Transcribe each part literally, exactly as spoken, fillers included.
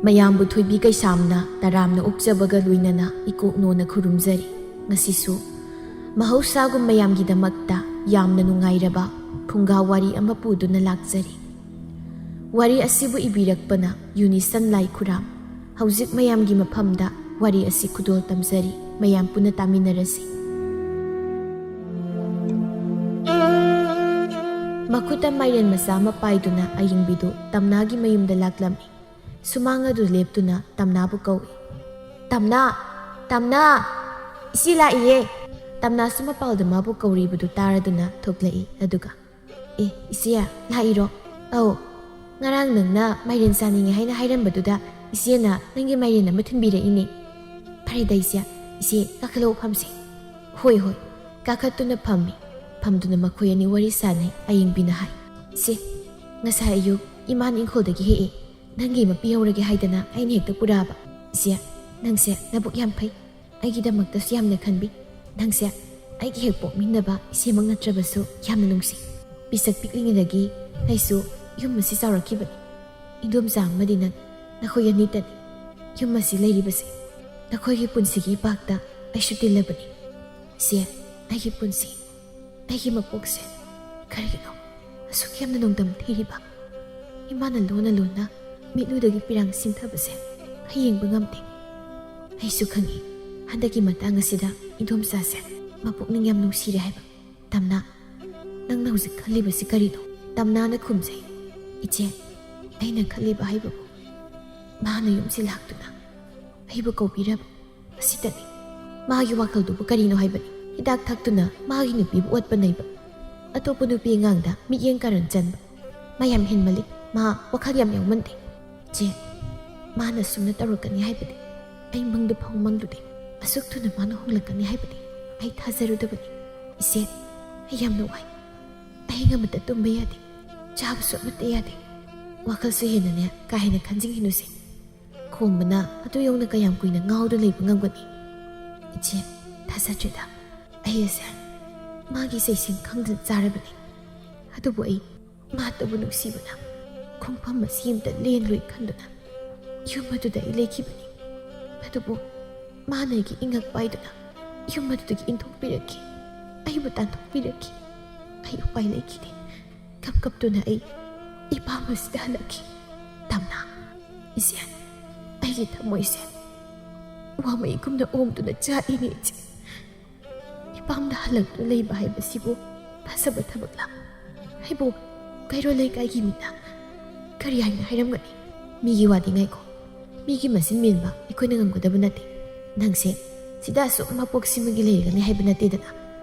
ꯃꯌꯥꯝꯕꯨ ꯊꯣꯏꯕꯤ ꯀꯩꯁꯥꯝꯅ ꯇꯔꯥꯝꯅ ꯑꯣꯛꯆꯕꯒ ꯂꯣꯏꯅꯅ ꯏꯀꯣꯛꯅꯣꯅ ꯈꯨꯔꯨꯝꯖꯔꯤ꯫ ꯉꯁꯤꯁꯨ ꯃꯍꯧꯁꯥꯒꯨꯝ ꯃꯌꯥꯝꯒꯤꯗꯃꯛꯇ ꯌꯥꯝꯅ ꯅꯨꯡꯉꯥꯏꯔꯕ ꯐꯨꯡꯒꯥ ꯋꯥꯔꯤ ꯑꯃ ꯄꯨꯗꯨꯅ ꯂꯥꯛꯆꯔꯤ꯫ ꯋꯥꯔꯤ ꯑꯁꯤꯕꯨ ꯏꯕꯤꯔꯛꯄꯅ ꯌꯨꯅꯤꯁꯟ ꯂꯥꯏꯈꯨꯔꯥꯝ꯫ ꯍꯧꯖꯤꯛ ꯃꯌꯥꯝꯒꯤ ꯃꯐꯝꯗ ꯋꯥꯔꯤ ꯑꯁꯤ ꯈꯨꯗꯣꯜ ꯇꯝꯖꯔꯤ꯫ ꯃꯌꯥꯝ ꯄꯨꯟꯅ ꯇꯥꯃꯤꯟꯅꯔꯁꯤ꯫ ꯃꯈꯨꯠꯇ ꯃꯥꯏꯔꯦꯟ ꯃꯆꯥ ꯑꯃ ꯄꯥꯏꯗꯨꯅ ꯑꯌꯤꯡꯕꯤꯗꯨ ꯇꯝꯅꯥꯒꯤ ꯃꯌꯨꯝꯗ ꯂꯥꯛꯂꯝꯃꯤ꯫ ꯁꯨꯃꯥꯡ ꯑꯗꯨ ꯂꯦꯞꯇꯨꯅ ꯇꯝꯅꯥꯕꯨ ꯀꯧꯏ꯫ "ꯇꯝꯅꯥ! ꯇꯝꯅꯥ! ꯏꯆꯦ ꯂꯥꯛꯏꯌꯦ!" ꯇꯝꯅꯥꯁꯨ ꯃꯄꯥꯜꯗ ꯃꯥꯕꯨ ꯀꯧꯔꯤꯕꯗꯨ ꯇꯥꯔꯗꯨꯅ ꯊꯣꯛꯂꯛꯏ꯫ ꯑꯗꯨꯒ, "ꯑꯦ, ꯏꯆꯦ, ꯂꯥꯛꯏꯔꯣ?" "ꯑꯧ, ꯉꯔꯥꯡ ꯅꯪꯅ ꯃꯥꯏꯔꯦꯟ ꯆꯥꯅꯤꯡꯉꯦ ꯍꯥꯏꯅ ꯍꯥꯏꯔꯝꯕꯗꯨꯗ ꯏꯆꯦꯅ ꯅꯪꯒꯤ ꯃꯥꯏꯔꯦꯟ ꯑꯃ ꯊꯤꯟꯕꯤꯔꯛꯏꯅꯦ꯫ ꯐꯔꯦꯗ ꯏꯆꯦ, ꯏꯆꯦ ꯀꯥꯈꯠꯂꯛꯑꯣ, ꯐꯝꯁꯦ꯫" "ꯍꯣꯏ, ꯍꯣꯏ꯫" ꯀꯥꯈꯠꯇꯨꯅ ꯐꯝꯃꯤ꯫ ꯐꯝꯗꯨꯅ ꯃꯈꯣꯏ ꯑꯅꯤ ꯋꯥꯔꯤ ꯁꯥꯅꯩ꯫ ꯑꯌꯤꯡꯕꯤꯅ ꯍꯥꯏ, "ꯏꯆꯦ, ꯉꯁꯥꯏ ꯑꯌꯨꯛ ꯏꯃꯥꯅ ꯏꯪꯈꯣꯜꯗꯒꯤ ꯍꯦꯛꯏ꯫ ꯅꯪꯒꯤ ꯑꯃ ꯄꯤꯍꯧꯔꯒꯦ ꯍꯥꯏꯗꯅ ꯑꯩꯅ ꯍꯦꯛꯇ ꯄꯨꯔꯛꯑꯕ꯫ ꯏꯆꯦ, ꯅꯪꯁꯦ ꯅꯕꯨꯛ ꯌꯥꯝ ꯐꯩ꯫ ꯑꯩꯒꯤꯗꯃꯛꯇꯁꯨ ꯌꯥꯝꯅ ꯈꯟꯕꯤ꯫ ꯅꯪꯁꯦ ꯑꯩꯒꯤ ꯍꯦꯛ ꯄꯣꯛꯃꯤꯟꯅꯕ ꯏꯆꯦꯃꯛ ꯅꯠꯇ꯭ꯔꯕꯁꯨ ꯌꯥꯝꯅ ꯅꯨꯡꯁꯤ꯫ ꯄꯤꯁꯛ ꯄꯤꯛꯂꯤꯉꯩꯗꯒꯤ ꯑꯩꯁꯨ ꯌꯨꯝ ꯑꯁꯤ ꯆꯥꯎꯔꯛꯈꯤꯕꯅꯤ꯫ ꯏꯟꯗꯣꯝꯆꯥ ꯑꯃꯗꯤ ꯅꯪ, ꯅꯈꯣꯏ ꯑꯅꯤꯇꯅꯤ ꯌꯨꯝ ꯑꯁꯤ ꯂꯩꯔꯤꯕꯁꯦ꯫ ꯅꯈꯣꯏꯒꯤ ꯄꯨꯟꯁꯤꯒꯤ ꯏꯄꯥꯛꯇ ꯑꯩꯁꯨ ꯇꯤꯜꯂꯕꯅꯤ꯫ ꯏꯆꯦ, ꯑꯩꯒꯤ ꯄꯨꯟꯁꯤ, ꯑꯩꯒꯤ ꯃꯄꯣꯛꯁꯦ ꯀꯔꯤꯒꯤꯅꯣ ꯑꯁꯨꯛ ꯌꯥꯝꯅ ꯅꯣꯡꯗꯝ ꯊꯤꯔꯤꯕ? ꯏꯃꯥꯅ ꯂꯣꯟꯅ ꯂꯣꯟꯅ ꯃꯤꯠꯂꯨꯗꯒꯤ ꯄꯤꯔꯥꯡ ꯁꯤꯟꯊꯕꯁꯦ ꯑꯩ ꯌꯦꯡꯕ ꯉꯝꯗꯦ꯫ ꯑꯩꯁꯨ ꯈꯪꯏ, ꯍꯟꯗꯛꯀꯤ ꯃꯇꯥꯡ ꯑꯁꯤꯗ ꯏꯟꯗꯣꯝꯆꯥꯁꯦ ꯃꯄꯨꯛꯅꯤꯡ ꯌꯥꯝ ꯅꯨꯡꯁꯤꯔꯦ ꯍꯥꯏꯕ꯫ ꯇꯝꯅꯥ, ꯅꯪꯅ ꯍꯧꯖꯤꯛ ꯈꯜꯂꯤꯕꯁꯤ ꯀꯔꯤꯅꯣ?" ꯇꯝꯅꯥꯅ ꯈꯨꯝꯖꯩ, "ꯏꯆꯦ, ꯑꯩꯅ ꯈꯜꯂꯤꯕ ꯍꯥꯏꯕꯕꯨ ꯃꯥꯅ ꯌꯨꯝꯁꯤ ꯂꯥꯛꯇꯨꯅ ꯑꯩꯕꯨ ꯀꯧꯕꯤꯔꯕ ꯑꯁꯤꯇꯅꯤ꯫ ꯃꯥꯒꯤ ꯋꯥꯈꯜꯗꯨꯕꯨ ꯀꯔꯤꯅꯣ ꯍꯥꯏꯕꯅꯤ? ꯍꯤꯗꯥꯛ ꯊꯛꯇꯨꯅ ꯃꯥꯒꯤ ꯅꯨꯄꯤꯕꯨ ꯑꯣꯠꯄ ꯅꯩꯕ, ꯑꯇꯣꯞꯄ ꯅꯨꯄꯤ ꯑꯉꯥꯡꯗ ꯃꯤꯠꯌꯦꯡ ꯀꯥꯔꯟ ꯆꯟꯕ꯫ ꯃꯥ ꯌꯥꯝ ꯍꯦꯟꯃꯜꯂꯤ꯫ ꯃꯥ ꯋꯥꯈꯜ ꯌꯥꯝ ꯌꯥꯎꯃꯟꯗꯦ꯫ ꯆꯦ, ꯃꯥꯅ ꯁꯨꯝꯅ ꯇꯧꯔꯛꯀꯅꯤ ꯍꯥꯏꯕꯗꯤ ꯑꯩ ꯃꯪꯗ ꯐꯥꯎ ꯃꯪꯂꯨꯗꯦ꯫ ꯑꯁꯨꯛ ꯊꯨꯅ ꯃꯥꯅ ꯍꯣꯡꯂꯛꯀꯅꯤ ꯍꯥꯏꯕꯗꯤ ꯑꯩ ꯊꯥꯖꯔꯨꯗꯕꯅꯤ꯫ ꯏꯆꯦ, ꯑꯩ ꯌꯥꯝꯅ ꯋꯥꯏ꯫ ꯑꯍꯤꯡ ꯑꯃꯠꯇ ꯇꯨꯝꯕ ꯌꯥꯗꯦ꯫ ꯆꯥꯕꯁꯨ ꯑꯃꯠꯇ ꯌꯥꯗꯦ꯫ ꯋꯥꯈꯜꯁꯨ ꯍꯦꯟꯅꯅꯦ ꯀꯥ ꯍꯦꯟꯅ ꯈꯟꯖꯤꯟꯈꯤꯅꯨꯁꯦ꯫ ꯈꯣꯝꯕꯅ ꯑꯗꯨ ꯌꯧꯅ ꯀꯌꯥꯝ ꯀꯨꯏꯅ ꯉꯥꯎꯗꯨꯅ ꯂꯩꯕ ꯉꯝꯒꯅꯤ? ꯏꯆꯦ, ꯊꯥꯖꯗ꯭ꯔꯦꯗ꯫ ꯑꯩ ꯑꯁꯦ ꯃꯥꯒꯤ ꯆꯩꯁꯤꯡ ꯈꯪꯗꯅ ꯆꯥꯔꯕꯅꯤ꯫ ꯑꯗꯨꯕꯨ ꯑꯩ ꯃꯥꯇꯕꯨ ꯅꯨꯡꯁꯤꯕꯅ ꯈꯣꯡꯐꯝ ꯑꯁꯤ ꯑꯝꯇ ꯂꯦꯟꯂꯣꯏ ꯈꯟꯗꯨꯅ ꯌꯨꯝ ꯑꯗꯨꯗ ꯑꯩ ꯂꯩꯈꯤꯕꯅꯤ꯫ ꯑꯗꯨꯕꯨ ꯃꯥꯅ ꯑꯩꯒꯤ ꯏꯉꯛ ꯄꯥꯏꯗꯨꯅ ꯌꯨꯝ ꯑꯗꯨꯗꯒꯤ ꯏꯟꯊꯣꯛꯄꯤꯔꯛꯈꯤ, ꯑꯩꯕꯨ ꯇꯥꯟꯊꯣꯛꯄꯤꯔꯛꯈꯤ꯫ ꯑꯩ ꯎꯄꯥꯏ ꯂꯩꯈꯤꯗꯦ꯫ ꯀꯞ ꯀꯞꯇꯨꯅ ꯑꯩ ꯏꯄꯥꯝ ꯑꯁꯤꯗ ꯍꯜꯂꯛꯈꯤ꯫ ꯇꯝꯅ, ꯏꯆꯦ, ꯑꯩꯒꯤ ꯊꯃꯣꯏꯁꯦ ꯋꯥꯃꯩꯒꯨꯝꯅ ꯑꯣꯝꯗꯨꯅ ꯆꯥꯛꯏꯅꯦ, ꯏꯆꯦ꯫ ꯏꯄꯥꯝꯗ ꯍꯜꯂꯛꯇꯨꯅ ꯂꯩꯕ ꯍꯥꯏꯕꯁꯤꯕꯨ ꯐꯖꯕ ꯊꯕꯛꯂꯥ? ꯑꯩꯕꯨ ꯀꯩꯔꯣꯜ ꯂꯩꯀꯥꯏꯒꯤ ꯃꯤꯅ ꯀꯔꯤ ꯍꯥꯏꯅ ꯍꯥꯏꯔꯝꯒꯅꯤ? ꯃꯤꯒꯤ ꯋꯥꯗꯤ ꯉꯥꯏꯈꯣ, ꯃꯤꯒꯤ ꯃꯆꯤꯟ ꯃꯦꯟꯕ ꯑꯩꯈꯣꯏꯅ ꯉꯝꯒꯗꯕ ꯅꯠꯇꯦ꯫ ꯅꯪꯁꯦ ꯁꯤꯗ ꯑꯁꯨꯛ ꯃꯄꯣꯛ ꯁꯤꯃꯒꯤ ꯂꯩꯔꯒꯅꯤ ꯍꯥꯏꯕ ꯅꯠꯇꯦꯗꯅ꯫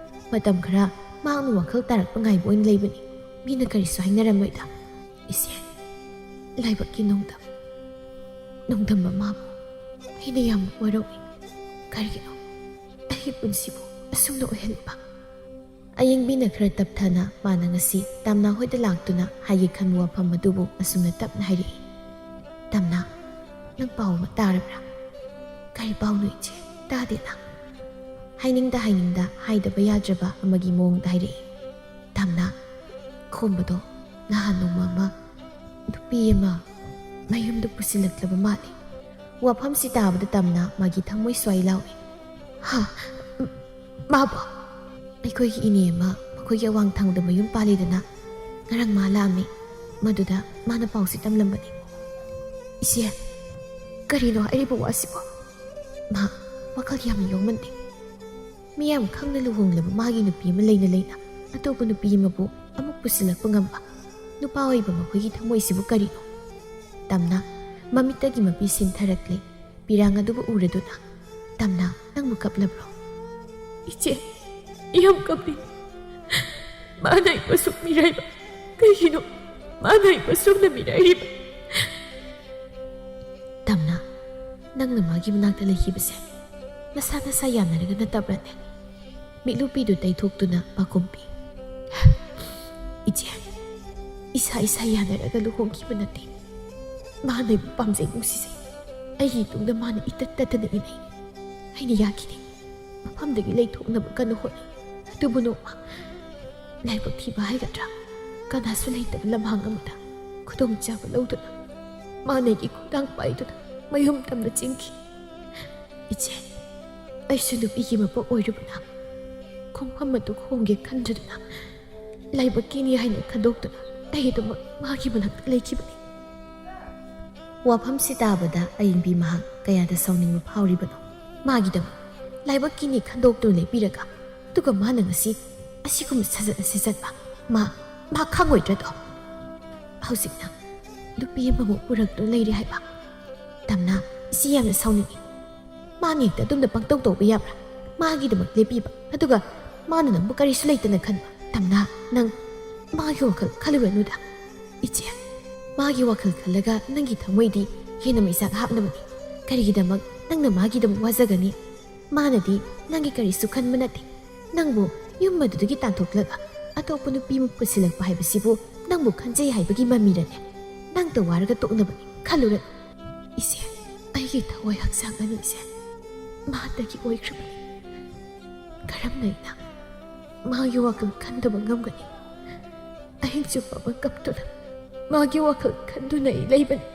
ꯃꯇꯝ ꯈꯔ ꯃꯍꯥꯛꯅ ꯋꯥꯈꯜ ꯇꯥꯔꯛꯄ ꯉꯥꯏꯕ ꯑꯣꯏꯅ ꯂꯩꯕꯅꯤ꯫ ꯃꯤꯅ ꯀꯔꯤꯁꯨ ꯍꯥꯏꯅꯔꯝꯂꯣꯏꯗ꯫ ꯏꯆꯦ, ꯂꯥꯏꯕꯛꯀꯤ ꯅꯣꯡꯗꯝ, ꯅꯣꯡꯗꯝꯕ ꯃꯥꯕꯨ ꯑꯩꯅ ꯌꯥꯝꯅ ꯋꯥꯔꯧꯏ꯫ ꯀꯔꯤꯒꯤꯅꯣ ꯑꯩꯒꯤ ꯄꯨꯟꯁꯤꯕꯨ ꯑꯁꯨꯝꯅ ꯑꯣꯏꯍꯜꯂꯤꯕ? ꯑꯌꯤꯡꯕꯤꯅ ꯈꯔ ꯇꯞꯊꯅ ꯃꯥꯅ ꯉꯁꯤ ꯇꯝꯅꯥ ꯍꯣꯏꯗ ꯂꯥꯛꯇꯨꯅ ꯍꯥꯏꯒꯦ ꯈꯟꯕ ꯋꯥꯐꯝ ꯑꯗꯨꯕꯨ ꯑꯁꯨꯝꯅ ꯇꯞꯅ ꯍꯥꯏꯔꯛꯏ꯫ "ꯇꯝꯅꯥ, ꯅꯪ ꯄꯥꯎ ꯑꯃ ꯇꯥꯔꯕ꯭ꯔꯥ?" "ꯀꯔꯤ ꯄꯥꯎꯅꯣ ꯏꯆꯦ? ꯇꯥꯗꯦꯅ?" ꯍꯥꯏꯅꯤꯡꯗ ꯍꯥꯏꯅꯤꯡꯗ ꯍꯥꯏꯗꯕ ꯌꯥꯗ꯭ꯔꯕ ꯑꯃꯒꯤ ꯃꯑꯣꯡꯗ ꯍꯥꯏꯔꯛꯏ꯫ "ꯇꯝꯅꯥ, ꯈꯣꯝꯕꯗꯣ ꯅꯍꯥꯟ ꯅꯣꯡꯃ ꯑꯃ ꯅꯨꯄꯤ ꯑꯃ ꯃꯌꯨꯝꯗ ꯄꯨꯁꯤꯜꯂꯛꯂꯕ ꯃꯥꯜꯂꯤ꯫" ꯋꯥꯐꯝꯁꯤ ꯇꯥꯕꯗ ꯇꯝꯅꯥ ꯃꯥꯒꯤ ꯊꯃꯣꯏ ꯁ꯭ꯋꯥꯏ ꯂꯥꯎꯏ꯫ "ꯍꯥ? ꯃꯥꯕꯣ?" "ꯑꯩꯈꯣꯏꯒꯤ ꯏꯅꯦ ꯑꯃ ꯃꯈꯣꯏꯒꯤ ꯑꯋꯥꯡ ꯊꯪꯕꯗ ꯃꯌꯨꯝ ꯄꯥꯜꯂꯤꯗꯅ, ꯉꯔꯥꯡ ꯃꯥ ꯂꯥꯛꯑꯝꯃꯤ꯫ ꯃꯗꯨꯗ ꯃꯥꯅ ꯄꯥꯎꯁꯤ ꯇꯝꯂꯝꯕꯅꯤ꯫" "ꯏꯆꯦ, ꯀꯔꯤꯅꯣ ꯍꯥꯏꯔꯤꯕ ꯋꯥꯁꯤꯕꯣ? ꯃꯥ ꯋꯥꯈꯜ ꯌꯥꯝꯅ ꯌꯥꯎꯃꯟꯗꯦ꯫ ꯃꯤꯌꯥꯝ ꯈꯪꯅ ꯂꯨꯍꯣꯡꯂꯕ ꯃꯥꯒꯤ ꯅꯨꯄꯤ ꯑꯃ ꯂꯩꯅ ꯂꯩꯅ ꯑꯇꯣꯞꯄ ꯅꯨꯄꯤ ꯑꯃꯕꯨ ꯑꯃꯨꯛ ꯄꯨꯁꯤꯜꯂꯛꯄ ꯉꯝꯕ ꯅꯨꯄꯥ ꯑꯣꯏꯕ ꯃꯈꯣꯏꯒꯤ ꯊꯃꯣꯏꯁꯤꯕꯨ ꯀꯔꯤꯅꯣ?" ꯇꯝꯅꯥ ꯃꯃꯤꯠꯇꯒꯤ ꯃꯄꯤ ꯁꯤꯟꯊꯔꯛꯂꯦ꯫ ꯄꯤꯔꯥꯡ ꯑꯗꯨꯕꯨ ꯎꯔꯗꯨꯅ, "ꯇꯝꯅꯥ, ꯅꯪꯕꯨ ꯀꯞꯂꯕ꯭ꯔꯣ?" "ꯏꯆꯦ, ꯌꯥꯝ ꯀꯞꯂꯤ꯫ ꯃꯥꯅ ꯑꯩꯕꯨ ꯑꯁꯨꯛ ꯃꯤꯔꯥꯏꯕ ꯀꯩꯒꯤꯅꯣ? ꯃꯥꯅ ꯑꯩꯕꯨ ꯑꯁꯨꯛꯅ ꯃꯤꯔꯥꯏꯔꯤꯕ?" "ꯇꯝꯅꯥ, ꯅꯪꯅ ꯃꯥꯒꯤ ꯃꯅꯥꯛꯇ ꯂꯩꯈꯤꯕꯁꯦ ꯅꯁꯥ ꯅꯁꯥ ꯌꯥꯅꯔꯒ ꯅꯠꯇꯕ꯭ꯔꯅꯦ?" ꯃꯤꯠꯂꯨꯄꯤꯗꯨ ꯇꯩꯊꯣꯛꯇꯨꯅ ꯄꯥꯈꯨꯝ ꯄꯤ꯫ "ꯏꯆꯦ, ꯏꯁꯥ ꯏꯁꯥ ꯌꯥꯅꯔꯒ ꯂꯨꯍꯣꯡꯈꯤꯕ ꯅꯠꯇꯦ꯫ ꯃꯥꯅ ꯑꯩꯕꯨ ꯄꯥꯝꯖꯩ, ꯅꯨꯡꯁꯤꯖꯩ꯫ ꯑꯩꯒꯤ ꯏꯇꯨꯡꯗ ꯃꯥꯅ ꯏꯇꯠ ꯇꯠꯇꯅ ꯏꯟꯅꯩ꯫ ꯑꯩꯅ ꯌꯥꯈꯤꯗꯦ꯫ ꯃꯐꯝꯗꯒꯤ ꯂꯩꯊꯣꯛꯅꯕ ꯀꯟꯅ ꯍꯣꯠꯅꯩ꯫ ꯑꯗꯨꯕꯨ ꯅꯣꯡꯃ ꯂꯥꯏꯕꯛ ꯊꯤꯕ ꯍꯥꯏꯒꯗ꯭ꯔꯥ, ꯀꯅꯥꯁꯨ ꯂꯩꯇꯕ ꯂꯝꯍꯥꯡ ꯑꯃꯗ ꯈꯨꯗꯣꯡꯆꯥꯕ ꯂꯧꯗꯨꯅ ꯃꯥꯅ ꯑꯩꯒꯤ ꯈꯨꯗꯥꯡ ꯄꯥꯏꯗꯨꯅ ꯃꯌꯨꯝ ꯇꯝꯅ ꯆꯦꯟꯈꯤ꯫ ꯏꯆꯦ, ꯑꯩꯁꯨ ꯅꯨꯄꯤꯒꯤ ꯃꯄꯣꯛ ꯑꯣꯏꯔꯨꯕꯅ ꯈꯣꯡꯐꯝ ꯑꯗꯨ ꯍꯣꯡꯒꯦ ꯈꯟꯖꯗꯨꯅ ꯂꯥꯏꯕꯛꯀꯤꯅꯤ ꯍꯥꯏꯅ ꯈꯟꯗꯣꯛꯇꯨꯅ ꯑꯩꯒꯤꯗꯃꯛ ꯃꯥꯒꯤ ꯃꯅꯥꯛꯇ ꯂꯩꯈꯤꯕꯅꯤ꯫ ꯋꯥꯐꯝꯁꯤ ꯇꯥꯕꯗ ꯑꯌꯤꯡꯕꯤ ꯃꯍꯥꯛ ꯀꯌꯥꯗ ꯁꯥꯎꯅꯤꯡꯕ ꯐꯥꯎꯔꯤꯕꯅꯣ꯫ ꯃꯥꯒꯤꯗꯃꯛ ꯂꯥꯏꯕꯛꯀꯤꯅꯤ ꯈꯟꯗꯣꯛꯇꯨꯅ ꯂꯩꯕꯤꯔꯒ, ꯑꯗꯨꯒ ꯃꯥꯅ ꯉꯁꯤ ꯑꯁꯤꯒꯨꯝꯕ ꯁꯥꯖꯠ ꯑꯁꯤ ꯆꯠꯄ ꯃꯥ, ꯃꯥ ꯈꯪꯉꯣꯏꯗ꯭ꯔꯗꯣ? ꯍꯧꯖꯤꯛꯅ ꯅꯨꯄꯤ ꯑꯃꯃꯨꯛ ꯄꯨꯔꯛꯇꯨꯅ ꯂꯩꯔꯦ ꯍꯥꯏꯕ꯫ ꯇꯝꯅ, ꯏꯆꯦ ꯌꯥꯝꯅ ꯁꯥꯎꯅꯤꯡꯉꯤ꯫ ꯃꯥꯅ ꯍꯦꯛꯇ ꯑꯗꯨꯝꯅ ꯄꯪꯇꯧ ꯇꯧꯕ ꯌꯥꯕ꯭ꯔꯥ? ꯃꯥꯒꯤꯗꯃꯛ ꯂꯦꯞꯄꯤꯕ, ꯑꯗꯨꯒ ꯃꯥꯅ ꯅꯪꯕꯨ ꯀꯔꯤꯁꯨ ꯂꯩꯇꯅ ꯈꯟꯕ꯫ ꯇꯝꯅ, ꯅꯪ ꯃꯥꯒꯤ ꯋꯥꯈꯜ ꯈꯜꯂꯨꯔꯅꯨꯗ꯫ ꯏꯆꯦ, ꯃꯥꯒꯤ ꯋꯥꯈꯜ ꯈꯜꯂꯒ ꯅꯪꯒꯤ ꯊꯃꯣꯏꯗꯤ ꯍꯦꯟꯅ ꯃꯩꯆꯥꯛ ꯍꯥꯞꯅꯕꯅꯤ꯫ ꯀꯔꯤꯒꯤꯗꯃꯛ ꯅꯪꯅ ꯃꯥꯒꯤꯗꯃꯛ ꯋꯥꯖꯒꯅꯤ? ꯃꯥꯅꯗꯤ ꯅꯪꯒꯤ ꯀꯔꯤꯁꯨ ꯈꯟꯕ ꯅꯠꯇꯦ꯫ ꯅꯪꯕꯨ ꯌꯨꯝ ꯑꯗꯨꯗꯒꯤ ꯇꯥꯟꯊꯣꯛꯂꯒ ꯑꯇꯣꯞꯄ ꯅꯨꯄꯤ ꯑꯃ ꯄꯨꯁꯤꯜꯂꯛꯄ ꯍꯥꯏꯕꯁꯤꯕꯨ ꯅꯪꯕꯨ ꯈꯟꯖꯩ ꯍꯥꯏꯕꯒꯤ ꯃꯃꯤꯔꯅꯦ? ꯅꯪꯇ ꯋꯥꯔꯒ ꯇꯣꯛꯅꯕꯅꯤ ꯈꯜꯂꯨꯔꯅꯨ꯫ ꯏꯆꯦ, ꯑꯩꯒꯤ ꯊꯋꯥꯏ ꯍꯛꯆꯥꯡ ꯑꯅꯤꯁꯦ ꯃꯥꯗꯒꯤ ꯑꯣꯏꯈ꯭ꯔꯕꯅꯤ꯫ ꯀꯔꯝꯅ ꯑꯩꯅ ꯃꯥꯒꯤ ꯋꯥꯈꯜ ꯈꯟꯗꯕ ꯉꯝꯒꯅꯤ? ꯑꯍꯤꯡ ꯆꯨꯞꯄ ꯑꯃ ꯀꯞꯇꯨꯅ ꯃꯥꯒꯤ ꯋꯥꯈꯜ ꯈꯟꯗꯨꯅ ꯑꯩ ꯂꯩꯕꯅꯤ꯫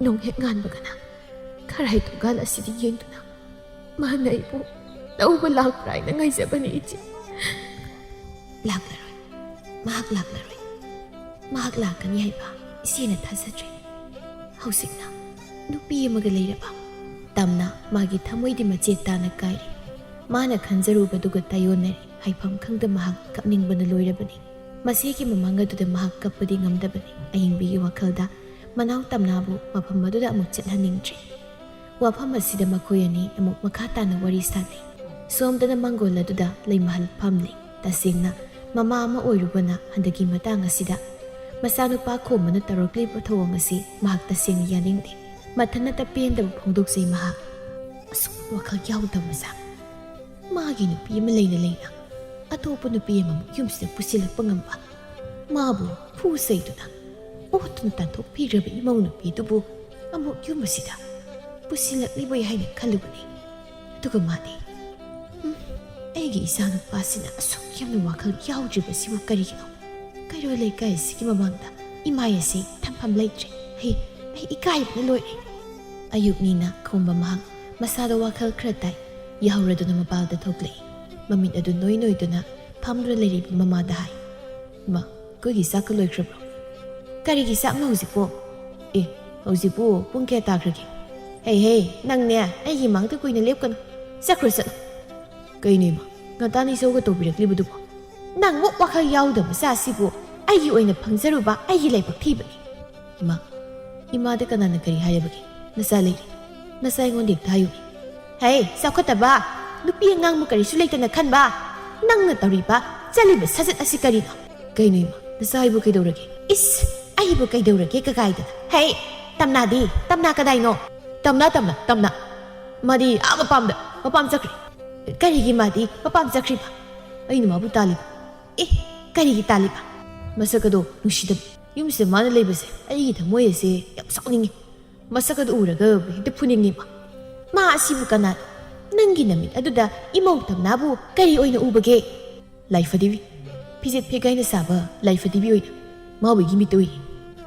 ꯅꯣꯡ ꯍꯦꯛ ꯉꯥꯟꯕꯒꯅ ꯈꯔꯥꯏ ꯊꯣꯡꯒꯥꯜ ꯑꯁꯤꯗ ꯌꯦꯡꯗꯨꯅ ꯃꯥꯅ ꯑꯩꯕꯨ ꯂꯧꯕ ꯂꯥꯛꯄ꯭ꯔꯥ ꯍꯥꯏꯅ ꯉꯥꯏꯖꯕꯅꯤ, ꯏꯆꯦ꯫ ꯂꯥꯛꯂꯔꯣꯏ, ꯃꯍꯥꯛ ꯂꯥꯛꯂꯔꯣꯏ꯫ ꯃꯍꯥꯛ ꯂꯥꯛꯀꯅꯤ ꯍꯥꯏꯕ ꯏꯆꯦꯅ ꯊꯥꯖꯗ꯭ꯔꯦ꯫ ꯍꯧꯖꯤꯛꯅ ꯅꯨꯄꯤ ꯑꯃꯒ ꯂꯩꯔꯕ ꯇꯝꯅ ꯃꯥꯒꯤ ꯊꯃꯣꯏꯗꯤ ꯃꯆꯦꯠ ꯇꯥꯅ ꯀꯥꯏꯔꯦ꯫ ꯃꯥꯅ ꯈꯟꯖꯔꯨꯕꯗꯨꯒ ꯇꯥꯏꯌꯣꯟꯅꯔꯦ꯫ ꯍꯥꯏꯐꯝ ꯈꯪꯗ ꯃꯍꯥꯛ ꯀꯞꯅꯤꯡꯕꯅ ꯂꯣꯏꯔꯕꯅꯤ꯫ ꯃꯁꯤꯒꯤ ꯃꯃꯥꯡ ꯑꯗꯨꯗ ꯃꯍꯥꯛ ꯀꯞꯄꯗꯤ ꯉꯝꯗꯕꯅꯤ꯫ ꯑꯌꯤꯡꯕꯤꯒꯤ ꯋꯥꯈꯜꯗ ꯃꯅꯥꯎ ꯇꯝꯅꯥꯕꯨ ꯃꯐꯝ ꯑꯗꯨꯗ ꯑꯃꯨꯛ ꯆꯠꯍꯟꯅꯤꯡꯗ꯭ꯔꯦ꯫ ꯋꯥꯐꯝ ꯑꯁꯤꯗ ꯃꯈꯣꯏ ꯑꯅꯤ ꯑꯃꯨꯛ ꯃꯈꯥ ꯇꯥꯅ ꯋꯥꯔꯤ ꯁꯥꯅꯩ꯫ ꯁꯣꯝꯗꯅ ꯃꯪꯒꯣꯜ ꯑꯗꯨꯗ ꯂꯩꯃꯍꯜ ꯐꯝꯂꯤ꯫ ꯇꯁꯦꯡꯅ ꯃꯃꯥ ꯑꯃ ꯑꯣꯏꯔꯨꯕꯅ ꯍꯟꯗꯛꯀꯤ ꯃꯇꯥꯡ ꯑꯁꯤꯗ ꯃꯆꯥꯅꯨꯄꯥ ꯈꯣꯝꯕꯅ ꯇꯧꯔꯛꯂꯤꯕ ꯊꯧꯑꯣꯡ ꯑꯁꯤ ꯃꯍꯥꯛ ꯇꯁꯦꯡꯅ ꯌꯥꯅꯤꯡꯗꯦ꯫ ꯃꯊꯟꯇ ꯄꯦꯟꯗꯕ ꯐꯣꯡꯗꯣꯛꯆꯩ ꯃꯍꯥꯛ꯫ ꯑꯁꯨꯛ ꯋꯥꯈꯜ ꯌꯥꯎꯗꯕ ꯃꯆꯥ꯫ ꯃꯥꯒꯤ ꯅꯨꯄꯤ ꯑꯃ ꯂꯩꯅ ꯂꯩꯅ ꯑꯇꯣꯞꯄ ꯅꯨꯄꯤ ꯑꯃꯃꯨꯛ ꯌꯨꯝꯁꯤꯗ ꯄꯨꯁꯤꯜꯂꯛꯄ ꯉꯝꯕ, ꯃꯥꯕꯨ ꯐꯨ ꯆꯩꯗꯨꯅ ꯑꯣꯠꯇꯨꯅ ꯇꯥꯟꯊꯣꯛꯄꯤꯈ꯭ꯔꯕ ꯏꯃꯧ ꯅꯨꯄꯤꯗꯨꯕꯨ ꯑꯃꯨꯛ ꯌꯨꯝ ꯑꯁꯤꯗ ꯄꯨꯁꯤꯜꯂꯛꯂꯤꯕꯣꯏ ꯍꯥꯏꯅ ꯈꯜꯂꯨꯕꯅꯤ꯫ ꯑꯗꯨꯒ ꯃꯥꯗꯤ, ꯎꯝ, ꯑꯩꯒꯤ ꯏꯆꯥꯅꯨꯄꯥꯁꯤꯅ ꯑꯁꯨꯛ ꯌꯥꯝꯅ ꯋꯥꯈꯜ ꯌꯥꯎꯗ꯭ꯔꯤꯕꯁꯤꯕꯨ ꯀꯔꯤꯒꯤꯅꯣ? ꯀꯩꯔꯣꯜ ꯂꯩꯀꯥꯏ ꯑꯁꯤꯒꯤ ꯃꯃꯥꯡꯗ ꯏꯃꯥꯏ ꯑꯁꯤ ꯊꯝꯐꯝ ꯂꯩꯇ꯭ꯔꯦ꯫ "ꯍꯩ, ꯑꯩ ꯏꯀꯥꯏꯕꯅ ꯂꯣꯏꯔꯦ"꯫ ꯑꯌꯨꯛꯅꯤꯅ ꯈꯨꯝꯕ ꯃꯍꯥꯛ ꯃꯁꯥꯗ ꯋꯥꯈꯜ ꯈꯔ ꯇꯥꯏ꯫ ꯌꯥꯍꯧꯔꯗꯨꯅ ꯃꯄꯥꯜꯗ ꯊꯣꯛꯂꯛꯏ꯫ ꯃꯃꯤꯠ ꯑꯗꯨ ꯅꯣꯏ ꯅꯣꯏꯗꯨꯅ ꯐꯝꯗꯨꯅ ꯂꯩꯔꯤꯕ ꯃꯃꯥꯗ ꯍꯥꯏ, "ꯏꯃꯥ, ꯑꯩꯈꯣꯏꯒꯤ ꯆꯥꯛꯀ ꯂꯣꯏꯈ꯭ꯔꯕ꯭ꯔꯣ?" "ꯀꯔꯤꯒꯤ ꯆꯥꯛꯅꯣ ꯍꯧꯖꯤꯛꯄꯣ?" "ꯑꯦ, ꯍꯧꯖꯤꯛꯄꯨ ꯄꯨꯡ ꯀꯌꯥ ꯇꯥꯈ꯭ꯔꯒꯦ?" "ꯍꯦ ꯍꯦ, ꯅꯪꯅꯦ ꯑꯩꯒꯤ ꯃꯥꯡꯗ ꯀꯨꯏꯅ ꯂꯦꯞꯀꯅꯨ꯫ ꯆꯠꯈ꯭ꯔꯣ, ꯆꯠꯂꯣ"꯫ "ꯀꯩꯅꯣ ꯏꯃꯥ, ꯉꯟꯇꯥꯅ ꯏꯁꯧꯒ ꯇꯧꯕꯤꯔꯛꯂꯤꯕꯗꯨꯕꯣ?" "ꯅꯪ ꯃꯨꯛ ꯋꯥꯈꯜ ꯌꯥꯎꯗꯕ ꯃꯆꯥꯁꯤꯕꯨ ꯑꯩꯒꯤ ꯑꯣꯏꯅ ꯐꯪꯖꯔꯨꯕ ꯑꯩꯒꯤ ꯂꯥꯏꯕꯛ ꯊꯤꯕꯅꯤ"꯫ "ꯏꯃꯥ, ꯏꯃꯥꯗ ꯀꯅꯥꯅ ꯀꯔꯤ ꯍꯥꯏꯔꯕꯒꯦ? ꯅꯆꯥ ꯂꯩꯔꯤ, ꯅꯆꯥ ꯑꯩꯉꯣꯟꯗ ꯍꯦꯛꯇ ꯍꯥꯏꯌꯨꯅꯦ"꯫ "ꯍꯦ, ꯆꯥꯎꯈꯠꯇꯕ, ꯅꯨꯄꯤ ꯑꯉꯥꯡꯕꯨ ꯀꯔꯤꯁꯨ ꯂꯩꯇꯅ ꯈꯟꯕ, ꯅꯪꯅ ꯇꯧꯔꯤꯕ, ꯆꯠꯂꯤꯕ ꯁꯥꯖꯠ ꯑꯁꯤ ꯀꯔꯤꯅꯣ?" "ꯀꯩꯅꯣ ꯏꯃꯥ, ꯅꯆꯥ ꯑꯩꯕꯨ ꯀꯩꯗꯧꯔꯒꯦ?" "ꯏꯁ, ꯑꯩꯕꯨ ꯀꯩꯗꯧꯔꯒꯦ ꯀꯀꯥꯏꯗꯅ? ꯍꯦ, ꯇꯝꯅꯥꯗꯤ? ꯇꯝꯅꯥ ꯀꯗꯥꯏꯅꯣ?" "ꯇꯝꯅꯥ, ꯇꯝꯅꯥ, ꯇꯝꯅꯥ? ꯃꯥꯗꯤ ꯑꯥ ꯃꯄꯥꯝꯗ, ꯃꯄꯥꯝ ꯆꯠꯈ꯭ꯔꯦ"꯫ "ꯀꯔꯤꯒꯤ ꯃꯥꯗꯤ ꯃꯄꯥꯝ ꯆꯠꯈ꯭ꯔꯤꯕ?" "ꯑꯩꯅ ꯃꯥꯕꯨ ꯇꯥꯜꯂꯤꯕ"꯫ "ꯑꯦ, ꯀꯔꯤꯒꯤ ꯇꯥꯜꯂꯤꯕ?" "ꯃꯁꯛ ꯑꯗꯣ ꯅꯨꯡꯁꯤꯗꯕ꯫ ꯌꯨꯝꯁꯤꯗ ꯃꯥꯅ ꯂꯩꯕꯁꯦ ꯑꯩꯒꯤ ꯊꯃꯣꯏ ꯑꯁꯦ ꯌꯥꯝ ꯁꯥꯎꯅꯤꯡꯉꯤ꯫ ꯃꯁꯛ ꯑꯗꯨ ꯎꯔꯒ ꯍꯦꯛꯇ ꯐꯨꯅꯤꯡꯉꯤ ꯃꯥ"꯫ "ꯃꯥ ꯑꯁꯤꯕꯨ ꯀꯅꯥꯅꯣ? ꯅꯪꯒꯤ ꯅꯃꯤꯠ ꯑꯗꯨꯗ ꯏꯃꯧ ꯇꯝꯅꯥꯕꯨ ꯀꯔꯤ ꯑꯣꯏꯅ ꯎꯕꯒꯦ?" "ꯂꯥꯏꯐꯗꯤꯕꯤ, ꯐꯤꯖꯦꯠ ꯐꯤꯒꯥꯏꯅ ꯁꯥꯕ ꯂꯥꯏꯐꯗꯤꯕꯤ ꯑꯣꯏꯅ ꯃꯥꯋꯤꯒꯤ ꯃꯤꯠꯇ ꯎꯏ"꯫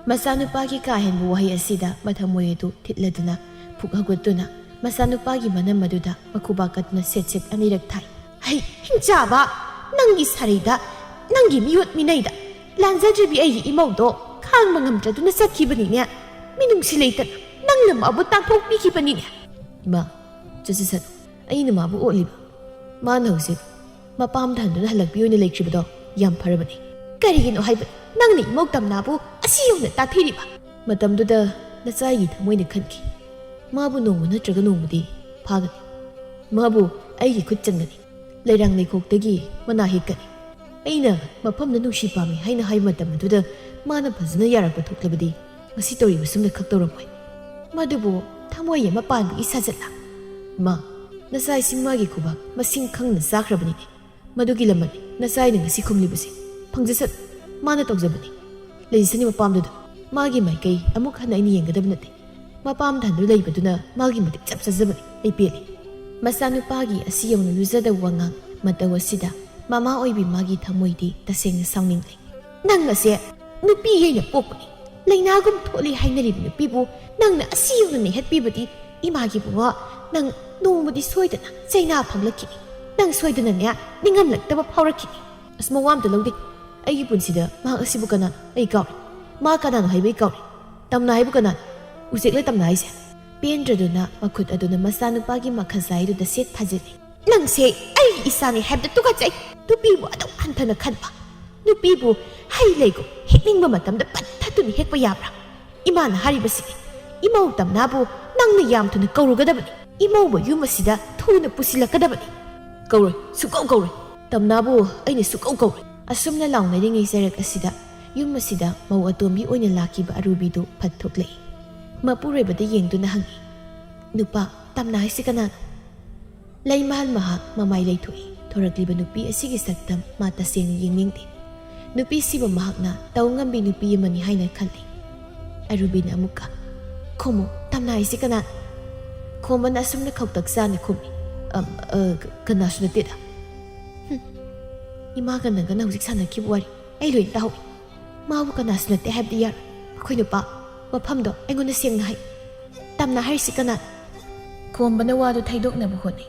ꯃꯆꯥꯅꯨꯄꯥꯒꯤ ꯀꯥ ꯍꯦꯟꯕ ꯋꯥꯍꯩ ꯑꯁꯤꯗ ꯃꯊꯃꯣꯏ ꯑꯗꯨ ꯊꯤꯠꯂꯗꯨꯅ ꯐꯨꯛ ꯍꯧꯒꯠꯇꯨꯅ ꯃꯆꯥꯅꯨꯄꯥꯒꯤ ꯃꯅꯝ ꯑꯗꯨꯗ ꯃꯈꯨꯕꯥꯛ ꯀꯠꯇꯨꯅ ꯁꯦꯠ ꯁꯦꯠ ꯑꯅꯤꯔꯛ ꯊꯥꯏ꯫ "ꯍꯩ, ꯍꯤꯡꯆꯥꯕ! ꯅꯪꯒꯤ ꯁꯥꯔꯩꯗ, ꯅꯪꯒꯤ ꯃꯤꯑꯣꯠ ꯃꯤꯅꯩꯗ ꯂꯥꯟꯖꯗ꯭ꯔꯤꯕꯤ ꯑꯩꯒꯤ ꯏꯃꯧꯗꯣ ꯈꯥꯡꯕ ꯉꯝꯗ꯭ꯔꯗꯨꯅ ꯆꯠꯈꯤꯕꯅꯤꯅꯦ꯫ ꯃꯤꯅꯨꯡꯁꯤ ꯂꯩꯇꯅ ꯅꯪꯅ ꯃꯥꯕꯨ ꯇꯥꯟꯊꯣꯛꯄꯤꯈꯤꯕꯅꯤꯅꯦ"꯫ "ꯏꯃꯥ, ꯆꯠꯆꯁꯅꯨ꯫ ꯑꯩꯅ ꯃꯥꯕꯨ ꯑꯣꯠꯂꯤꯕ꯫ ꯃꯥꯅ ꯍꯧꯖꯤꯛ ꯃꯄꯥꯝꯗ ꯍꯟꯗꯨꯅ ꯍꯜꯂꯛꯄꯤ ꯑꯣꯏꯅ ꯂꯩꯈ꯭ꯔꯤꯕꯗꯣ ꯌꯥꯝ ꯐꯔꯕꯅꯤ"꯫ "ꯀꯔꯤꯒꯤꯅꯣ ꯍꯥꯏꯕ ꯅꯪꯅ ꯏꯃꯧ ꯇꯝꯅꯥꯕꯨ ꯑꯁꯤ ꯌꯧꯅ ꯇꯥꯊꯤꯔꯤꯕ?" "ꯃꯇꯝꯗꯨꯗ ꯅꯆꯥ ꯑꯩꯒꯤ ꯊꯃꯣꯏꯅ ꯈꯟꯈꯤ, ꯃꯥꯕꯨ ꯅꯣꯡꯃ ꯅꯠꯇ꯭ꯔꯒ ꯅꯣꯡꯃꯗꯤ ꯐꯥꯒꯅꯤ꯫ ꯃꯥꯕꯨ ꯑꯩꯒꯤ ꯈꯨꯠ ꯆꯟꯒꯅꯤ, ꯂꯩꯔꯥꯡ ꯂꯩꯈꯣꯛꯇꯒꯤ ꯃꯅꯥ ꯍꯦꯛꯀꯅꯤ꯫ ꯑꯩꯅ ꯃꯐꯝꯗ ꯅꯨꯡꯁꯤ ꯄꯥꯝꯃꯤ ꯍꯥꯏꯅ ꯍꯥꯏꯕ ꯃꯇꯝ ꯑꯗꯨꯗ ꯃꯥꯅ ꯐꯖꯅ ꯌꯥꯔꯛꯄ ꯊꯣꯛꯂꯕꯗꯤ ꯉꯁꯤ ꯇꯧꯔꯤꯕ ꯁꯨꯝꯅ ꯈꯛ ꯇꯧꯔꯝꯃꯣꯏ꯫ ꯃꯗꯨꯕꯨ ꯊꯃꯣꯏ ꯑꯃ ꯄꯥꯟꯕꯒꯤ ꯁꯥꯖꯠꯂ? ꯃꯥ, ꯅꯆꯥ ꯏꯁꯤꯡ ꯃꯥꯒꯤ ꯈꯨꯕꯥꯛ ꯃꯁꯤꯡ ꯈꯪꯅ ꯆꯥꯈ꯭ꯔꯕꯅꯤꯅꯦ꯫ ꯃꯗꯨꯒꯤ ꯂꯃꯟꯅꯤ ꯅꯆꯥ ꯑꯩꯅ ꯉꯁꯤ ꯈꯨꯝꯂꯤꯕꯁꯦ꯫ ꯐꯪꯖꯁꯅꯨ, ꯃꯥꯅ ꯇꯧꯖꯕꯅꯤ꯫ ꯂꯩꯖꯁꯅꯤ ꯃꯄꯥꯝꯗꯨꯗ꯫ ꯃꯥꯒꯤ ꯃꯥꯏꯀꯩ ꯑꯃꯨꯛ ꯍꯟꯅ ꯑꯩꯅ ꯌꯦꯡꯒꯗꯕ ꯅꯠꯇꯦ꯫ ꯃꯄꯥꯝ ꯊꯟꯗꯨꯅ ꯂꯩꯕꯗꯨꯅ ꯃꯥꯒꯤ ꯃꯇꯤꯛ ꯆꯞ ꯆꯥꯖꯕꯅꯤ꯫ ꯑꯩ ꯄꯦꯜꯂꯤ"꯫ ꯃꯆꯥꯅꯨꯄꯥꯒꯤ ꯑꯁꯤ ꯌꯧꯅ ꯂꯨꯖꯗꯕ ꯋꯥꯉꯥꯡ ꯃꯇꯧ ꯑꯁꯤꯗ ꯃꯃꯥ ꯑꯣꯏꯕꯤ ꯃꯥꯒꯤ ꯊꯃꯣꯏꯗꯤ ꯇꯁꯦꯡꯅ ꯁꯥꯎꯅꯤꯡꯂꯦ꯫ "ꯅꯪ ꯑꯁꯦ ꯅꯨꯄꯤ ꯑꯩꯅ ꯄꯣꯛꯄꯅꯤ, ꯂꯥꯏꯅꯥꯒꯨꯝ ꯊꯣꯛꯂꯤ ꯍꯥꯏꯅꯔꯤꯕ ꯅꯨꯄꯤꯕꯨ ꯅꯪꯅ ꯑꯁꯤ ꯌꯧꯅ ꯅꯩꯍꯠꯄꯤꯕꯗꯤ, ꯏꯃꯥꯒꯤ ꯏꯕꯨꯡꯉꯣ, ꯅꯪ ꯅꯣꯡꯃꯗꯤ ꯁꯣꯏꯗꯅ ꯆꯩꯅꯥ ꯐꯪꯂꯛꯈꯤꯅꯤ꯫ ꯅꯪ ꯁꯣꯏꯗꯅꯅꯦ ꯅꯤꯡꯉꯝꯂꯛꯇꯕ ꯐꯥꯎꯔꯛꯈꯤꯅꯤ꯫ ꯑꯁ, ꯃꯋꯥ ꯑꯝꯇ ꯂꯧꯗꯦ꯫ ꯑꯩꯒꯤ ꯄꯨꯟꯁꯤꯗ ꯃꯍꯥꯛ ꯑꯁꯤꯕꯨ ꯀꯅꯥꯅꯣ ꯑꯩ ꯀꯥꯎꯔꯦ꯫ ꯃꯥ ꯀꯅꯥꯅꯣ ꯍꯥꯏꯕ ꯑꯩ ꯀꯥꯎꯔꯦ꯫ ꯇꯝꯅꯥ ꯍꯥꯏꯕꯨ ꯀꯅꯥꯅꯣ? ꯎꯆꯦꯛꯂ ꯇꯝꯅꯥ ꯍꯥꯏꯁꯦ? ꯄꯦꯟꯗ꯭ꯔꯗꯨꯅ ꯃꯈꯨꯠ ꯑꯗꯨꯅ ꯃꯆꯥꯅꯨꯄꯥꯒꯤ ꯃꯈꯥꯖꯥꯏꯗꯨꯗ ꯁꯦꯠ ꯐꯥꯖꯤꯜꯂꯤ꯫ ꯅꯪꯁꯦ ꯑꯩꯒꯤ ꯏꯆꯥꯅꯤ ꯍꯥꯏꯕꯗ ꯇꯨꯀꯠꯆꯩ꯫ ꯅꯨꯄꯤꯕꯨ ꯑꯗꯨꯛ ꯍꯟꯊꯅ ꯈꯟꯕ꯫ ꯅꯨꯄꯤꯕꯨ ꯍꯩ ꯂꯩꯒꯨꯝ ꯍꯦꯛꯅꯤꯡꯕ ꯃꯇꯝꯗ ꯄꯠꯊꯗꯨꯅ ꯍꯦꯛꯄ ꯌꯥꯕ꯭ꯔꯥ? ꯏꯃꯥꯅ ꯍꯥꯏꯔꯤꯕꯁꯤꯅꯤ꯫ ꯏꯃꯧ ꯇꯝꯅꯥꯕꯨ ꯅꯪꯅ ꯌꯥꯝ ꯊꯨꯅ ꯀꯧꯔꯨꯒꯗꯕꯅꯤ꯫ ꯏꯃꯧꯕ ꯌꯨꯝ ꯑꯁꯤꯗ ꯊꯨꯅ ꯄꯨꯁꯤꯜꯂꯛꯀꯗꯕꯅꯤ꯫ ꯀꯧꯔꯣꯏ, ꯁꯨꯛꯀꯧ ꯀꯧꯔꯣꯏ꯫ ꯇꯝꯅꯥꯕꯨ ꯑꯩꯅ ꯁꯨꯛꯀꯧ ꯀꯧꯔꯣꯏ꯫ ꯑꯁꯨꯝꯅ ꯂꯥꯎꯅꯔꯤꯉꯩ ꯆꯔꯛ ꯑꯁꯤꯗ ꯌꯨꯝ ꯑꯁꯤꯗ ꯃꯧ ꯑꯇꯣꯝꯕꯤ ꯑꯣꯏꯅ ꯂꯥꯛꯈꯤꯕ ꯑꯔꯨꯕꯤꯗꯨ ꯐꯠ ꯊꯣꯛꯂꯛꯏ꯫ ꯃꯄꯨꯔꯣꯏꯕꯗ ꯌꯦꯡꯗꯨꯅ ꯍꯪꯉꯤ, "ꯅꯨꯄꯥ, ꯇꯝꯅꯥ ꯍꯥꯏꯁꯤ ꯀꯅꯥꯅꯣ?" ꯂꯩꯃꯍꯜ ꯃꯍꯥꯛ ꯃꯃꯥꯏ ꯂꯩꯊꯣꯛꯏ꯫ ꯊꯣꯔꯛꯂꯤꯕ ꯅꯨꯄꯤ ꯑꯁꯤꯒꯤ ꯁꯛꯇꯝ ꯃꯥ ꯇꯁꯦꯡꯅ ꯌꯦꯡꯅꯤꯡꯗꯦ꯫ ꯅꯨꯄꯤꯁꯤꯕꯨ ꯃꯍꯥꯛꯅ ꯇꯧ ꯉꯝꯕꯤ ꯅꯨꯄꯤ ꯑꯃꯅꯤ ꯍꯥꯏꯅ ꯈꯜꯂꯤ꯫ ꯑꯔꯨꯕꯤꯅ ꯑꯃꯨꯛꯀ, "ꯈꯨꯝꯃꯨ, ꯇꯝꯅꯥ ꯍꯥꯏꯁꯤ ꯀꯅꯥꯅꯣ?" ꯈꯣꯝꯕꯅ ꯑꯁꯨꯝꯅ ꯈꯧꯇꯛ ꯆꯥꯅ ꯈꯨꯝꯃꯤ, "ꯑꯝ, ꯑ, ꯀ-, ꯀꯅꯥꯁꯨ ꯅꯠꯇꯦꯗ꯫" "ꯍꯨꯝ, ꯏꯃꯥꯒ ꯅꯪꯒꯅ ꯍꯧꯖꯤꯛ ꯁꯥꯟꯅꯈꯤꯕ ꯋꯥꯔꯤ ꯑꯩ ꯂꯣꯏꯅ ꯇꯥꯍꯧꯏ꯫ ꯃꯥꯕꯨ ꯀꯅꯥꯁꯨ ꯅꯠꯇꯦ ꯍꯥꯏꯕꯗꯤ ꯌꯥꯔꯣꯏ꯫ ꯑꯩꯈꯣꯏ ꯅꯨꯄꯥ, ꯋꯥꯐꯝꯗꯣ ꯑꯩꯉꯣꯟꯗ ꯁꯦꯡꯅ ꯍꯥꯏ꯫ ꯇꯝꯅꯥ ꯍꯥꯏꯔꯤꯁꯤ ꯀꯅꯥꯅꯣ?" ꯈꯣꯝꯕꯅ ꯋꯥꯗꯨ ꯊꯩꯗꯣꯛꯅꯕ ꯍꯣꯠꯅꯩ꯫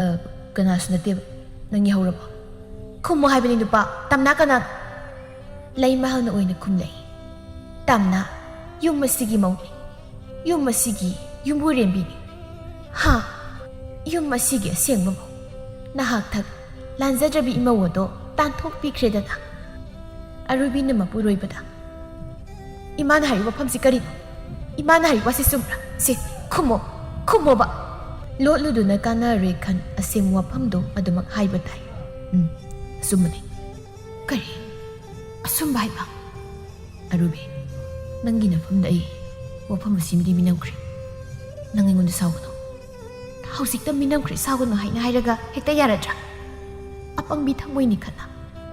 "ꯑ, ꯀꯅꯥꯁꯨ ꯅꯠꯇꯦꯕ꯫ ꯅꯪ ꯌꯥꯍꯧꯔꯕꯣ?" "ꯈꯨꯝꯃꯣ ꯍꯥꯏꯕꯅꯤ ꯅꯨꯄꯥ, ꯇꯝꯅꯥ ꯀꯅꯥꯅꯣ?" ꯂꯩꯃꯍꯜꯅ ꯑꯣꯏꯅ ꯈꯨꯝꯂꯛꯏ꯫ "ꯇꯝꯅꯥ, ꯌꯨꯝ ꯑꯁꯤꯒꯤ ꯃꯧꯅꯤ꯫ ꯌꯨꯝ ꯑꯁꯤꯒꯤ ꯌꯨꯝꯕꯨꯔꯦꯝꯕꯤꯅꯤ꯫ ꯍꯥ? ꯌꯨꯝ ꯑꯁꯤꯒꯤ ꯑꯁꯦꯡꯕ ꯃꯧ꯫ ꯅꯍꯥꯛ ꯊꯛ ꯂꯥꯟꯖꯗ꯭ꯔꯕꯤ ꯏꯃꯧ ꯑꯗꯣ ꯇꯥꯟꯊꯣꯛꯄꯤꯈ꯭ꯔꯦꯗꯅ꯫" ꯑꯔꯨꯕꯤꯅ ꯃꯄꯨꯔꯣꯏꯕꯗ, "ꯏꯃꯥꯅ ꯍꯥꯏꯔꯤꯕ ꯋꯥꯐꯝꯁꯤ ꯀꯔꯤꯅꯣ? ꯏꯃꯥꯅ ꯍꯥꯏꯔꯤꯕ ꯋꯥꯁꯤ ꯆꯨꯝꯕ꯭ꯔꯥ? ꯁꯤ ꯈꯨꯝꯃꯣ, ꯈꯨꯝꯃꯣꯕ꯫" ꯂꯣꯠꯂꯨꯗꯨꯅ ꯀꯥꯟꯅꯔꯣꯏ ꯈꯟ ꯑꯁꯦꯡꯕ ꯋꯥꯐꯝꯗꯣ ꯑꯗꯨꯃꯛ ꯍꯥꯏꯕ ꯇꯥꯏ꯫ "ꯎꯝ, ꯑꯆꯨꯝꯕꯅꯤ꯫" "ꯀꯔꯤ? ꯑꯆꯨꯝꯕ ꯍꯥꯏꯕ?" "ꯑꯔꯨꯕꯤ, ꯅꯪꯒꯤ ꯅꯐꯝꯗ ꯑꯩ ꯋꯥꯐꯝ ꯑꯁꯤꯃꯗꯤ ꯃꯤꯅꯝꯈ꯭ꯔꯦ꯫ ꯅꯪ ꯑꯩꯉꯣꯟꯗ ꯁꯥꯎꯒꯅꯨ꯫ ꯍꯧꯖꯤꯛꯇ ꯃꯤꯅꯝꯈ꯭ꯔꯦ, ꯁꯥꯎꯒꯅꯨ ꯍꯥꯏꯅ ꯍꯥꯏꯔꯒ ꯍꯦꯛꯇ ꯌꯥꯔꯗ꯭ꯔꯥ? ꯑꯄꯪꯕꯤ ꯊꯃꯣꯏꯅꯤ ꯈꯟꯅ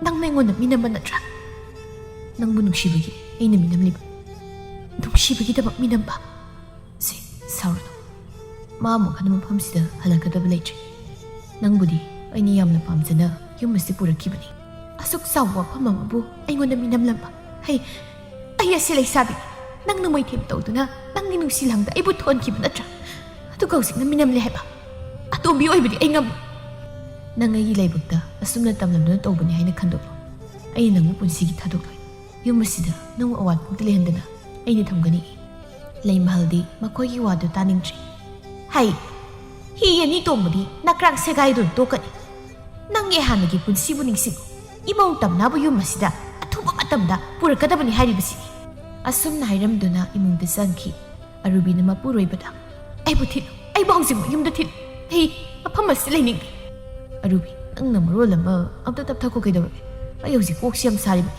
ꯅꯪꯅ ꯑꯩꯉꯣꯟꯗ ꯃꯤꯅꯝꯕ ꯅꯠꯇ꯭ꯔꯥ? ꯅꯪꯕꯨ ꯅꯨꯡꯁꯤꯕꯒꯤ ꯑꯩꯅ ꯃꯤꯅꯝꯂꯤꯕ꯫ ꯅꯨꯡꯁꯤꯕꯒꯤꯗꯃꯛ ꯃꯤꯅꯝꯕ꯫ ꯁꯦ, ꯁꯥꯎꯔꯅꯨ꯫ ꯃꯥ ꯑꯃꯨꯛ ꯍꯟꯅ ꯃꯐꯝꯁꯤꯗ ꯍꯜꯂꯛꯀꯗꯕ ꯂꯩꯇ꯭ꯔꯦ꯫ ꯅꯪꯕꯨꯗꯤ ꯑꯩꯅ ꯌꯥꯝꯅ ꯄꯥꯝꯖꯅ ꯌꯨꯝ ꯑꯁꯤ ꯄꯨꯔꯛꯈꯤꯕꯅꯤ꯫ ꯑꯁꯨꯛ ꯆꯥꯎꯕ ꯋꯥꯐꯝ ꯑꯃꯕꯨ ꯑꯩꯉꯣꯟꯗ ꯃꯤꯅꯝꯂꯝꯕ꯫ ꯑꯩ, ꯑꯩ ꯑꯁꯤ ꯂꯩꯁꯥꯕꯤ, ꯅꯪꯅ ꯃꯣꯏꯊꯦꯝ ꯇꯧꯗꯨꯅ ꯅꯪꯒꯤ ꯅꯨꯡꯁꯤ ꯂꯥꯡꯗ ꯑꯩꯕꯨ ꯊꯣꯟꯈꯤꯕ ꯅꯠꯇ꯭ꯔꯥ? ꯑꯗꯨꯒ ꯍꯧꯖꯤꯛꯅ ꯃꯤꯅꯝꯂꯦ ꯍꯥꯏꯕ? ꯑꯇꯣꯝꯕꯤ ꯑꯣꯏꯕꯗꯤ ꯑꯩ ꯉꯝꯃꯣꯏ꯫ ꯅꯪ ꯑꯩꯒꯤ ꯂꯥꯏꯕꯛꯇ ꯑꯁꯨꯝꯅ ꯇꯝꯂꯝꯗꯨꯅ ꯇꯧꯕꯅꯤ ꯍꯥꯏꯅ ꯈꯟꯗꯣꯛꯂꯣ꯫ ꯑꯩꯅ ꯅꯪꯕꯨ ꯄꯨꯟꯁꯤꯒꯤ ꯊꯥꯗꯣꯛꯂꯣꯏ꯫ ꯌꯨꯝ ꯑꯁꯤꯗ ꯅꯪꯕꯨ ꯑꯋꯥꯠꯄ ꯑꯝꯇ ꯂꯩꯍꯟꯗꯅ ꯑꯩꯅ ꯊꯝꯒꯅꯤ꯫ ꯂꯩꯃꯍꯜꯗꯤ ꯃꯈꯣꯏꯒꯤ ꯋꯥꯗꯨ ꯇꯥꯅꯤꯡꯗ꯭ꯔꯦ꯫ ꯍꯩ, ꯍꯤ ꯑꯅꯤ ꯇꯣꯡꯕꯗꯤ ꯅꯀ꯭ꯔꯥꯡ ꯁꯦꯒꯥꯏꯗꯨꯅ ꯇꯣꯛꯀꯅꯤ꯫ ꯅꯪꯒꯤ ꯍꯥꯟꯅꯒꯤ ꯄꯨꯟꯁꯤꯕꯨ ꯅꯤꯡꯁꯤꯡꯉꯨ꯫ ꯏꯃꯧ ꯇꯝꯅꯕ ꯌꯨꯝ ꯑꯁꯤꯗ ꯑꯊꯨꯕ ꯃꯇꯝꯗ ꯄꯨꯔꯛꯀꯗꯕꯅꯤ ꯍꯥꯏꯔꯤꯕꯁꯤꯅꯤ꯫ ꯑꯁꯨꯝꯅ ꯍꯥꯏꯔꯝꯗꯨꯅ ꯏꯃꯨꯡꯗ ꯆꯪꯈꯤ꯫ ꯑꯔꯨꯕꯤꯅ ꯃꯄꯨꯔꯣꯏꯕꯗ, "ꯑꯩꯕꯨ ꯊꯤꯜꯂꯨ, ꯑꯩꯕꯨ ꯍꯧꯖꯤꯛꯃꯛ ꯌꯨꯝꯗ ꯊꯤꯜꯂꯨ꯫ ꯑꯩ ꯃꯐꯝ ꯑꯁꯤꯗ ꯂꯩꯅꯤꯡꯗꯦ꯫" "ꯑꯔꯨꯕꯤ, ꯅꯪꯅ ꯃꯔꯣꯜ ꯑꯃ ꯑꯝꯇ ꯇꯞꯊꯈꯣ ꯀꯩꯗꯧꯔꯒꯦ? ꯑꯩ ꯍꯧꯖꯤꯛ ꯀꯣꯛꯁꯤ ꯌꯥꯝ ꯁꯥꯔꯤꯕꯅꯤ꯫"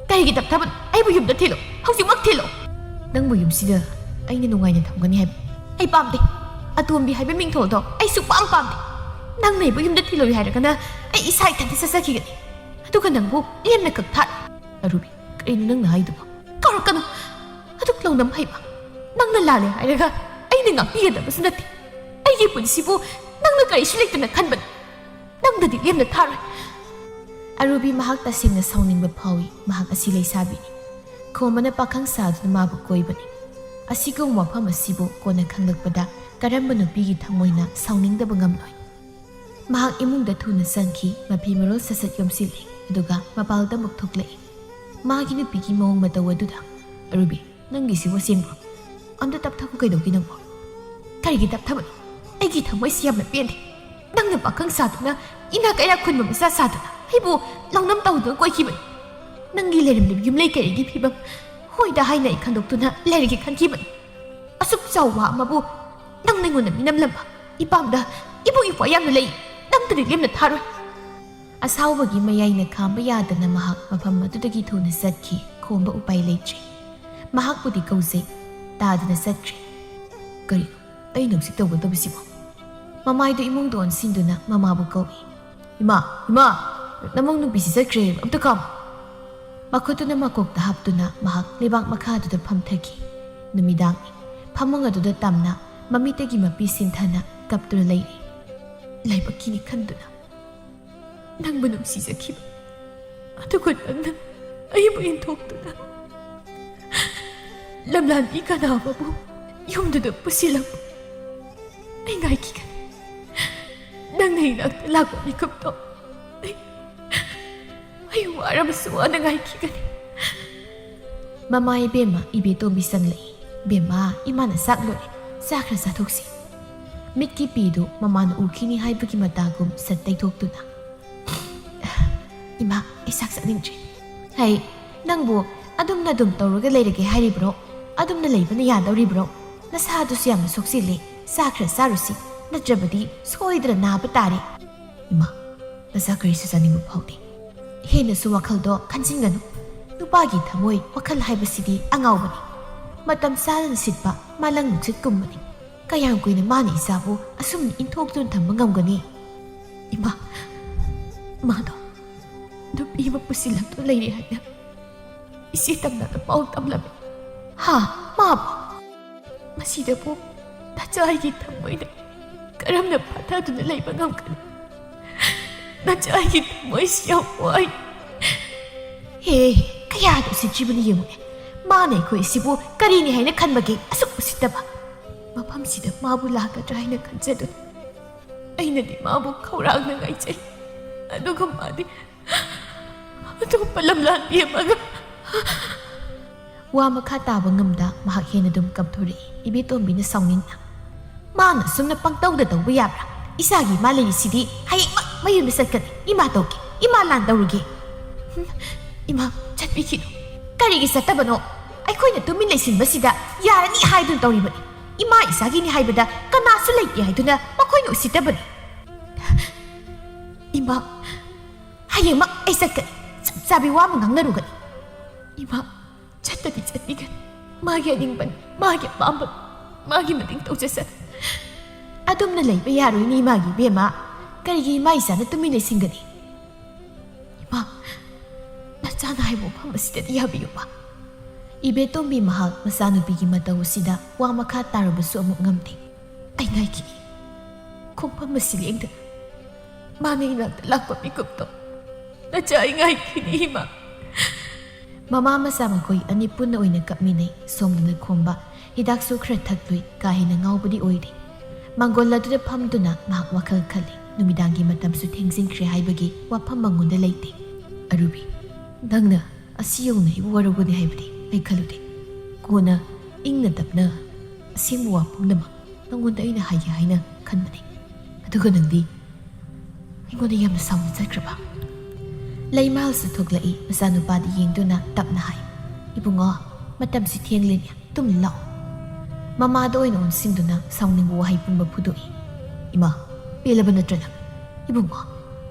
"ꯀꯔꯤꯒꯤ ꯇꯞꯊꯕꯅꯣ? ꯑꯩꯕꯨ ꯌꯨꯝꯗ ꯊꯤꯜꯂꯨ, ꯍꯧꯖꯤꯛꯃꯛ ꯊꯤꯜꯂꯨ꯫" "ꯅꯪꯕꯨ ꯌꯨꯝꯁꯤꯗ ꯑꯩꯅ ꯅꯨꯡꯉꯥꯏꯅ ꯊꯝꯒꯅꯤ ꯍꯥꯏꯕ?" "ꯑꯩ ꯄꯥꯝꯗꯦ꯫ ꯑꯇꯣꯝꯕꯤ ꯍꯥꯏꯕ ꯃꯤꯡꯊꯣꯜꯗꯣ ꯑꯩ ꯁꯨꯛꯄꯥꯝ ꯄꯥꯝꯗꯦ꯫ ꯅꯪꯅ ꯑꯩꯕꯨ ꯌꯨꯝꯗ ꯊꯤꯜꯂꯨ ꯍꯥꯏꯔꯒꯅ ꯑꯩ ꯏꯁꯥ ꯏꯊꯟꯇ ꯆꯠꯆꯈꯤꯒꯅꯤ꯫ ꯑꯗꯨꯒ ꯅꯪꯕꯨ ꯂꯦꯝꯅ ꯀꯛꯊꯥꯔꯣꯏ꯫" "ꯑꯔꯨꯕꯤ, ꯀꯔꯤꯅꯣ ꯅꯪꯅ ꯍꯥꯏꯗꯨꯕꯣ?" "ꯀꯧꯔꯛꯀꯅꯨ꯫ ꯑꯗꯨꯛ ꯂꯧꯅꯝ ꯍꯩꯕ ꯅꯪꯅ ꯂꯥꯜꯂꯦ ꯍꯥꯏꯔꯒ ꯑꯩꯅ ꯉꯥꯛꯄꯤꯒꯗꯕꯁꯨ ꯅꯠꯇꯦ꯫ ꯑꯩꯒꯤ ꯄꯨꯟꯁꯤꯕꯨ ꯅꯪꯅ ꯀꯔꯤꯁꯨ ꯂꯩꯇꯅ ꯈꯟꯕꯅꯤ꯫ ꯅꯪꯗꯗꯤ ꯂꯦꯝꯅ ꯊꯥꯔꯣꯏ꯫" ꯑꯔꯨꯕꯤ ꯃꯍꯥꯛ ꯇꯁꯦꯡꯅ ꯁꯥꯎꯅꯤꯡꯕ ꯐꯥꯎꯏ꯫ ꯃꯍꯥꯛ ꯑꯁꯤ ꯂꯩꯁꯥꯕꯤꯅꯤ꯫ ꯈꯣꯝꯕꯅ ꯄꯥꯈꯪ ꯁꯥꯗꯨꯅ ꯃꯥꯕꯨ ꯀꯣꯏꯕꯅꯤ꯫ ꯑꯁꯤꯒꯨꯝꯕ ꯃꯐꯝ ꯑꯁꯤꯕꯨ ꯀꯣꯟꯅ ꯈꯪꯂꯛꯄꯗ ꯀꯔꯝꯕ ꯅꯨꯄꯤꯒꯤ ꯊꯃꯣꯏꯅ ꯁꯥꯎꯅꯤꯡꯗꯕ ꯉꯝꯂꯣꯏ? ꯃꯍꯥꯛ ꯏꯃꯨꯡꯗ ꯊꯨꯅ ꯆꯪꯈꯤ꯫ ꯃꯐꯤ ꯃꯔꯣꯜ ꯁꯠ ꯁꯠ ꯌꯣꯝꯁꯤꯜꯂꯤ, ꯑꯗꯨꯒ ꯃꯄꯥꯜꯗ ꯑꯃꯨꯛ ꯊꯣꯛꯂꯛꯏ꯫ ꯃꯥꯒꯤ ꯅꯨꯄꯤꯒꯤ ꯃꯑꯣꯡ ꯃꯇꯧ ꯑꯗꯨꯗ, "ꯑꯔꯨꯕꯤ, ꯅꯪꯒꯤꯁꯤꯕꯨ ꯑꯁꯦꯡꯕ꯭ꯔꯣ? ꯑꯝꯇ ꯇꯞꯊꯈꯣ ꯀꯩꯗꯧꯒꯦ ꯅꯪꯕꯣ?" "ꯀꯔꯤꯒꯤ ꯇꯞꯊꯕꯅꯣ? ꯑꯩꯒꯤ ꯊꯃꯣꯏꯁꯤ ꯌꯥꯝꯅ ꯄꯦꯟꯗꯦ꯫ ꯅꯪꯅ ꯄꯥꯈꯪ ꯁꯥꯗꯨꯅ ꯏꯅꯥꯛ ꯀꯩꯔꯥꯛ ꯈꯨꯟꯕ ꯃꯆꯥ ꯁꯥꯗꯨꯅ ꯑꯩꯕꯨ ꯂꯧꯅꯝ ꯇꯧꯗꯨꯅ ꯀꯣꯏꯈꯤꯕꯅꯤ꯫ ꯅꯪꯒꯤ ꯂꯩꯔꯝꯂꯤꯕ ꯌꯨꯝꯂꯩ ꯀꯩꯔꯩꯒꯤ ꯐꯤꯕꯝ ꯍꯣꯏꯗ ꯍꯥꯏꯅ ꯑꯩ ꯈꯟꯗꯣꯛꯇꯨꯅ ꯂꯩꯔꯒꯦ ꯈꯟꯈꯤꯕꯅꯤ꯫ ꯑꯁꯨꯛ ꯆꯥꯎꯕ ꯑꯃꯕꯨ ꯅꯪꯅ ꯑꯩꯉꯣꯟꯗ ꯃꯤꯅꯝꯂꯝꯕ? ꯏꯄꯥꯝꯗ ꯏꯕꯨꯡ ꯏꯄ꯭ꯋꯥ ꯌꯥꯝꯅ ꯂꯩ꯫ ꯅꯪꯇꯗꯤ ꯂꯦꯝꯅ ꯊꯥꯔꯣꯏ꯫" ꯑꯁꯥꯎꯕꯒꯤ ꯃꯌꯥꯏꯅ ꯈꯥꯝꯕ ꯌꯥꯗꯅ ꯃꯍꯥꯛ ꯃꯐꯝ ꯑꯗꯨꯗꯒꯤ ꯊꯨꯅ ꯆꯠꯈꯤ꯫ ꯈꯣꯝꯕ ꯎꯄꯥꯏ ꯂꯩꯇ꯭ꯔꯦ꯫ ꯃꯍꯥꯛꯄꯨꯗꯤ ꯀꯧꯖꯩ, ꯇꯥꯗꯅ ꯆꯠꯈ꯭ꯔꯦ꯫ "ꯀꯔꯤꯅꯣ ꯑꯩꯅ ꯍꯧꯖꯤꯛ ꯇꯧꯒꯗꯕꯁꯤꯕꯣ?" ꯃꯃꯥꯏꯗꯨ ꯏꯃꯨꯡꯗ ꯑꯣꯟꯁꯤꯟꯗꯨꯅ ꯃꯃꯥꯕꯨ ꯀꯧꯏ꯫ "ꯏꯃꯥ, ꯏꯃꯥ, ꯅꯃꯧ ꯅꯨꯄꯤꯁꯤ ꯆꯠꯈ꯭ꯔꯦ, ꯑꯝꯇ ꯈꯥꯝꯃꯨ꯫" ꯃꯈꯨꯠꯇꯨꯅ ꯃꯀꯣꯛꯇ ꯍꯥꯞꯇꯨꯅ ꯃꯍꯥꯛ ꯂꯩꯕꯥꯛ ꯃꯈꯥꯗꯨꯗ ꯐꯝꯊꯈꯤ꯫ ꯅꯨꯃꯤꯗꯥꯡꯅꯤ꯫ ꯐꯃꯨꯡ ꯑꯗꯨꯗ ꯇꯝꯅ ꯃꯃꯤꯠꯇꯒꯤ ꯃꯄꯤ ꯁꯤꯟꯊꯅ ꯀꯞꯇꯨꯅ ꯂꯩꯔꯤ꯫ "ꯂꯥꯏꯕꯛꯀꯤꯅꯤ ꯈꯟꯗꯨꯅ ꯅꯪꯕꯨ ꯅꯨꯡꯁꯤꯖꯈꯤꯕ, ꯑꯗꯨꯒ ꯅꯪꯅ ꯑꯩꯕꯨ ꯏꯟꯊꯣꯛꯇꯨꯅ ꯂꯝꯂꯥꯟꯕꯤ ꯀꯅꯥꯕꯕꯨ ꯌꯨꯝꯗꯨꯗ ꯄꯨꯁꯤꯜꯂꯛꯄ꯫ ꯑꯩ ꯉꯥꯏꯈꯤꯒꯅꯤ꯫ ꯅꯪꯅ ꯏꯅꯥꯛꯇ ꯂꯥꯛꯄ ꯃꯤꯀꯨꯞꯇꯣ ꯑꯩ, ꯑꯩ ꯋꯥꯔꯕꯁꯨ ꯋꯥꯅ ꯉꯥꯏꯈꯤꯒꯅꯤ꯫ ꯃꯃꯥ ꯏꯕꯦꯝꯃ, ꯏꯕꯦꯇꯣꯝꯕꯤ ꯆꯪꯂꯛꯏ꯫ "ꯏꯕꯦꯝꯃ, ꯏꯃꯥꯅ ꯆꯥꯛ ꯂꯣꯏꯔꯦ, ꯆꯥ ꯈꯔ ꯆꯥꯊꯣꯛꯁꯤ꯫" ꯃꯤꯠꯀꯤ ꯄꯤꯗꯨ ꯃꯃꯥꯅ ꯎꯈꯤꯅꯤ ꯍꯥꯏꯕꯒꯤ ꯃꯇꯥꯒꯨꯝ ꯁꯠ ꯇꯩꯊꯣꯛꯇꯨꯅ, "ꯏꯃꯥ, ꯑꯩ ꯆꯥꯛ ꯆꯥꯅꯤꯡꯗ꯭ꯔꯦ꯫" "ꯍꯩ, ꯅꯪꯕꯨ ꯑꯗꯨꯝꯅ ꯑꯗꯨꯝ ꯇꯧꯔꯒ ꯂꯩꯔꯒꯦ ꯍꯥꯏꯔꯤꯕ꯭ꯔꯣ? ꯑꯗꯨꯝꯅ ꯂꯩꯕꯅ ꯌꯥꯗꯧꯔꯤꯕ꯭ꯔꯣ? ꯅꯁꯥꯗꯨꯁꯨ ꯌꯥꯝꯅ ꯁꯣꯛꯆꯤꯜꯂꯦ, ꯆꯥ ꯈꯔ ꯆꯥꯔꯨꯁꯤ, ꯅꯠꯇ꯭ꯔꯕꯗꯤ ꯁꯣꯏꯗꯅ ꯅꯥꯕ ꯇꯥꯔꯦ꯫" "ꯏꯃꯥ, ꯅꯆꯥ ꯀꯔꯤꯁꯨ ꯆꯥꯅꯤꯡꯕ ꯐꯥꯎꯗꯦ꯫" ꯍꯦꯟꯅꯁꯨ ꯋꯥꯈꯜꯗꯣ ꯈꯟꯖꯤꯟꯒꯅꯨ꯫ ꯅꯨꯄꯥꯒꯤ ꯊꯃꯣꯏ ꯋꯥꯈꯜ ꯍꯥꯏꯕꯁꯤꯗꯤ ꯑꯉꯥꯎꯕꯅꯤ꯫ ꯃꯇꯝ ꯆꯥꯗꯅ ꯁꯤꯠꯄ ꯃꯥꯂꯪ ꯅꯨꯡꯁꯤꯠꯀꯨꯝꯕꯅꯤ꯫ ꯀꯌꯥꯝ ꯀꯨꯏꯅ ꯃꯥꯅ ꯏꯆꯥꯕꯨ ꯑꯁꯨꯝꯅ ꯏꯟꯊꯣꯛꯇꯨꯅ ꯊꯝꯕ ꯉꯝꯒꯅꯤ? "ꯏꯃꯥ, ꯃꯥꯗꯣ ꯅꯨꯄꯤ ꯑꯃ ꯄꯨꯁꯤꯜꯂꯛꯇꯨꯅ ꯂꯩꯔꯦ ꯍꯥꯏꯅ ꯏꯆꯦ ꯇꯝꯅꯗ ꯄꯥꯎ ꯇꯝꯂꯝꯃꯤ꯫" "ꯍꯥ? ꯃꯥꯕꯨ?" "ꯃꯁꯤꯗꯕꯨ ꯅꯆꯥ ꯑꯩꯒꯤ ꯊꯃꯣꯏꯅ ꯀꯔꯝꯅ ꯐꯥꯊꯗꯨꯅ ꯂꯩꯕ ꯉꯝꯒꯅꯤ? ꯅꯆꯥ ꯑꯩꯒꯤ ꯊꯃꯣꯏꯁꯤ ꯌꯥꯝ ꯋꯥꯏ꯫" "ꯍꯦ, ꯀꯌꯥꯗ ꯎꯁꯤꯠꯇ꯭ꯔꯤꯕꯅꯤ ꯌꯦꯡꯉꯨꯅꯦ꯫ ꯃꯥꯅ ꯑꯩꯈꯣꯏ ꯑꯁꯤꯕꯨ ꯀꯔꯤꯅꯤ ꯍꯥꯏꯅ ꯈꯟꯕꯒꯦ ꯑꯁꯨꯛ ꯎꯁꯤꯠꯇꯕ? ꯃꯐꯝꯁꯤꯗ ꯃꯥꯕꯨ ꯂꯥꯛꯀꯗ꯭ꯔꯥ ꯍꯥꯏꯅ ꯈꯟꯖꯗꯨꯅ ꯑꯩꯅꯗꯤ ꯃꯥꯕꯨ ꯈꯧꯔꯥꯡꯅ ꯉꯥꯏꯖꯩ꯫ ꯑꯗꯨꯒ ꯃꯥꯗꯤ ꯑꯇꯣꯞꯄ ꯂꯝꯂꯥꯟꯕꯤ ꯑꯃꯒ꯫" ꯋꯥ ꯃꯈꯥ ꯇꯥꯕ ꯉꯝꯗ ꯃꯍꯥꯛ ꯍꯦꯟꯅ ꯑꯗꯨꯝ ꯀꯞꯊꯣꯔꯛꯏ꯫ ꯏꯕꯦꯇꯣꯝꯕꯤꯅ ꯁꯥꯎꯅꯤꯡꯅ, "ꯃꯥꯅ ꯑꯁꯨꯝꯅ ꯄꯪꯇꯧꯗ ꯇꯧꯕ ꯌꯥꯕ꯭ꯔꯥ? ꯏꯆꯥꯒꯤ ꯏꯃꯥ ꯂꯩꯔꯤꯁꯤꯗꯤ ꯍꯌꯦꯡꯃꯛ ꯃꯌꯨꯝꯗ ꯆꯠꯀꯅꯤ꯫ ꯏꯃꯥ ꯇꯧꯒꯦ, ꯏꯃꯥ ꯂꯥꯟ ꯇꯧꯔꯨꯒꯦ꯫" "ꯍꯨꯝ, ꯏꯃꯥ, ꯆꯠꯄꯤꯈꯤꯅꯨ꯫" "ꯀꯔꯤꯒꯤ ꯆꯠꯇꯕꯅꯣ? ꯑꯩꯈꯣꯏꯅ ꯇꯨꯃꯤꯟ ꯂꯩꯁꯤꯟꯕꯁꯤꯗ ꯌꯥꯔꯅꯤ ꯍꯥꯏꯗꯨꯅ ꯇꯧꯔꯤꯕꯅꯤ꯫ ꯏꯃꯥ ꯏꯆꯥꯒꯤꯅꯤ ꯍꯥꯏꯕꯗ ꯀꯅꯥꯁꯨ ꯂꯩꯇꯦ ꯍꯥꯏꯗꯨꯅ ꯃꯈꯣꯏꯅ ꯎꯁꯤꯠꯇꯕꯅꯤ꯫" "ꯏꯃꯥ, ꯍꯌꯦꯡꯃꯛ ꯑꯩ ꯆꯠꯀꯅꯤ꯫ ꯆꯞ ꯆꯥꯕꯤ ꯋꯥ ꯑꯃ ꯉꯥꯡꯅꯔꯨꯒꯅꯤ꯫" "ꯏꯃꯥ, ꯆꯠꯇꯗꯤ ꯆꯠꯄꯤꯒꯅꯤ꯫ ꯃꯥꯒꯤ ꯑꯅꯤꯡꯕꯅꯤ, ꯃꯥꯒꯤ ꯑꯄꯥꯝꯕꯅꯤ, ꯃꯥꯒꯤ ꯃꯇꯦꯡ ꯇꯧꯖꯁꯅꯨ꯫" "ꯑꯗꯨꯝꯅ ꯂꯩꯕ ꯌꯥꯔꯣꯏꯅꯦ ꯏꯃꯥꯒꯤ ꯏꯕꯦꯝꯃ꯫ ꯀꯔꯤꯒꯤ ꯏꯃꯥ ꯏꯆꯥꯅ ꯇꯨꯃꯤꯟ ꯂꯩꯁꯤꯟꯒꯅꯤ? ꯏꯃꯥ, ꯅꯆꯥꯅ ꯍꯥꯏꯕ ꯃꯐꯝ ꯑꯁꯤꯗꯗꯤ ꯌꯥꯕꯤꯌꯨ, ꯃꯥ꯫" ꯏꯕꯦꯇꯣꯝꯕꯤ ꯃꯍꯥꯛ ꯃꯆꯥꯅꯨꯄꯤꯒꯤ ꯃꯇꯧ ꯑꯁꯤꯗ ꯋꯥ ꯃꯈꯥ ꯇꯥꯔꯨꯕꯁꯨ ꯑꯃꯨꯛ ꯉꯝꯗꯦ꯫ "ꯑꯩ ꯉꯥꯏꯈꯤꯅꯤ꯫ ꯈꯣꯡꯐꯝ ꯑꯁꯤ ꯂꯦꯡꯗꯅ ꯃꯥꯅ ꯏꯅꯥꯛꯇ ꯂꯥꯛꯄ ꯃꯤꯀꯨꯞꯇꯣ ꯅꯆꯥ ꯑꯩ ꯉꯥꯏꯈꯤꯅꯤ, ꯏꯃꯥ꯫" ꯃꯃꯥ ꯃꯆꯥ ꯃꯈꯣꯏ ꯑꯅꯤ ꯄꯨꯟꯅ ꯑꯣꯏꯅ ꯀꯞꯃꯤꯟꯅꯩ꯫ ꯁꯣꯝꯗꯅ ꯈꯣꯝꯕ ꯍꯤꯗꯥꯛꯁꯨ ꯈꯔ ꯊꯛꯂꯨꯏ, ꯀꯥ ꯍꯦꯟꯅ ꯉꯥꯎꯕꯗꯤ ꯑꯣꯏꯗꯦ꯫ ꯃꯥꯡꯒꯣꯜ ꯑꯗꯨꯗ ꯐꯝꯗꯨꯅ ꯉꯥꯏꯍꯥꯛ ꯋꯥꯈꯜ ꯈꯜꯂꯤ꯫ ꯅꯨꯃꯤꯗꯥꯡꯒꯤ ꯃꯇꯝꯁꯨ ꯊꯦꯡꯖꯤꯟꯈ꯭ꯔꯦ ꯍꯥꯏꯕꯒꯤ ꯋꯥꯐꯝ ꯃꯉꯣꯟꯗ ꯂꯩꯇꯦ꯫ "ꯑꯔꯨꯕꯤ, ꯅꯪꯅ ꯑꯁꯤ ꯌꯧꯅ ꯑꯩꯕꯨ ꯋꯥꯔꯧꯒꯅꯤ ꯍꯥꯏꯕꯗꯤ ꯑꯩ ꯈꯜꯂꯨꯗꯦ꯫ ꯀꯣꯟꯅ ꯏꯪꯅ ꯇꯞꯅ ꯑꯁꯦꯡꯕ ꯋꯥ ꯄꯨꯝꯅꯃꯛ ꯅꯪꯉꯣꯟꯗ ꯑꯩꯅ ꯍꯥꯏꯒꯦ ꯍꯥꯏꯅ ꯈꯟꯕꯅꯤ꯫ ꯑꯗꯨꯒ ꯅꯪꯗꯤ ꯑꯩꯉꯣꯟꯗ ꯌꯥꯝꯅ ꯁꯥꯎꯅ ꯆꯠꯈ꯭ꯔꯕ?" ꯂꯩꯃꯥꯜꯁꯨ ꯊꯣꯛꯂꯛꯏ꯫ ꯃꯆꯥꯅꯨꯄꯥꯗꯤ ꯌꯦꯡꯗꯨꯅ ꯇꯞꯅ ꯍꯥꯏ, "ꯏꯕꯨꯡꯉꯣ, ꯃꯇꯝꯁꯤ ꯊꯦꯡꯂꯦꯅꯦ, ꯇꯨꯝ ꯂꯥꯛꯑꯣ꯫" ꯃꯃꯥꯗ ꯑꯣꯏꯅ ꯑꯣꯟꯁꯤꯟꯗꯨꯅ ꯁꯥꯎꯅꯤꯡꯕ ꯋꯥꯍꯩ ꯄꯨꯝꯕ ꯐꯨꯗꯣꯛꯏ꯫ "ꯏꯃꯥ, ꯄꯦꯜꯂꯕ ꯅꯠꯇ꯭ꯔ ꯅꯪ? ꯏꯕꯨꯡꯉꯣ,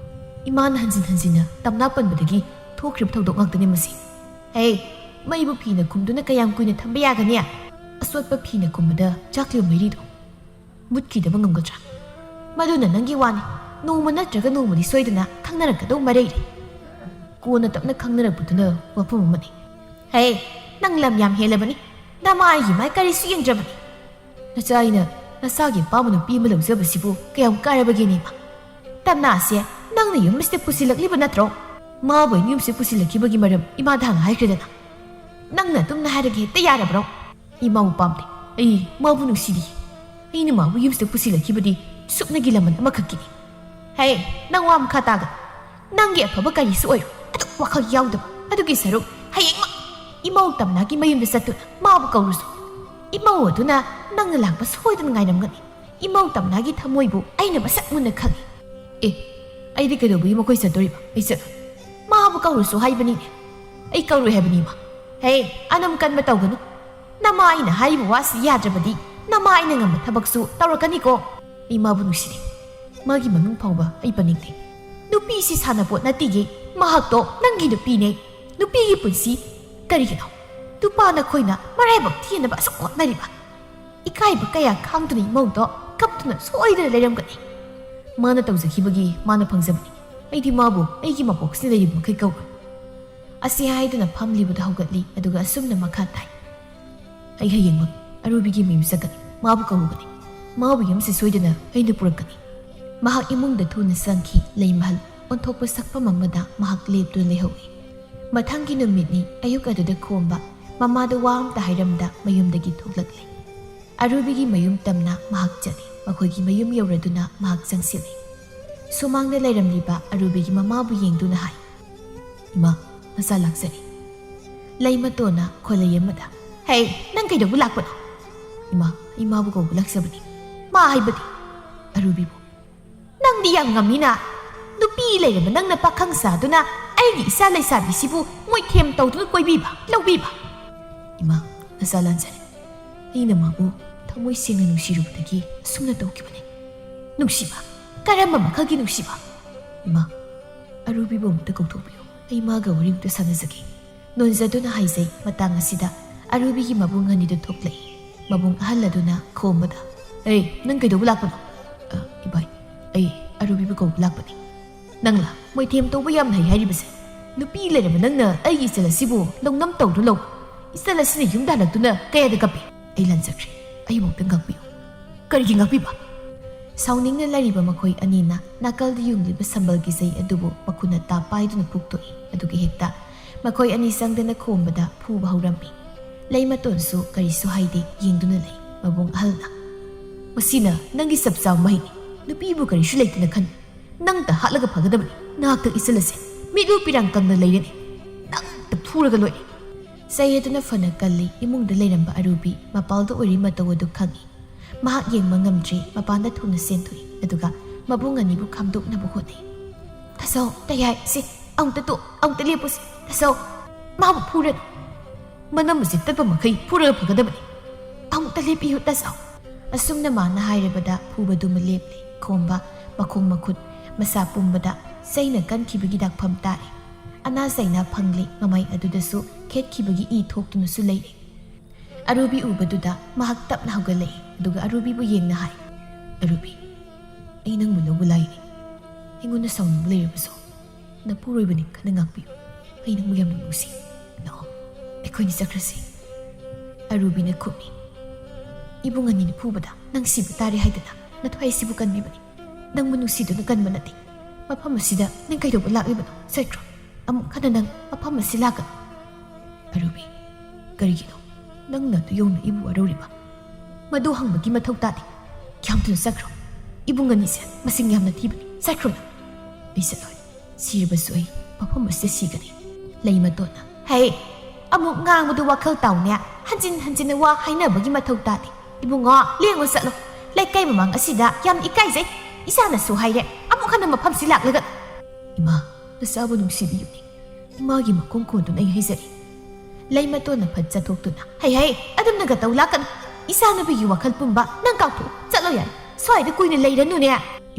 ꯏꯃꯥꯅ ꯍꯟꯖꯤꯟ ꯍꯟꯖꯤꯟꯅ ꯇꯝꯅꯥ ꯄꯟꯕꯗꯒꯤ ꯊꯣꯛꯈ꯭ꯔꯤꯕ ꯊꯧꯗꯣꯛ ꯉꯥꯛꯇꯅꯤ ꯃꯁꯤ꯫ ꯍꯦ, ꯃꯩꯕꯨ ꯐꯤꯅ ꯈꯨꯝꯗꯨꯅ ꯀꯌꯥꯝ ꯀꯨꯏꯅ ꯊꯝꯕ ꯌꯥꯒꯅꯤ? ꯑꯆꯣꯠꯄ ꯐꯤꯅ ꯈꯨꯝꯕꯗ ꯆꯥꯛꯂꯤꯕ ꯃꯩꯔꯤꯗꯣ ꯃꯨꯠꯈꯤꯗꯕ ꯉꯝꯒꯗ꯭ꯔꯥ? ꯃꯗꯨꯅ ꯅꯪꯒꯤ ꯋꯥꯅꯤ꯫ ꯅꯣꯡꯃ ꯅꯠꯇ꯭ꯔꯒ ꯅꯣꯡꯃꯗꯤ ꯁꯣꯏꯗꯅ ꯈꯪꯅꯔꯛꯀꯗꯧ ꯃꯔꯩꯔꯦ꯫ ꯀꯣꯟꯅ ꯇꯞꯅ ꯈꯪꯅꯔꯛꯄꯗꯨꯅ ꯋꯥꯐꯝ ꯑꯃꯅꯤ꯫" "ꯍꯦ, ꯅꯪ ꯂꯝ ꯌꯥꯝ ꯍꯦꯜꯂꯕꯅꯤ꯫ ꯅꯃꯥ ꯑꯩꯒꯤ ꯃꯥꯏ ꯀꯔꯤꯁꯨ ꯌꯦꯡꯗ꯭ꯔꯕꯅꯤ꯫ ꯅꯆꯥ ꯑꯩꯅ ꯅꯆꯥꯒꯤ ꯑꯄꯥꯝꯕ ꯅꯨꯄꯤ ꯑꯃ ꯂꯧꯖꯕꯁꯤꯕꯨ ꯀꯌꯥꯝ ꯀꯥꯏꯔꯕꯒꯦꯅꯦ, ꯏꯃꯥ? ꯇꯝꯅꯥꯁꯦ ꯅꯪꯅ ꯌꯨꯝꯁꯤꯗ ꯄꯨꯁꯤꯜꯂꯛꯂꯤꯕ ꯅꯠꯇ꯭ꯔꯣ? ꯃꯥꯕꯨ ꯑꯩꯅ ꯌꯨꯝꯁꯤꯗ ꯄꯨꯁꯤꯜꯂꯛꯈꯤꯕꯒꯤ ꯃꯔꯝ ꯏꯃꯥꯗ ꯍꯥꯟꯅ ꯍꯥꯏꯈ꯭ꯔꯦꯗꯅ꯫ ꯅꯪꯅ ꯑꯗꯨꯝꯅ ꯍꯥꯏꯔꯒ ꯍꯦꯛꯇ ꯌꯥꯔꯕ꯭ꯔꯣ? ꯏꯃꯥꯕꯨ ꯄꯥꯝꯗꯦ꯫ ꯑꯩ ꯃꯥꯕꯨ ꯅꯨꯡꯁꯤꯗꯦ꯫ ꯑꯩꯅ ꯃꯥꯕꯨ ꯌꯨꯝꯁꯤꯗ ꯄꯨꯁꯤꯜꯂꯛꯈꯤꯕꯗꯤ ꯁꯨꯞꯅꯒꯤ ꯂꯃꯟ ꯑꯃꯈꯛꯀꯤꯅꯤ꯫" "ꯍꯦ, ꯅꯪ ꯋꯥ ꯃꯈꯥ ꯇꯥꯒꯅꯨ꯫ ꯅꯪꯒꯤ ꯑꯐꯕ ꯀꯔꯤꯁꯨ ꯑꯣꯏꯔꯣ꯫ ꯑꯗꯨꯛ ꯋꯥꯈꯜ ꯌꯥꯎꯗꯕ꯫ ꯑꯗꯨꯒꯤ ꯁꯔꯨꯛ ꯍꯌꯦꯡꯃꯛ ꯏꯃꯧ ꯇꯝꯅꯥꯒꯤ ꯃꯌꯨꯝꯗ ꯆꯠꯇꯨꯅ ꯃꯥꯕꯨ ꯀꯧꯔꯨꯁꯨ꯫ ꯏꯃꯧ ꯑꯗꯨꯅ ꯅꯪꯅ ꯂꯥꯛꯄ ꯁꯣꯏꯗꯅ ꯉꯥꯏꯔꯝꯒꯅꯤ꯫ ꯏꯃꯧ ꯇꯝꯅꯥꯒꯤ ꯊꯃꯣꯏꯕꯨ ꯑꯩꯅ ꯃꯁꯛ ꯃꯨꯟꯅ ꯈꯪꯏ꯫" "ꯑꯦ, ꯑꯩꯗꯤ ꯀꯩꯗꯧꯕꯒꯤ ꯃꯈꯣꯏ ꯆꯠꯇꯣꯔꯤꯕ? ꯑꯩ ꯆꯠꯂꯣꯏ꯫" "ꯃꯥꯕꯨ ꯀꯧꯔꯨꯁꯨ ꯍꯥꯏꯕꯅꯤꯅꯦ꯫" "ꯑꯩ ꯀꯧꯔꯣꯏ ꯍꯥꯏꯕꯅꯤ, ꯏꯃꯥ꯫" "ꯍꯦ, ꯑꯅꯝ ꯀꯟꯕ ꯇꯧꯒꯅꯨ꯫ ꯅꯃꯥ ꯑꯩꯅ ꯍꯥꯏꯔꯤꯕ ꯋꯥꯁꯤ ꯌꯥꯗ꯭ꯔꯕꯗꯤ ꯅꯃꯥ ꯑꯩꯅ ꯉꯝꯕ ꯊꯕꯛꯁꯨ ꯇꯧꯔꯛꯀꯅꯤꯀꯣ꯫" "ꯑꯩ ꯃꯥꯕꯨ ꯅꯨꯡꯁꯤꯗꯦ꯫ ꯃꯥꯒꯤ ꯃꯃꯤꯡ ꯐꯥꯎꯕ ꯑꯩ ꯄꯟꯅꯤꯡꯗꯦ꯫" "ꯅꯨꯄꯤꯁꯤ ꯁꯥꯟꯅꯄꯣꯠ ꯅꯠꯇꯦꯌꯦ꯫ ꯃꯍꯥꯛꯇꯣ ꯅꯪꯒꯤ ꯅꯨꯄꯤꯅꯦ꯫ ꯅꯨꯄꯤꯒꯤ ꯄꯨꯟꯁꯤ ꯀꯔꯤꯒꯤꯅꯣ? ꯅꯨꯄꯥ ꯅꯈꯣꯏꯅ ꯃꯔꯥꯏꯕꯛ ꯊꯤꯅꯕ ꯑꯁꯨꯛ ꯍꯣꯠꯅꯔꯤꯕ?" ꯏꯀꯥꯏꯕ ꯀꯌꯥ ꯈꯥꯡꯗꯨꯅ ꯏꯃꯧꯗꯣ ꯀꯞꯇꯨꯅ ꯁꯣꯏꯗꯅ ꯂꯩꯔꯝꯒꯅꯤ꯫ ꯃꯥꯅ ꯇꯧꯖꯈꯤꯕꯒꯤ ꯃꯥꯅ ꯐꯪꯖꯕꯅꯤ꯫ ꯑꯩꯗꯤ ꯃꯥꯕꯨ ꯑꯩꯒꯤ ꯃꯕꯣꯛꯁꯤꯅ ꯂꯩꯔꯤꯕ ꯃꯈꯩ ꯀꯧꯔꯣꯏ꯫ ꯑꯁꯤ ꯍꯥꯏꯗꯨꯅ ꯐꯝꯂꯤꯕꯗ ꯍꯧꯒꯠꯂꯤ, ꯑꯗꯨꯒ ꯑꯁꯨꯝꯅ ꯃꯈꯥ ꯇꯥꯏ꯫ "ꯑꯩ ꯍꯌꯦꯡꯃꯛ ꯑꯔꯨꯕꯤꯒꯤ ꯃꯌꯨꯝ ꯆꯠꯀꯅꯤ꯫ ꯃꯥꯕꯨ ꯀꯧꯔꯨꯒꯅꯤ꯫ ꯃꯥꯕꯨ ꯌꯨꯝꯁꯤ ꯁꯣꯏꯗꯅ ꯑꯩꯅ ꯄꯨꯔꯛꯀꯅꯤ꯫" ꯃꯍꯥꯛ ꯏꯃꯨꯡꯗ ꯊꯨꯅ ꯆꯪꯈꯤ꯫ ꯂꯩꯃꯍꯜ ꯑꯣꯟꯊꯣꯛꯄ ꯁꯛꯐꯝ ꯑꯃꯗ ꯃꯍꯥꯛ ꯂꯦꯞꯇꯨꯅ ꯂꯩꯍꯧꯏ꯫ ꯃꯊꯪꯒꯤ ꯅꯨꯃꯤꯠꯅꯤ꯫ ꯑꯌꯨꯛ ꯑꯗꯨꯗ ꯈꯣꯝꯕ ꯃꯃꯥꯗ ꯋꯥ ꯑꯝꯇ ꯍꯥꯏꯔꯝꯗ ꯃꯌꯨꯝꯗꯒꯤ ꯊꯣꯛꯂꯛꯂꯦ꯫ ꯑꯔꯨꯕꯤꯒꯤ ꯃꯌꯨꯝ ꯇꯝꯅ ꯃꯍꯥꯛ ꯆꯠꯂꯤ꯫ ꯃꯈꯣꯏꯒꯤ ꯃꯌꯨꯝ ꯌꯧꯔꯗꯨꯅ ꯃꯍꯥꯛ ꯆꯪꯁꯤꯜꯂꯤ꯫ ꯁꯨꯃꯥꯡꯗ ꯂꯩꯔꯝꯂꯤꯕ ꯑꯔꯨꯕꯤꯒꯤ ꯃꯃꯥꯕꯨ ꯌꯦꯡꯗꯨꯅ ꯍꯥꯏ, "ꯏꯃꯥ, ꯅꯆꯥ ꯂꯥꯛꯆꯔꯤ꯫" ꯂꯩꯃꯇꯣꯟꯅ ꯈꯣꯜꯂꯩ ꯑꯃꯗ, "ꯍꯦ, ꯅꯪ ꯀꯩꯗꯧꯕ ꯂꯥꯛꯄꯅꯣ?" "ꯏꯃꯥ, ꯏꯃꯥꯕꯨ ꯀꯧꯕ ꯂꯥꯛꯆꯕꯅꯤ꯫" "ꯃꯥ ꯍꯥꯏꯕꯗꯤ?" "ꯑꯔꯨꯕꯤꯕꯨ꯫" "ꯅꯪꯗꯤ ꯌꯥꯝ ꯉꯝꯃꯤꯅ꯫ ꯅꯨꯄꯤ ꯂꯩꯔꯕ ꯅꯪꯅ ꯄꯥꯈꯪ ꯁꯥꯗꯨꯅ ꯑꯩꯒꯤ ꯏꯆꯥ ꯂꯩꯁꯥꯕꯤꯁꯤꯕꯨ ꯃꯣꯏꯊꯦꯝ ꯇꯧꯗꯨꯅ ꯀꯣꯏꯕꯤꯕ, ꯂꯧꯕꯤꯕ?" "ꯏꯃꯥ, ꯅꯆꯥ ꯂꯥꯟꯖꯔꯦ꯫ ꯑꯩꯅ ꯃꯥꯕꯨ ꯊꯃꯣꯏ ꯁꯦꯡꯅ ꯅꯨꯡꯁꯤꯔꯨꯕꯗꯒꯤ ꯑꯁꯨꯝꯅ ꯇꯧꯈꯤꯕꯅꯤ꯫" "ꯅꯨꯡꯁꯤꯕ? ꯀꯔꯝꯕ ꯃꯈꯜꯒꯤ ꯅꯨꯡꯁꯤꯕ?" "ꯏꯃꯥ, ꯑꯔꯨꯕꯤꯕꯨ ꯑꯃꯨꯛꯇ ꯀꯧꯊꯣꯛꯄꯤꯌꯨ꯫ ꯑꯩ ꯃꯥꯒ ꯋꯥꯔꯤ ꯑꯃꯨꯛꯇ ꯁꯥꯟꯅꯖꯒꯦ꯫" ꯅꯣꯟꯖꯗꯨꯅ ꯍꯥꯏꯖꯩ꯫ ꯃꯇꯥꯡ ꯑꯁꯤꯗ ꯑꯔꯨꯕꯤꯒꯤ ꯃꯕꯨꯡ ꯑꯅꯤꯗꯨ ꯊꯣꯛꯂꯛꯏ꯫ ꯃꯕꯨꯡ ꯑꯍꯜ ꯑꯗꯨꯅ ꯈꯣꯝꯕꯗ, "ꯑꯦ, ꯅꯪ ꯀꯩꯗꯧꯕ ꯂꯥꯛꯄꯅꯣ?" "ꯑ, ꯏꯕꯥꯏ, ꯑꯩ ꯑꯔꯨꯕꯤꯕꯨ ꯀꯧꯕ ꯂꯥꯛꯄꯅꯤ꯫" "ꯅꯪꯂꯥ ꯃꯣꯏꯊꯦꯝ ꯇꯧꯕ ꯌꯥꯝꯅ ꯍꯩ ꯍꯥꯏꯔꯤꯕꯁꯦ? ꯅꯨꯄꯤ ꯂꯩꯔꯕ ꯅꯪꯅ ꯑꯩꯒꯤ ꯏꯆꯜ ꯑꯁꯤꯕꯨ ꯂꯧꯅꯝ ꯇꯧꯗꯨꯅ ꯂꯧꯕ? ꯏꯆꯜ ꯑꯁꯤꯅ ꯌꯨꯝꯗ ꯍꯜꯂꯛꯇꯨꯅ ꯀꯌꯥꯗ ꯀꯞꯄꯤ?" "ꯑꯩ ꯂꯥꯟꯖꯈ꯭ꯔꯦ꯫ ꯑꯩꯕꯨ ꯑꯝꯇ ꯉꯥꯛꯄꯤꯌꯨ꯫" "ꯀꯔꯤꯒꯤ ꯉꯥꯛꯄꯤꯕ?" ꯁꯥꯎꯅꯤꯡꯅ ꯂꯩꯔꯤꯕ ꯃꯈꯣꯏ ꯑꯅꯤꯅ ꯅꯥꯀꯜꯗ ꯌꯨꯡꯂꯤꯕ ꯁꯝꯕꯜꯒꯤ ꯆꯩ ꯑꯗꯨꯕꯨ ꯃꯈꯨꯠꯅ ꯇꯥꯞ ꯄꯥꯏꯗꯨꯅ ꯐꯨꯛꯇꯣꯛꯏ꯫ ꯑꯗꯨꯒ ꯍꯦꯛꯇ ꯃꯈꯣꯏ ꯑꯅꯤ ꯆꯪꯗꯅ ꯈꯣꯝꯕꯗ ꯐꯨꯕ ꯍꯧꯔꯝꯃꯤ꯫ ꯂꯩꯃꯇꯣꯟꯁꯨ ꯀꯔꯤꯁꯨ ꯍꯥꯏꯗꯦ, ꯌꯦꯡꯗꯨꯅ ꯂꯩ꯫ ꯃꯕꯨꯡ ꯑꯍꯜꯅ, "ꯃꯁꯤꯅ ꯅꯪꯒꯤ ꯆꯞ ꯆꯥꯕ ꯃꯍꯩꯅꯤ꯫ ꯅꯨꯄꯤꯕꯨ ꯀꯔꯤꯁꯨ ꯂꯩꯇꯅ ꯈꯟ꯫ ꯅꯪꯇ ꯍꯥꯠꯂꯒ ꯐꯒꯗꯕꯅꯤ꯫ ꯅꯍꯥꯛꯇ ꯏꯆꯜ ꯑꯁꯦ ꯃꯤꯠꯂꯨ ꯄꯤꯔꯥꯡ ꯀꯪꯅ ꯂꯩꯔꯅꯤ꯫ ꯅꯪꯇ ꯐꯨꯔꯒ ꯂꯣꯏꯔꯦ꯫" ꯆꯩ ꯑꯗꯨꯅ ꯐꯅ ꯀꯜꯂꯤ꯫ ꯏꯃꯨꯡꯗ ꯂꯩꯔꯝꯕ ꯑꯔꯨꯕꯤ ꯃꯄꯥꯜꯗ ꯑꯣꯏꯔꯤ ꯃꯇꯧ ꯑꯗꯨ ꯈꯪꯏ꯫ ꯃꯍꯥꯛ ꯌꯦꯡꯕ ꯉꯝꯗ꯭ꯔꯤ, ꯃꯄꯥꯟꯗ ꯊꯨꯅ ꯆꯦꯟꯊꯣꯛꯏ꯫ ꯑꯗꯨꯒ ꯃꯕꯨꯡ ꯑꯅꯤꯕꯨ ꯈꯥꯝꯗꯣꯛꯅꯕ ꯍꯣꯠꯅꯩ꯫ "ꯇꯥꯆꯧ, ꯇꯌꯥꯏ, ꯁꯦ, ꯑꯃꯨꯛꯇ ꯇꯣꯛ, ꯑꯃꯨꯛꯇ ꯂꯦꯞꯄꯨꯁꯦ꯫ ꯇꯥꯆꯧ, ꯃꯥꯕꯨ ꯐꯨꯔꯅꯨ꯫ ꯃꯅꯝ ꯑꯁꯤ ꯇꯠꯄ ꯃꯈꯩ ꯐꯨꯔꯒ ꯐꯒꯗꯕꯅꯤ꯫ ꯑꯃꯨꯛꯇ ꯂꯦꯞꯄꯤꯌꯨ, ꯇꯥꯆꯧ꯫" ꯑꯁꯨꯝꯅ ꯃꯥꯅ ꯍꯥꯏꯔꯕꯗ ꯐꯨꯕꯗꯨꯃ ꯂꯦꯞꯂꯦ꯫ ꯈꯣꯝꯕ ꯃꯈꯣꯡ ꯃꯈꯨꯠ ꯃꯁꯥ ꯄꯨꯝꯕꯗ ꯆꯩꯅ ꯀꯟꯈꯤꯕꯒꯤ ꯗꯥꯛꯐꯝ ꯇꯥꯔꯦ꯫ ꯑꯅꯥ ꯆꯩꯅꯥ ꯐꯪꯂꯦ, ꯃꯃꯥꯏ ꯑꯗꯨꯗꯁꯨ ꯈꯦꯠꯈꯤꯕꯒꯤ ꯏ ꯊꯣꯛꯇꯨꯅꯁꯨ ꯂꯩꯔꯦ꯫ ꯑꯔꯨꯕꯤ ꯎꯕꯗꯨꯗ ꯃꯍꯥꯛ ꯇꯞꯅ ꯍꯧꯒꯠꯂꯛꯏ, ꯑꯗꯨꯒ ꯑꯔꯨꯕꯤꯕꯨ ꯌꯦꯡꯅ ꯍꯥꯏ, "ꯑꯔꯨꯕꯤ, ꯑꯩ ꯅꯪꯕꯨ ꯂꯧꯕ ꯂꯥꯛꯏꯅꯤ꯫ ꯑꯩꯉꯣꯟꯗ ꯁꯥꯎꯅꯤꯡꯕ ꯂꯩꯔꯕꯁꯨ ꯅꯄꯨꯔꯣꯏꯕꯅꯤ ꯈꯟꯅ ꯉꯥꯛꯄꯤꯌꯨ꯫ ꯑꯩ ꯅꯪꯕꯨ ꯌꯥꯝꯅ ꯅꯨꯡꯁꯤ꯫ ꯂꯥꯛꯑꯣ, ꯑꯩꯈꯣꯏꯅꯤ ꯆꯠꯈ꯭ꯔꯁꯤ꯫" ꯑꯔꯨꯕꯤꯅ ꯈꯨꯝꯃꯤ, "ꯏꯕꯨꯡ ꯑꯅꯤꯅ ꯐꯨꯕꯗ ꯅꯪ ꯁꯤꯕ ꯇꯥꯔꯦ ꯍꯥꯏꯗꯅ ꯅꯊ꯭ꯋꯥꯏ ꯑꯁꯤꯕꯨ ꯀꯟꯕꯤꯕꯅꯤ꯫ ꯅꯪꯕꯨ ꯅꯨꯡꯁꯤꯗꯨꯅ ꯀꯟꯕ ꯅꯠꯇꯦ꯫ ꯃꯐꯝ ꯑꯁꯤꯗ ꯅꯪ ꯀꯩꯗꯧꯕ ꯂꯥꯛꯂꯤꯕꯅꯣ? ꯆꯠꯈ꯭ꯔꯣ꯫" ꯑꯃꯨꯛ ꯍꯟꯅ ꯅꯪ ꯃꯐꯝ ꯑꯁꯤ ꯂꯥꯛꯀꯅꯨ꯫ ꯑꯔꯨꯕꯤ, ꯀꯔꯤꯒꯤꯅꯣ ꯅꯪꯅ ꯑꯗꯨ ꯌꯧꯅ ꯑꯩꯕꯨ ꯋꯥꯔꯧꯔꯤꯕ? ꯃꯗꯨ ꯍꯪꯕꯒꯤ ꯃꯊꯧ ꯇꯥꯗꯦ꯫ ꯀꯌꯥꯝ ꯊꯨꯅ ꯆꯠꯈ꯭ꯔꯣ꯫ ꯏꯕꯨꯡ ꯑꯅꯤꯁꯦ ꯃꯁꯤꯡ ꯌꯥꯝꯅ ꯊꯤꯕꯅꯤ꯫ ꯆꯠꯈ꯭ꯔꯣ ꯅꯪ꯫ ꯑꯩ ꯆꯠꯂꯣꯏ꯫ ꯁꯤꯔꯕꯁꯨ ꯑꯩ ꯃꯐꯝ ꯑꯁꯤꯗ ꯁꯤꯒꯅꯤ꯫ ꯂꯩꯃꯇꯣꯟꯅ, ꯍꯦ, ꯑꯃꯨꯛ ꯉꯥꯡꯕꯗꯨ ꯋꯥꯈꯜ ꯇꯥꯎꯅꯦ꯫ ꯍꯟꯖꯤꯟ ꯍꯟꯖꯤꯟꯅ ꯋꯥ ꯍꯥꯏꯅꯕꯒꯤ ꯃꯊꯧ ꯇꯥꯗꯦ꯫ ꯏꯕꯨꯡꯉꯣ, ꯂꯦꯡꯉꯨ ꯆꯠꯂꯣ꯫ ꯂꯩꯀꯥꯏ ꯃꯃꯥꯡ ꯑꯁꯤꯗ ꯌꯥꯝ ꯏꯀꯥꯏꯖꯩ꯫ ꯏꯆꯥꯅꯁꯨ ꯍꯥꯏꯔꯦ, ꯑꯃꯨꯛ ꯍꯟꯅ ꯃꯐꯝꯁꯤ ꯂꯥꯛꯂꯒ꯫ ꯏꯃꯥ, ꯅꯆꯥꯕꯨ ꯅꯨꯡꯁꯤꯕꯤꯌꯨꯅꯦ꯫ ꯏꯃꯥꯒꯤ ꯃꯈꯣꯡ ꯀꯣꯟꯗꯨꯅ ꯑꯩ ꯍꯥꯏꯖꯔꯤ꯫ ꯂꯩꯃꯇꯣꯟꯅ ꯐꯠ ꯆꯠꯊꯣꯛꯇꯨꯅ, ꯍꯩ ꯍꯩ, ꯑꯗꯨꯝꯅꯒ ꯇꯧ ꯂꯥꯛꯀꯅꯨ꯫ ꯏꯆꯥꯅꯨꯄꯤꯒꯤ ꯋꯥꯈꯜ ꯄꯨꯝꯕ ꯅꯪ ꯀꯥꯎꯊꯣꯛꯎ꯫ ꯆꯠꯂꯣ ꯌꯥꯔꯦ꯫ ꯁ꯭ꯋꯥꯏꯗ ꯀꯨꯏꯅ ꯂꯩꯔꯅꯨꯅꯦ꯫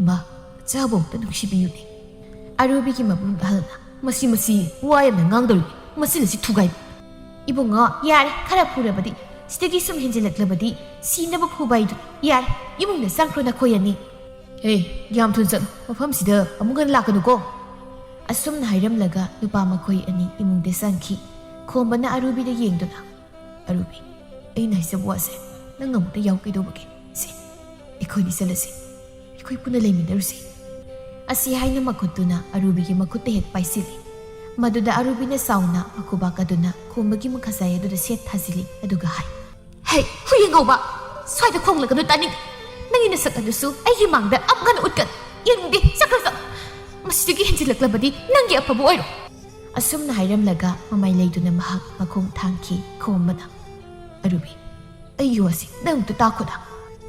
ꯏꯃꯥ, ꯅꯆꯥꯕꯨ ꯑꯝꯇ ꯅꯨꯡꯁꯤꯕꯤꯌꯨꯅꯦ꯫ ꯑꯔꯨꯕꯤꯒꯤ ꯃꯕꯨꯡ ꯑꯍꯜꯅ, ꯃꯁꯤ, ꯃꯁꯤ ꯋꯥ ꯌꯥꯝꯅ ꯉꯥꯡꯗꯧꯔꯤ꯫ ꯃꯁꯤꯅ ꯁꯤ ꯊꯨꯒꯥꯏ꯫ ꯏꯕꯨꯡꯉꯣ, ꯌꯥꯔꯦ, ꯈꯔ ꯐꯨꯔꯕꯗꯤ, ꯁꯤꯗꯒꯤ ꯁꯨꯝ ꯍꯦꯟꯖꯤꯜꯂꯛꯂꯕꯗꯤ ꯁꯤꯅꯕ ꯐꯨꯕ ꯍꯥꯏꯗꯨ꯫ ꯌꯥꯔꯦ, ꯏꯃꯨꯡꯗ ꯆꯪꯈ꯭ꯔꯣ ꯅꯈꯣꯏ ꯑꯅꯤ꯫ ꯍꯦ, ꯌꯥꯝ ꯊꯨꯅ ꯆꯠꯂꯨ, ꯃꯐꯝꯁꯤꯗ ꯑꯃꯨꯛ ꯍꯟꯅ ꯂꯥꯛꯀꯅꯨꯀꯣ꯫ ꯑꯁꯨꯝꯅ ꯍꯥꯏꯔꯝꯂꯒ ꯅꯨꯄꯥ ꯃꯈꯣꯏ ꯑꯅꯤ ꯏꯃꯨꯡꯗ ꯆꯪꯈꯤ꯫ ꯈꯣꯝꯕꯅ ꯑꯔꯨꯕꯤꯗ ꯌꯦꯡꯗꯨꯅ, "ꯑꯔꯨꯕꯤ, ꯑꯩꯅ ꯍꯥꯏꯖꯕ ꯋꯥꯁꯦ ꯅꯪ ꯑꯃꯨꯛꯇ ꯌꯥꯎ ꯀꯩꯗꯧꯕꯒꯦ? ꯁꯦ, ꯑꯩꯈꯣꯏꯅꯤ ꯆꯠꯂꯁꯤ꯫ ꯑꯩꯈꯣꯏ ꯄꯨꯟꯅ ꯂꯩꯃꯤꯟꯅꯔꯨꯁꯤ"꯫ ꯑꯁꯤ ꯍꯥꯏꯅ ꯃꯈꯨꯠꯇꯨꯅ ꯑꯔꯨꯕꯤꯒꯤ ꯃꯈꯨꯠꯇ ꯍꯦꯛ ꯄꯥꯏꯁꯤꯜꯂꯤ꯫ ꯃꯗꯨꯗ ꯑꯔꯨꯕꯤꯅ ꯆꯥꯎꯅ ꯃꯈꯨꯕꯥꯛ ꯑꯗꯨꯅ ꯈꯣꯝꯕꯒꯤ ꯃꯈꯖꯥꯏ ꯑꯗꯨꯗ ꯁꯦꯠ ꯊꯥꯖꯤꯜꯂꯤ, ꯑꯗꯨꯒ ꯍꯥꯏ, "ꯍꯩ, ꯍꯨꯏ ꯑꯉꯧꯕ! ꯁ꯭ꯋꯥꯏꯗ ꯈꯣꯡꯂꯒꯅꯨ ꯇꯥꯅꯤꯡ! ꯅꯪꯒꯤ ꯅꯁꯛ ꯑꯗꯨꯁꯨ ꯑꯩꯒꯤ ꯃꯥꯡꯗ ꯑꯃꯨꯛ ꯍꯟꯅ ꯎꯠꯀꯅꯨ! ꯌꯦꯡꯅꯤꯡꯗꯦ! ꯆꯠꯈ꯭ꯔꯣ, ꯆꯠꯂꯣ! ꯃꯁꯤꯗꯒꯤ ꯍꯦꯟꯖꯤꯜꯂꯛꯂꯕꯗꯤ ꯅꯪꯒꯤ ꯑꯐꯕ ꯑꯣꯏꯔꯣ"꯫ ꯑꯁꯨꯝꯅ ꯍꯥꯏꯔꯝꯂꯒ ꯃꯃꯥꯏ ꯂꯩꯗꯨꯅ ꯃꯍꯥꯛ ꯃꯈꯣꯡ ꯊꯥꯡꯈꯤ꯫ ꯈꯣꯝꯕꯅ, "ꯑꯔꯨꯕꯤ, ꯑꯩꯒꯤ ꯋꯥꯁꯤ ꯅꯪ ꯑꯃꯨꯛꯇ ꯇꯥꯈꯣꯗ"꯫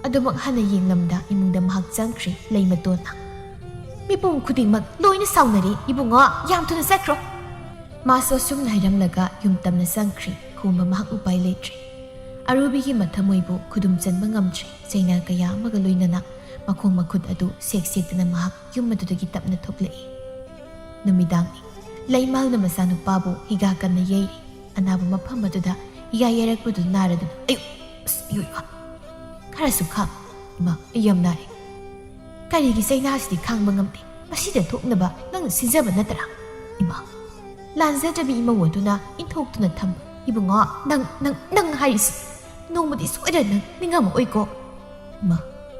ꯑꯗꯨꯃꯛ ꯍꯟꯅ ꯌꯦꯡꯂꯝꯗ ꯏꯃꯨꯡꯗ ꯃꯍꯥꯛ ꯆꯪꯈ꯭ꯔꯤ꯫ ꯂꯩꯃꯇꯣꯟꯅ, "ꯃꯤꯄꯨꯝ ꯈꯨꯗꯤꯡꯃꯛ ꯂꯣꯏꯅ ꯁꯥꯎꯅꯔꯦ ꯏꯕꯨꯡꯉꯣ, ꯌꯥꯝ ꯊꯨꯅ ꯆꯠꯈ꯭ꯔꯣ"꯫ ꯃꯥꯁꯨ ꯑꯁꯨꯝꯅ ꯍꯥꯏꯔꯝꯂꯒ ꯌꯨꯝ ꯇꯝꯅ ꯆꯪꯈ꯭ꯔꯤ꯫ ꯈꯣꯝꯕ ꯃꯍꯥꯛ ꯎꯄꯥꯏ ꯂꯩꯇ꯭ꯔꯦ꯫ ꯑꯔꯨꯕꯤꯒꯤ ꯃꯊꯃꯣꯏꯕꯨ ꯈꯨꯗꯨꯝ ꯆꯟꯕ ꯉꯝꯗ꯭ꯔꯦ꯫ ꯆꯩꯅꯥ ꯀꯌꯥ ꯑꯃꯒ ꯂꯣꯏꯅꯅ ꯃꯈꯣꯡ ꯃꯈꯨꯠ ꯑꯗꯨ ꯁꯦꯛ ꯁꯦꯛꯇꯅ ꯃꯍꯥꯛ ꯌꯨꯝ ꯑꯗꯨꯗꯒꯤ ꯇꯞꯅ ꯊꯣꯛꯂꯛꯏ꯫ ꯅꯨꯃꯤꯗꯥꯡꯅꯤ꯫ ꯂꯩꯃꯥꯜꯅ ꯃꯆꯥꯅꯨꯄꯥꯕꯨ ꯍꯤꯒꯥ ꯀꯟꯅ ꯌꯩꯔꯤ꯫ ꯑꯅꯥꯕ ꯃꯐꯝ ꯑꯗꯨꯗ ꯍꯤꯒꯥ ꯌꯩꯔꯛꯄꯗꯨ ꯅꯥꯔꯗꯨꯅ, "ꯑꯌꯨ! ꯑꯁ, ꯑꯌꯨ, ꯏꯃꯥ! ꯈꯔꯁꯨ ꯈꯥꯡ꯫ ꯏꯃꯥ, ꯑꯩ ꯌꯥꯝ ꯅꯥꯔꯦ꯫ ꯀꯔꯤꯒꯤ ꯆꯩꯅꯥꯁꯤꯗꯤ ꯈꯥꯡꯕ ꯉꯝꯗꯦ? ꯃꯁꯤꯗ ꯊꯣꯛꯅꯕ ꯅꯪꯅ ꯁꯤꯟꯖꯕ ꯅꯠꯇ꯭ꯔꯥ? ꯏꯃꯥ!" ꯂꯥꯟꯖꯗ꯭ꯔꯕꯤ ꯏꯃꯧ ꯑꯗꯨꯅ ꯏꯟꯊꯣꯛꯇꯨꯅ ꯊꯝꯕ꯫ "ꯏꯕꯨꯡꯉꯣ, ꯅꯪ, ꯅꯪ, ꯅꯪ ꯍꯥꯏꯔꯤꯁꯤ ꯅꯣꯡꯃꯗꯤ ꯁꯣꯏꯗꯅ ꯅꯪ ꯅꯤꯡꯉꯝꯃꯛꯑꯣꯏꯀꯣ?" "ꯏꯃꯥ,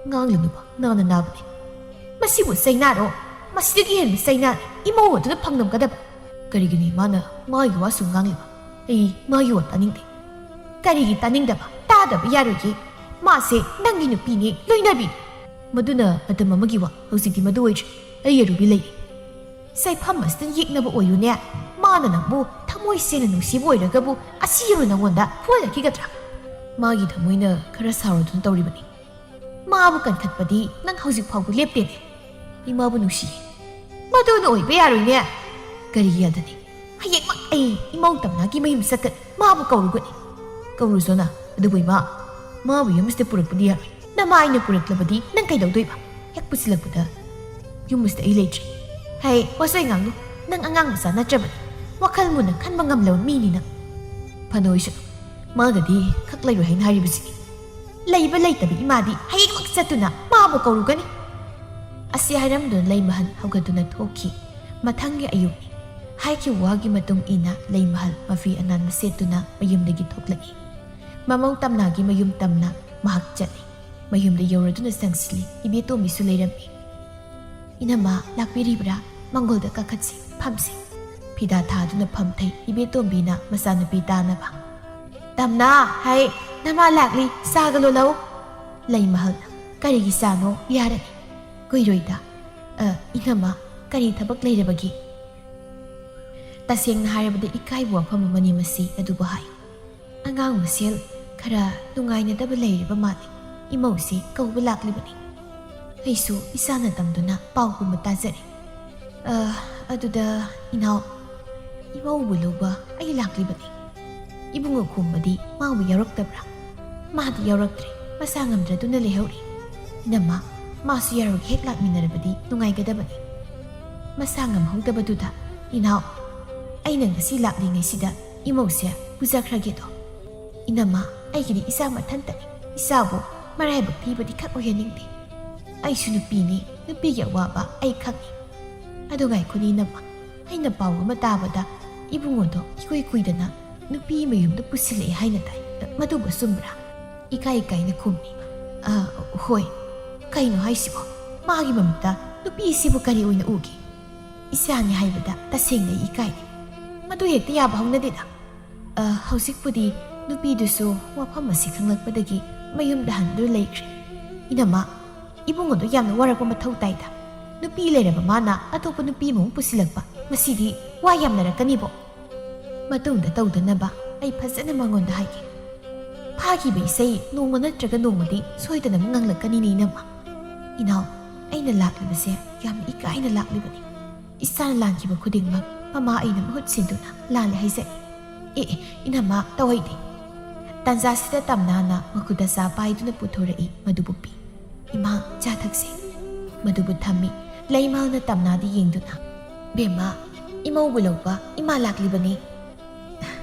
ꯉꯥꯡꯂꯅꯨꯕ, ꯅꯥꯅ ꯅꯥꯕꯅꯦ꯫ ꯃꯁꯤꯕꯨ ꯆꯩꯅꯥꯔꯣ? ꯃꯁꯤꯗꯒꯤ ꯍꯦꯟꯕ ꯆꯩꯅꯥ ꯏꯃꯧ ꯑꯗꯨꯅ ꯐꯪꯂꯝꯒꯗꯕ?" "ꯀꯔꯤꯒꯤꯅꯣ ꯏꯃꯥꯅ ꯃꯥꯒꯤ ꯋꯥ ꯁꯨꯝ ꯉꯥꯡꯂꯤꯕ? ꯑꯩ ꯃꯥꯒꯤ ꯋꯥ ꯇꯥꯅꯤꯡꯗꯦ꯫" "ꯀꯔꯤꯒꯤ ꯇꯥꯅꯤꯡꯗꯕ? ꯇꯥꯗꯕ ꯌꯥꯔꯣꯏꯌꯦ꯫ ꯃꯥꯁꯦ ꯅꯪꯒꯤ ꯅꯨꯄꯤꯅꯦ, ꯂꯣꯏꯅꯕꯤꯅꯦ꯫ ꯃꯗꯨꯅ ꯃꯇꯝ ꯑꯃꯒꯤ ꯋꯥ, ꯍꯧꯖꯤꯛꯇꯤ ꯃꯗꯨ ꯑꯣꯏꯗ꯭ꯔꯦ꯫ ꯑꯩ ꯑꯔꯨꯕꯤ ꯂꯩꯔꯤ꯫ ꯁꯥꯏꯐꯝ ꯑꯁꯤꯗ ꯌꯦꯛꯅꯕ ꯑꯣꯏꯌꯨꯅꯦ꯫ ꯃꯥꯅ ꯅꯪꯕꯨ ꯊꯃꯣꯏ ꯁꯦꯡꯅ ꯅꯨꯡꯁꯤꯕ ꯑꯣꯏꯔꯒꯕꯨ ꯑꯁꯤꯕꯨ ꯅꯪꯉꯣꯟꯗ ꯐꯨꯍꯜꯂꯛꯈꯤꯒꯗ꯭ꯔꯥ?" "ꯃꯥꯒꯤ ꯊꯃꯣꯏꯅ ꯈꯔ ꯁꯥꯎꯔꯗꯨꯅ ꯇꯧꯔꯤꯕꯅꯤ꯫ ꯃꯥꯕꯨ ꯀꯟꯈꯠꯄꯗꯤ ꯅꯪ ꯍꯧꯖꯤꯛ ꯐꯥꯎꯕ ꯂꯦꯞꯇꯦꯅꯦ꯫ ꯏꯃꯥꯕꯨ ꯅꯨꯡꯁꯤꯌꯦ꯫" "ꯃꯗꯨꯅ ꯑꯣꯏꯕ ꯌꯥꯔꯣꯏꯅꯦ꯫" "ꯀꯔꯤꯒꯤ ꯌꯥꯗꯅꯤ? ꯍꯌꯦꯡꯃꯛ ꯑꯩ ꯏꯃꯧ ꯇꯝꯅꯥꯒꯤ ꯃꯌꯨꯝ ꯆꯠꯀꯅꯤ꯫ ꯃꯥꯕꯨ ꯀꯧꯔꯨꯒꯅꯤ꯫" "ꯀꯧꯔꯨꯁꯣꯅ꯫ ꯑꯗꯨꯕꯨ ꯏꯃꯥ, ꯃꯥꯕꯨ ꯌꯨꯝꯁꯤꯗ ꯄꯨꯔꯛꯄꯗꯤ ꯌꯥꯔꯣꯏ꯫ ꯅꯃꯥ ꯑꯩꯅ ꯄꯨꯔꯛꯂꯕꯗꯤ ꯅꯪ ꯀꯩꯗꯧꯗꯣꯏꯕ? ꯍꯦꯛ ꯄꯨꯁꯤꯜꯂꯛꯄꯗ ꯌꯨꯝ ꯑꯁꯤꯗ ꯑꯩ ꯂꯩꯇ꯭ꯔꯦ꯫" "ꯍꯩ, ꯋꯥꯆꯣꯏ ꯉꯥꯡꯅꯨ꯫ ꯅꯪ ꯑꯉꯥꯡ ꯃꯆꯥ ꯅꯠꯇ꯭ꯔꯕꯅꯤ꯫ ꯋꯥꯈꯜ ꯃꯨꯟꯅ ꯈꯟꯕ ꯉꯝꯂꯕ ꯃꯤꯅꯤ ꯅꯪ꯫" "ꯐꯅ ꯑꯣꯏꯁꯅꯨ꯫ ꯃꯥꯒꯗꯤ ꯈꯛ ꯂꯩꯔꯣꯏ ꯍꯥꯏꯅ ꯍꯥꯏꯔꯤꯕꯁꯤꯅꯤ꯫" "ꯂꯩꯕ ꯂꯩꯇꯕ ꯏꯃꯥꯗꯤ ꯍꯌꯦꯡꯃꯛ ꯆꯠꯇꯨꯅ ꯃꯥꯕꯨ ꯀꯧꯔꯨꯒꯅꯤ꯫" ꯑꯁꯤ ꯍꯥꯏꯔꯝꯗꯨꯅ ꯂꯩꯃꯍꯜ ꯍꯧꯒꯠꯇꯨꯅ ꯊꯣꯛꯈꯤ꯫ ꯃꯊꯪꯒꯤ ꯑꯌꯨꯛꯅꯤ꯫ ꯍꯥꯏꯈꯤꯕ ꯋꯥꯒꯤ ꯃꯇꯨꯡ ꯏꯟꯅ ꯂꯩꯃꯍꯜ ꯃꯐꯤ ꯑꯅꯥꯟꯕ ꯁꯦꯠꯇꯨꯅ ꯃꯌꯨꯝꯗꯒꯤ ꯊꯣꯛꯂꯛꯏ꯫ ꯃꯃꯧ ꯇꯝꯅꯥꯒꯤ ꯃꯌꯨꯝ ꯇꯝꯅ ꯃꯍꯥꯛ ꯆꯠꯂꯤ꯫ ꯃꯌꯨꯝꯗ ꯌꯧꯔꯗꯨꯅ ꯆꯪꯁꯤꯜꯂꯤ꯫ ꯏꯕꯦꯇꯣꯝꯕꯤꯁꯨ ꯂꯩꯔꯝꯃꯤ꯫ "ꯏꯅꯝꯃ, ꯂꯥꯛꯄꯤꯔꯤꯕ꯭ꯔꯥ? ꯃꯪꯒꯣꯜꯗ ꯀꯥꯈꯠꯁꯤ, ꯐꯝꯁꯤ꯫" ꯐꯤꯗꯥ ꯊꯥꯗꯨꯅ ꯐꯝꯊꯩ ꯏꯕꯦꯇꯣꯝꯕꯤꯅ ꯃꯆꯥꯅꯨꯄꯤ ꯇꯥꯅꯕ꯫ "ꯇꯝꯅꯥ, ꯍꯩ, ꯅꯃꯥ ꯂꯥꯛꯂꯤ, ꯆꯥꯒ ꯂꯣꯜꯂꯧ꯫" ꯂꯩꯃꯍꯜꯅ, "ꯀꯔꯤꯒꯤ ꯆꯥꯅꯣ? ꯌꯥꯔꯅꯤ, ꯀꯨꯏꯔꯣꯏꯗ꯫ ꯑ, ꯏꯅꯝꯃ, ꯀꯔꯤ ꯊꯕꯛ ꯂꯩꯔꯕꯒꯦ?" ꯇꯁꯦꯡꯅ ꯍꯥꯏꯔꯕꯗ ꯏꯀꯥꯏꯕ ꯋꯥꯐꯝ ꯑꯃꯅꯤ ꯃꯁꯤ, ꯑꯗꯨꯕꯨ ꯍꯥꯏ꯫ "ꯑꯉꯥꯡ ꯃꯁꯦꯜ ꯈꯔ ꯅꯨꯡꯉꯥꯏꯅꯗꯕ ꯂꯩꯔꯤꯕ ꯃꯥꯜꯂꯤ꯫ ꯏꯃꯧꯁꯤ ꯀꯧꯕ ꯂꯥꯛꯂꯤꯕꯅꯤ꯫ ꯑꯩꯁꯨ ꯏꯆꯥꯅ ꯇꯝꯗꯨꯅ ꯄꯥꯎ ꯄꯨꯝꯕ ꯇꯥꯖꯔꯦ꯫ ꯑ, ꯑꯗꯨꯗ ꯏꯅꯥꯎ, ꯏꯃꯧꯕꯨ ꯂꯧꯕ ꯑꯩ ꯂꯥꯛꯂꯤꯕꯅꯤ꯫" "ꯏꯕꯨꯡꯉꯣ ꯈꯣꯝꯕꯗꯤ ꯃꯥꯕꯨ ꯌꯥꯎꯔꯛꯇꯕ꯭ꯔꯥ?" "ꯃꯥꯗꯤ ꯌꯥꯎꯔꯛꯇ꯭ꯔꯦ, ꯃꯁꯥ ꯉꯝꯗ꯭ꯔꯗꯨꯅ ꯂꯩꯍꯧꯔꯤ꯫" "ꯏꯅꯝꯃ, ꯃꯥꯁꯨ ꯌꯥꯎꯔꯒ ꯍꯦꯛ ꯂꯥꯛꯃꯤꯟꯅꯔꯕꯗꯤ ꯅꯨꯡꯉꯥꯏꯒꯗꯕꯅꯤ꯫" "ꯃꯁꯥ ꯉꯝꯍꯧꯗꯕꯗꯨꯗ, ꯏꯅꯥꯎ, ꯑꯩꯅ ꯉꯁꯤ ꯂꯥꯛꯂꯤꯉꯩꯁꯤꯗ ꯏꯃꯧꯁꯦ ꯄꯨꯖꯈ꯭ꯔꯒꯦꯗꯣ꯫ ꯏꯅꯝꯃ, ꯑꯩꯒꯤꯗꯤ ꯏꯆꯥ ꯃꯊꯟꯇꯅꯤ꯫ ꯏꯆꯥꯕꯨ ꯃꯔꯥꯏꯕꯛ ꯊꯤꯕꯗꯤ ꯈꯛ ꯑꯣꯏꯍꯟꯅꯤꯡꯗꯦ꯫ ꯑꯩꯁꯨ ꯅꯨꯄꯤꯅꯤ, ꯅꯨꯄꯤꯒꯤ ꯑꯋꯥꯕ ꯑꯩ ꯈꯪꯏ꯫ ꯑꯗꯨ ꯉꯥꯏꯈꯣꯅꯦ ꯏꯅꯝꯃ, ꯑꯩꯅ ꯄꯥꯎ ꯑꯃ ꯇꯥꯕꯗ ꯏꯕꯨꯡꯉꯣꯗꯣ ꯏꯀꯨꯏ ꯀꯨꯏꯗꯅ ꯅꯨꯄꯤ ꯃꯌꯨꯝꯗ ꯄꯨꯁꯤꯜꯂꯛꯑꯦ ꯍꯥꯏꯅ ꯇꯥꯏ꯫ ꯃꯗꯨꯕꯨ ꯆꯨꯝꯕ꯭ꯔꯥ?" ꯏꯀꯥꯏ ꯏꯀꯥꯏꯅ ꯈꯨꯝꯃꯤ꯫ "ꯑ, ꯍꯣꯏ꯫ ꯀꯩꯅꯣ ꯍꯥꯏꯁꯤꯕꯣ? ꯃꯥꯒꯤ ꯃꯃꯤꯠꯇ ꯅꯨꯄꯤꯁꯤꯕꯨ ꯀꯔꯤ ꯑꯣꯏꯅ ꯎꯒꯦ?" ꯏꯆꯥꯅꯤ ꯍꯥꯏꯕꯗ ꯇꯁꯦꯡꯅ ꯑꯩ ꯏꯀꯥꯏ꯫ ꯃꯗꯨ ꯍꯦꯛꯇ ꯌꯥꯕ ꯍꯧꯅꯗꯦꯗ꯫ ꯑ, ꯍꯧꯖꯤꯛꯄꯨꯗꯤ ꯅꯨꯄꯤꯗꯨꯁꯨ ꯋꯥꯐꯝ ꯑꯁꯤ ꯈꯪꯂꯛꯄꯗꯒꯤ ꯃꯌꯨꯝꯗ ꯍꯟꯗꯨꯅ ꯂꯩꯈ꯭ꯔꯦ꯫ ꯏꯅꯝꯃ, ꯏꯕꯨꯡ ꯑꯗꯨ ꯌꯥꯝꯅ ꯋꯥꯔꯛꯄ ꯃꯊꯧ ꯇꯥꯏꯗ꯫ ꯅꯨꯄꯤ ꯂꯩꯔꯕ ꯃꯥꯅ ꯑꯇꯣꯞꯄ ꯅꯨꯄꯤ ꯑꯃꯃꯨꯛ ꯄꯨꯁꯤꯜꯂꯛꯄ, ꯃꯁꯤꯗꯤ ꯋꯥ ꯌꯥꯝꯅꯔꯛꯀꯅꯤꯕꯣ꯫ ꯃꯇꯨꯡꯗ ꯇꯧꯗꯅꯕ ꯑꯩ ꯐꯖꯅ ꯃꯉꯣꯟꯗ ꯍꯥꯏꯒꯦ꯫ ꯐꯥꯈꯤꯕ ꯏꯁꯩ ꯅꯣꯡꯃ ꯅꯠꯇ꯭ꯔꯒ ꯅꯣꯡꯃꯗꯤ ꯁꯣꯏꯗꯅꯃꯛ ꯉꯪꯂꯛꯀꯅꯤꯅꯦ ꯏꯅꯝꯃ꯫ ꯏꯅꯥꯎ, ꯑꯩꯅ ꯂꯥꯛꯂꯤꯕꯁꯦ ꯌꯥꯝꯅ ꯏꯀꯥꯏꯅ ꯂꯥꯛꯂꯤꯕꯅꯤ꯫ ꯏꯁꯥꯅ ꯂꯥꯟꯈꯤꯕ ꯈꯨꯗꯤꯡꯃꯛ ꯃꯃꯥ ꯑꯩꯅ ꯃꯍꯨꯠ ꯁꯤꯟꯗꯨꯅ ꯂꯥꯜꯂꯦ ꯍꯥꯏꯖꯔꯤ꯫ ꯑꯦ, ꯑꯦ, ꯏꯅꯝꯃ, ꯇꯧꯍꯩꯗꯦ꯫ ꯇꯥꯟꯖꯥꯁꯤꯗ ꯇꯝꯅꯥꯅ ꯃꯈꯨꯠꯇ ꯆꯥ ꯄꯥꯏꯗꯨꯅ ꯄꯨꯊꯣꯔꯛꯏ, ꯃꯗꯨꯕꯨ ꯄꯤ꯫ "ꯏꯃꯥ, ꯆꯥ ꯊꯛꯁꯤ꯫" ꯃꯗꯨꯕꯨ ꯊꯝꯃꯤ꯫ ꯂꯩꯃꯥꯜꯅ ꯇꯝꯅꯥꯗ ꯌꯦꯡꯗꯨꯅ, "ꯕꯦꯝꯃ, ꯏꯃꯧꯕꯨ ꯂꯧꯕ ꯏꯃꯥ ꯂꯥꯛꯂꯤꯕꯅꯤ꯫"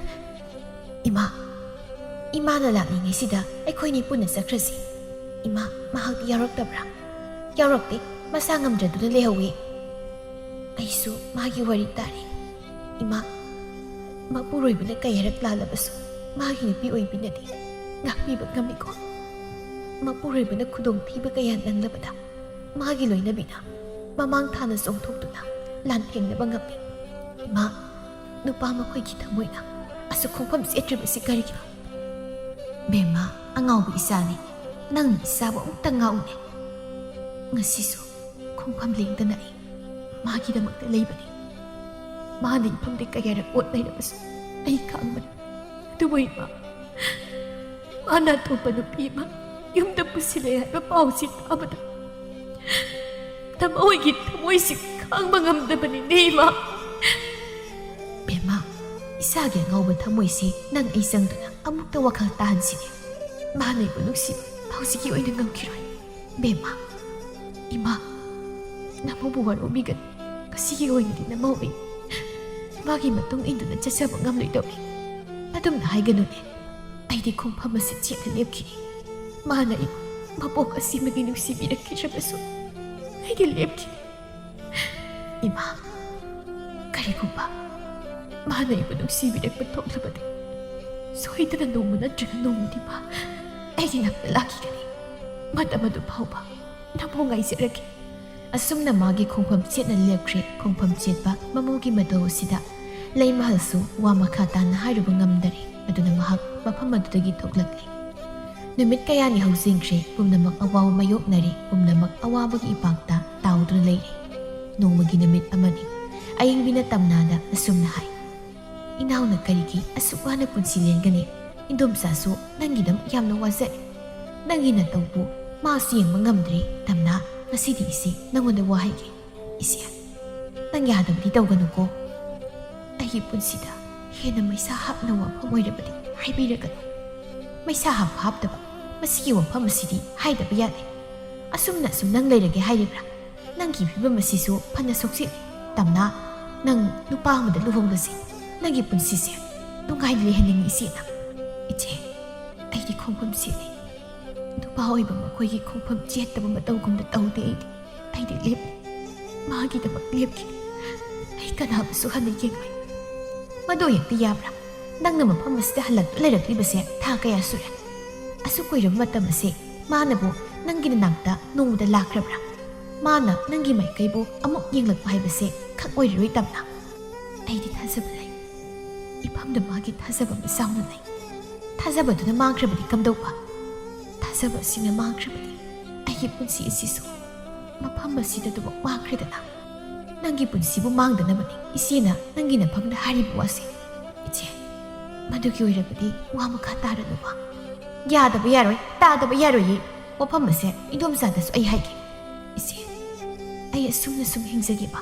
"ꯏꯃꯥ, ꯏꯃꯥꯅ ꯂꯥꯛꯂꯤꯉꯩꯁꯤꯗ ꯑꯩꯈꯣꯏꯅꯤ ꯄꯨꯟꯅ ꯆꯠꯈ꯭ꯔꯁꯤ꯫ ꯏꯃꯥ, ꯃꯍꯥꯛꯇꯤ ꯌꯥꯎꯔꯛꯇꯕ꯭ꯔꯥ?" "ꯌꯥꯎꯔꯛꯇꯦ, ꯃꯁꯥ ꯉꯝꯗ꯭ꯔꯗꯨꯅ ꯂꯩꯍꯧꯋꯤ꯫" ꯑꯩꯁꯨ ꯃꯥꯒꯤ ꯋꯥꯔꯤ ꯇꯥꯔꯦ꯫ ꯏꯃꯥ, ꯃꯄꯨꯔꯣꯏꯕꯅ ꯀꯌꯥꯔꯛ ꯂꯥꯜꯂꯕꯁꯨ ꯃꯥꯒꯤ ꯅꯨꯄꯤ ꯑꯣꯏꯕꯤꯅꯗꯤ ꯉꯥꯛꯄꯤꯕ ꯉꯝꯃꯤꯀꯣ꯫ ꯃꯄꯨꯔꯣꯏꯕꯅ ꯈꯨꯗꯣꯡꯊꯤꯕ ꯀꯌꯥ ꯅꯪꯂꯕꯗ ꯃꯥꯒꯤ ꯂꯣꯏꯅꯕꯤꯅ ꯃꯃꯥꯡ ꯊꯥꯅ ꯆꯣꯡꯊꯣꯛꯇꯨꯅ ꯂꯥꯟꯊꯦꯡꯅꯕ ꯉꯝꯃꯤ꯫ ꯏꯃꯥ, ꯅꯨꯄꯥ ꯃꯈꯣꯏꯒꯤ ꯊꯃꯣꯏꯅ ꯑꯁꯨꯛ ꯈꯣꯡꯐꯝ ꯆꯦꯠꯇ꯭ꯔꯤꯕꯁꯤ ꯀꯔꯤꯒꯤꯅꯣ? ꯕꯦꯝꯃ, ꯑꯉꯥꯎꯕ ꯏꯆꯥꯅꯤ, ꯅꯪꯅ ꯏꯆꯥꯕꯨ ꯑꯃꯨꯛꯇ ꯉꯥꯛꯎꯅꯦ꯫ ꯉꯁꯤꯁꯨ ꯈꯣꯡꯐꯝ ꯂꯦꯡꯗꯅ ꯑꯩ ꯃꯥꯒꯤꯗꯃꯛꯇ ꯂꯩꯕꯅꯤ꯫ ꯃꯥꯅ ꯏꯐꯝꯗ ꯀꯌꯥꯔꯛ ꯑꯣꯠ ꯅꯩꯔꯕꯁꯨ ꯑꯩ ꯈꯥꯡꯕꯅꯤ꯫ ꯑꯗꯨꯕꯨ ꯏꯃꯥ, ꯃꯥꯅ ꯑꯇꯣꯞꯄ ꯅꯨꯄꯤ ꯑꯃ ꯌꯨꯝꯗ ꯄꯨꯁꯤꯜꯂꯦ ꯍꯥꯏꯕ ꯄꯥꯎꯁꯤ ꯇꯥꯕꯗ ꯊꯃꯣꯏꯒꯤ ꯊꯃꯣꯏꯁꯤ ꯈꯥꯡꯕ ꯉꯝꯗꯕꯅꯤꯅꯦ ꯏꯃꯥ꯫ ꯕꯦꯝꯃ, ꯏꯆꯥꯒꯤ ꯑꯉꯥꯎꯕ ꯊꯃꯣꯏꯁꯤ ꯅꯪ ꯑꯩ ꯆꯪꯗꯨꯅ ꯑꯃꯨꯛꯇ ꯋꯥꯈꯜ ꯇꯥꯍꯟꯁꯤꯅꯦ꯫ ꯃꯥꯅ ꯑꯩꯕꯨ ꯅꯨꯡꯁꯤꯕ ꯍꯧꯖꯤꯛꯀꯤ ꯑꯣꯏꯅ ꯉꯝꯈꯤꯔꯣꯏ꯫ ꯕꯦꯝꯃ, ꯏꯃꯥ, ꯅꯃꯧꯕꯨ ꯋꯥꯔꯧꯕꯤꯒꯅꯨ꯫ ꯉꯁꯤꯒꯤ ꯑꯣꯏꯅꯗꯤ ꯅꯃꯧ ꯑꯩ ꯃꯥꯒꯤ ꯃꯇꯨꯡ ꯏꯟꯗꯨꯅ ꯆꯠꯆꯕ ꯉꯝꯂꯣꯏꯗꯧꯔꯤ꯫ ꯑꯗꯨꯝꯅ ꯍꯥꯏꯒꯅꯨꯅꯦ꯫ ꯑꯩꯗꯤ ꯈꯣꯡꯐꯝ ꯑꯁꯤ ꯆꯦꯠꯅ ꯂꯦꯞꯈꯤꯅꯤ꯫ ꯃꯥꯅ ꯑꯩꯕꯨ ꯃꯄꯣꯛ ꯑꯁꯤꯃꯒꯤ ꯅꯨꯡꯁꯤꯕꯤꯔꯛꯈꯤꯗ꯭ꯔꯕꯁꯨ ꯑꯩꯗꯤ ꯂꯦꯞꯈꯤꯅꯤ꯫ ꯏꯃꯥ, ꯀꯔꯤꯒꯨꯝꯕ ꯃꯥꯅ ꯑꯩꯕꯨ ꯅꯨꯡꯁꯤꯕꯤꯔꯛꯄ ꯊꯣꯛꯂꯕꯗꯤ ꯁꯣꯏꯗꯅ ꯅꯣꯡꯃ ꯅꯠꯇ꯭ꯔꯒ ꯅꯣꯡꯃꯗꯤ ꯃꯥ ꯑꯩꯒꯤ ꯅꯥꯛꯇ ꯂꯥꯛꯈꯤꯒꯅꯤ꯫ ꯃꯇꯝ ꯑꯗꯨ ꯐꯥꯎꯕ ꯅꯃꯧ ꯉꯥꯏꯖꯔꯒꯦ꯫ ꯑꯁꯨꯝꯅ ꯃꯥꯒꯤ ꯈꯣꯡꯐꯝ ꯆꯦꯠꯅ ꯂꯦꯞꯈ꯭ꯔꯦ꯫ ꯈꯣꯡꯐꯝ ꯆꯦꯠꯄ ꯃꯃꯧꯒꯤ ꯃꯇꯧ ꯑꯁꯤꯗ ꯂꯩꯃꯍꯜꯁꯨ ꯋꯥ ꯃꯈꯥ ꯇꯥꯅ ꯍꯥꯏꯔꯨꯕ ꯉꯝꯗꯔꯦ꯫ ꯑꯗꯨꯅ ꯃꯍꯥꯛ ꯃꯐꯝ ꯑꯗꯨꯗꯒꯤ ꯊꯣꯛꯂꯛꯂꯦ꯫ ꯅꯨꯃꯤꯠ ꯀꯌꯥꯅꯤ ꯍꯧꯖꯤꯟꯈ꯭ꯔꯦ꯫ ꯄꯨꯝꯅꯃꯛ ꯑꯋꯥꯕ ꯃꯥꯌꯣꯛꯅꯔꯦ꯫ ꯄꯨꯝꯅꯃꯛ ꯑꯋꯥꯕꯒꯤ ꯏꯄꯥꯛꯇ ꯇꯥꯎꯗꯨꯅ ꯂꯩꯔꯦ꯫ ꯅꯣꯡꯃꯒꯤ ꯅꯨꯃꯤꯠ ꯑꯃꯅꯤ꯫ ꯑꯌꯤꯡꯕꯤꯅ ꯇꯝꯅꯥꯗ ꯑꯁꯨꯝꯅ ꯍꯥꯏ, "ꯏꯅꯥꯎꯅ ꯀꯔꯤꯒꯤ ꯑꯁꯨꯛ ꯋꯥꯅ ꯄꯨꯟꯁꯤ ꯂꯦꯟꯒꯅꯤ? ꯏꯟꯗꯣꯝꯆꯥꯁꯨ ꯅꯪꯒꯤꯗꯃꯛ ꯌꯥꯝꯅ ꯋꯥꯖꯔꯦ꯫ ꯅꯪꯒꯤ ꯅꯇꯧꯕꯨ ꯃꯥꯁꯨ ꯌꯦꯡꯕ ꯉꯝꯗ꯭ꯔꯦ꯫ ꯇꯝꯅꯥ, ꯉꯁꯤꯗꯤ ꯏꯆꯦ ꯅꯪꯉꯣꯟꯗ ꯋꯥ ꯍꯥꯏꯒꯦ꯫ ꯏꯆꯦ, ꯅꯪ ꯌꯥꯗꯕꯗꯤ ꯇꯧꯒꯅꯨꯀꯣ꯫ ꯑꯩꯒꯤ ꯄꯨꯟꯁꯤꯗ ꯍꯦꯟꯅ ꯃꯩꯁꯥ ꯍꯥꯞꯅ ꯋꯥꯐꯝ ꯑꯣꯏꯔꯕꯗꯤ ꯍꯥꯏꯕꯤꯔꯒꯅꯨ꯫ ꯃꯩꯁꯥ ꯍꯥꯞꯄ ꯍꯥꯞꯇꯕ, ꯃꯁꯤꯒꯤ ꯋꯥꯐꯝ ꯑꯁꯤꯗꯤ ꯍꯥꯏꯗꯕ ꯌꯥꯗꯦ꯫ ꯑꯁꯨꯝꯅ ꯑꯁꯨꯝ ꯅꯪ ꯂꯩꯔꯒꯦ ꯍꯥꯏꯔꯤꯕ꯭ꯔꯥ? ꯅꯪꯒꯤ ꯐꯤꯕꯝ ꯑꯁꯤꯁꯨ ꯐꯅ ꯁꯣꯛꯆꯤꯜꯂꯤ꯫ ꯇꯝꯅꯥ, ꯅꯪ ꯅꯨꯄꯥ ꯑꯃꯗ ꯂꯨꯍꯣꯡꯂꯁꯤ꯫ ꯅꯪꯒꯤ ꯄꯨꯟꯁꯤꯁꯦ ꯅꯨꯡꯉꯥꯏꯅ ꯂꯩꯍꯟꯅꯤꯡꯉꯤ ꯏꯆꯦꯅ꯫ ꯏꯆꯦ, ꯑꯩꯗꯤ ꯈꯣꯡꯐꯝ ꯆꯦꯠꯂꯤ꯫ ꯅꯨꯄꯥ ꯑꯣꯏꯕ ꯃꯈꯣꯏꯒꯤ ꯈꯣꯡꯐꯝ ꯆꯦꯠꯇꯕ ꯃꯇꯧꯒꯨꯝꯅ ꯇꯧꯗꯦ ꯑꯩꯗꯤ꯫ ꯑꯩꯗꯤ ꯂꯦꯞꯂꯤ꯫ ꯃꯥꯒꯤꯗꯃꯛ ꯂꯦꯞꯈꯤ꯫ ꯑꯩ ꯀꯅꯥꯕꯨꯁꯨ ꯍꯟꯅ ꯌꯦꯡꯂꯣꯏ꯫ ꯃꯗꯨ ꯍꯦꯛꯇ ꯌꯥꯕ꯭ꯔꯥ? ꯅꯪꯅ ꯃꯐꯝ ꯑꯁꯤꯗ ꯍꯜꯂꯛꯇꯨꯅ ꯂꯩꯔꯛꯂꯤꯕꯁꯦ ꯊꯥ ꯀꯌꯥ ꯁꯨꯔꯦ? ꯑꯁꯨꯛ ꯀꯨꯏꯔꯕ ꯃꯇꯝ ꯑꯁꯦ ꯃꯥꯅꯕꯨ ꯅꯪꯒꯤ ꯅꯅꯥꯛꯇ ꯅꯣꯡꯃꯗ ꯂꯥꯛꯈ꯭ꯔꯕ꯭ꯔꯥ? ꯃꯥꯅ ꯅꯪꯒꯤ ꯃꯥꯏꯀꯩꯕꯨ ꯑꯃꯨꯛ ꯌꯦꯡꯂꯛꯄ ꯍꯥꯏꯕꯁꯦ ꯈꯪ ꯑꯣꯏꯔꯔꯣꯏ, ꯇꯝꯅꯥ꯫ ꯑꯩꯗꯤ ꯊꯥꯖꯕ ꯂꯩ꯫ ꯏꯐꯝꯗ ꯃꯥꯒꯤ ꯊꯥꯖꯕ ꯑꯃ ꯆꯥꯎꯅ ꯂꯩ꯫ ꯊꯥꯖꯕꯗꯨꯅ ꯃꯥꯡꯈ꯭ꯔꯕꯗꯤ ꯀꯝꯗꯧꯕ? ꯊꯥꯖꯕ ꯑꯁꯤꯅ ꯃꯥꯡꯈ꯭ꯔꯕꯗꯤ ꯑꯩꯒꯤ ꯄꯨꯟꯁꯤ ꯑꯁꯤꯁꯨ ꯃꯐꯝ ꯑꯁꯤꯗ ꯑꯗꯨꯃꯛ ꯃꯥꯡꯈ꯭ꯔꯦꯗꯅ꯫ ꯅꯪꯒꯤ ꯄꯨꯟꯁꯤꯕꯨ ꯃꯥꯡꯗꯅꯕꯅꯤ ꯏꯆꯦꯅ ꯅꯪꯒꯤ ꯅꯐꯝꯗ ꯍꯥꯏꯔꯤꯕ ꯋꯥꯁꯦ꯫ ꯏꯆꯦ, ꯃꯗꯨꯒꯤ ꯑꯣꯏꯔꯕꯗꯤ ꯋꯥ ꯃꯈꯥ ꯇꯥꯔꯅꯨꯕ꯫ ꯌꯥꯗꯕ ꯌꯥꯔꯣꯏ, ꯇꯥꯗꯕ ꯌꯥꯔꯣꯏꯌꯦ꯫ ꯋꯥꯐꯝ ꯑꯁꯦ ꯏꯗꯣꯝꯆꯥꯗꯁꯨ ꯑꯩ ꯍꯥꯏꯒꯦ꯫ ꯏꯆꯦ, ꯑꯩ ꯑꯁꯨꯝꯅ ꯁꯨꯝ ꯍꯤꯡꯖꯒꯦꯕ꯫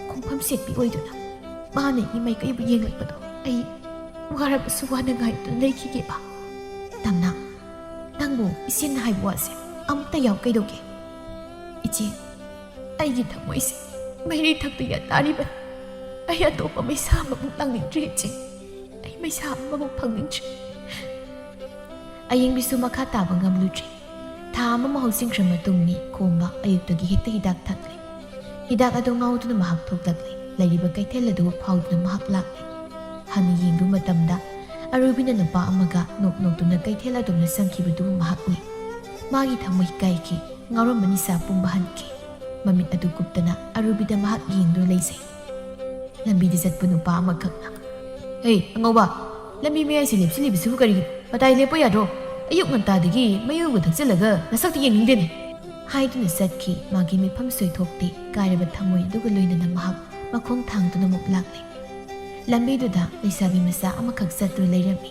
ꯈꯣꯡꯐꯝ ꯁꯦꯠꯄꯤ ꯑꯣꯏꯗꯨꯅ ꯃꯥꯅ ꯑꯩꯒꯤ ꯃꯥꯏꯀꯩꯕꯨ ꯌꯦꯡꯂꯛꯄꯗꯣ ꯑꯩ ꯋꯥꯔꯕꯁꯨ ꯋꯥꯅ ꯉꯥꯏꯗꯨꯅ ꯂꯩꯈꯤꯒꯦꯕ꯫ ꯇꯝꯅꯥ, ꯅꯪꯕꯨ ꯏꯆꯦꯅ ꯍꯥꯏꯕ ꯋꯥꯁꯦ ꯑꯃꯨꯛꯇ ꯌꯥꯎ ꯀꯩꯗꯧꯒꯦ? ꯏꯆꯦ, ꯑꯩꯒꯤ ꯊꯃꯣꯏꯁꯦ ꯃꯩꯔꯩ ꯊꯛꯇ ꯌꯥꯇꯥꯔꯤꯕꯅꯤ꯫ ꯑꯩ ꯑꯇꯣꯞꯄ ꯃꯩꯁꯥ ꯑꯃꯕꯨ ꯂꯥꯡꯅꯤꯡꯗ꯭ꯔꯦ ꯏꯆꯦ꯫ ꯑꯩ ꯃꯩꯁꯥ ꯑꯃꯕꯨ ꯐꯪꯅꯤꯡꯗ꯭ꯔꯦ꯫ ꯑꯌꯤꯡꯕꯤꯁꯨ ꯃꯈꯥ ꯇꯥꯕ ꯉꯝꯂꯨꯗ꯭ꯔꯦ꯫ ꯊꯥ ꯑꯃꯃꯨꯛ ꯍꯧꯖꯤꯟꯈ꯭ꯔ ꯃꯇꯨꯡ ꯃꯤ ꯈꯣꯝꯕ ꯑꯌꯨꯛꯇꯒꯤ ꯍꯦꯛꯇ ꯍꯤꯗꯥꯛ ꯊꯛꯂꯦ꯫ ꯍꯤꯗꯥꯛ ꯑꯗꯨ ꯉꯥꯎꯗꯨꯅ ꯃꯍꯥꯛ ꯊꯣꯛꯂꯛꯂꯦ꯫ ꯂꯩꯔꯤꯕ ꯀꯩꯊꯦꯜ ꯑꯗꯨꯕꯨ ꯐꯥꯎꯗꯨꯅ ꯃꯍꯥꯛ ꯂꯥꯛꯂꯦ꯫ ꯍꯥꯟꯅ ꯌꯦꯡꯗꯨ ꯃꯇꯝꯗ ꯑꯔꯣꯏꯕꯤꯅ ꯅꯨꯄꯥ ꯑꯃꯒ ꯅꯣꯛ ꯅꯣꯛꯇꯨꯅ ꯀꯩꯊꯦꯜ ꯑꯗꯣꯝꯗ ꯆꯪꯈꯤꯕꯗꯨꯕꯨ ꯃꯍꯥꯛ ꯎꯏ꯫ ꯃꯥꯒꯤ ꯊꯃꯣꯏ ꯀꯥꯏꯈꯤ꯫ ꯉꯥꯎꯔꯝꯕ ꯅꯤꯁꯥ ꯄꯨꯝꯕ ꯍꯟꯈꯤ꯫ ꯃꯃꯤꯠ ꯑꯗꯨ ꯀꯨꯞꯇꯅ ꯑꯔꯨꯕꯤꯗ ꯃꯍꯥꯛ ꯌꯦꯡꯗꯨꯅ ꯂꯩꯖꯩ꯫ ꯂꯝꯕꯤꯗ ꯆꯠꯄ ꯅꯨꯄꯥ ꯑꯃꯈꯛꯅ, "ꯍꯦ, ꯑꯉꯧꯕ, ꯂꯝꯕꯤ ꯃꯌꯥꯏꯁꯤ ꯂꯦꯞꯁꯤꯜꯂꯤꯕꯁꯤꯕꯨ ꯀꯔꯤꯒꯤꯅꯣ? ꯃꯇꯥꯏ ꯂꯦꯞꯄ ꯌꯥꯗ꯭ꯔꯣ? ꯑꯌꯨꯛ ꯉꯟꯇꯥꯗꯒꯤ ꯃꯩ ꯎꯒ ꯊꯛꯆꯜꯂꯒ ꯅꯁꯛꯇꯤ ꯌꯦꯡꯅꯤꯡꯗꯦꯅꯦ," ꯍꯥꯏꯗꯨꯅ ꯆꯠꯈꯤ꯫ ꯃꯥꯒꯤ ꯃꯤꯐꯝ ꯁꯣꯏꯊꯣꯛꯇꯦ꯫ ꯀꯥꯏꯔꯕ ꯊꯃꯣꯏ ꯑꯗꯨꯒ ꯂꯣꯏꯅꯅ ꯃꯍꯥꯛ ꯃꯈꯣꯡ ꯊꯥꯡꯗꯨꯅ ꯑꯃꯨꯛ ꯂꯥꯛꯂꯦ꯫ ꯂꯝꯕꯤꯗꯨꯗ ꯂꯩꯁꯥꯕꯤ ꯃꯆꯥ ꯑꯃꯈꯛ ꯆꯠꯇꯨꯅ ꯂꯩꯔꯝꯃꯤ꯫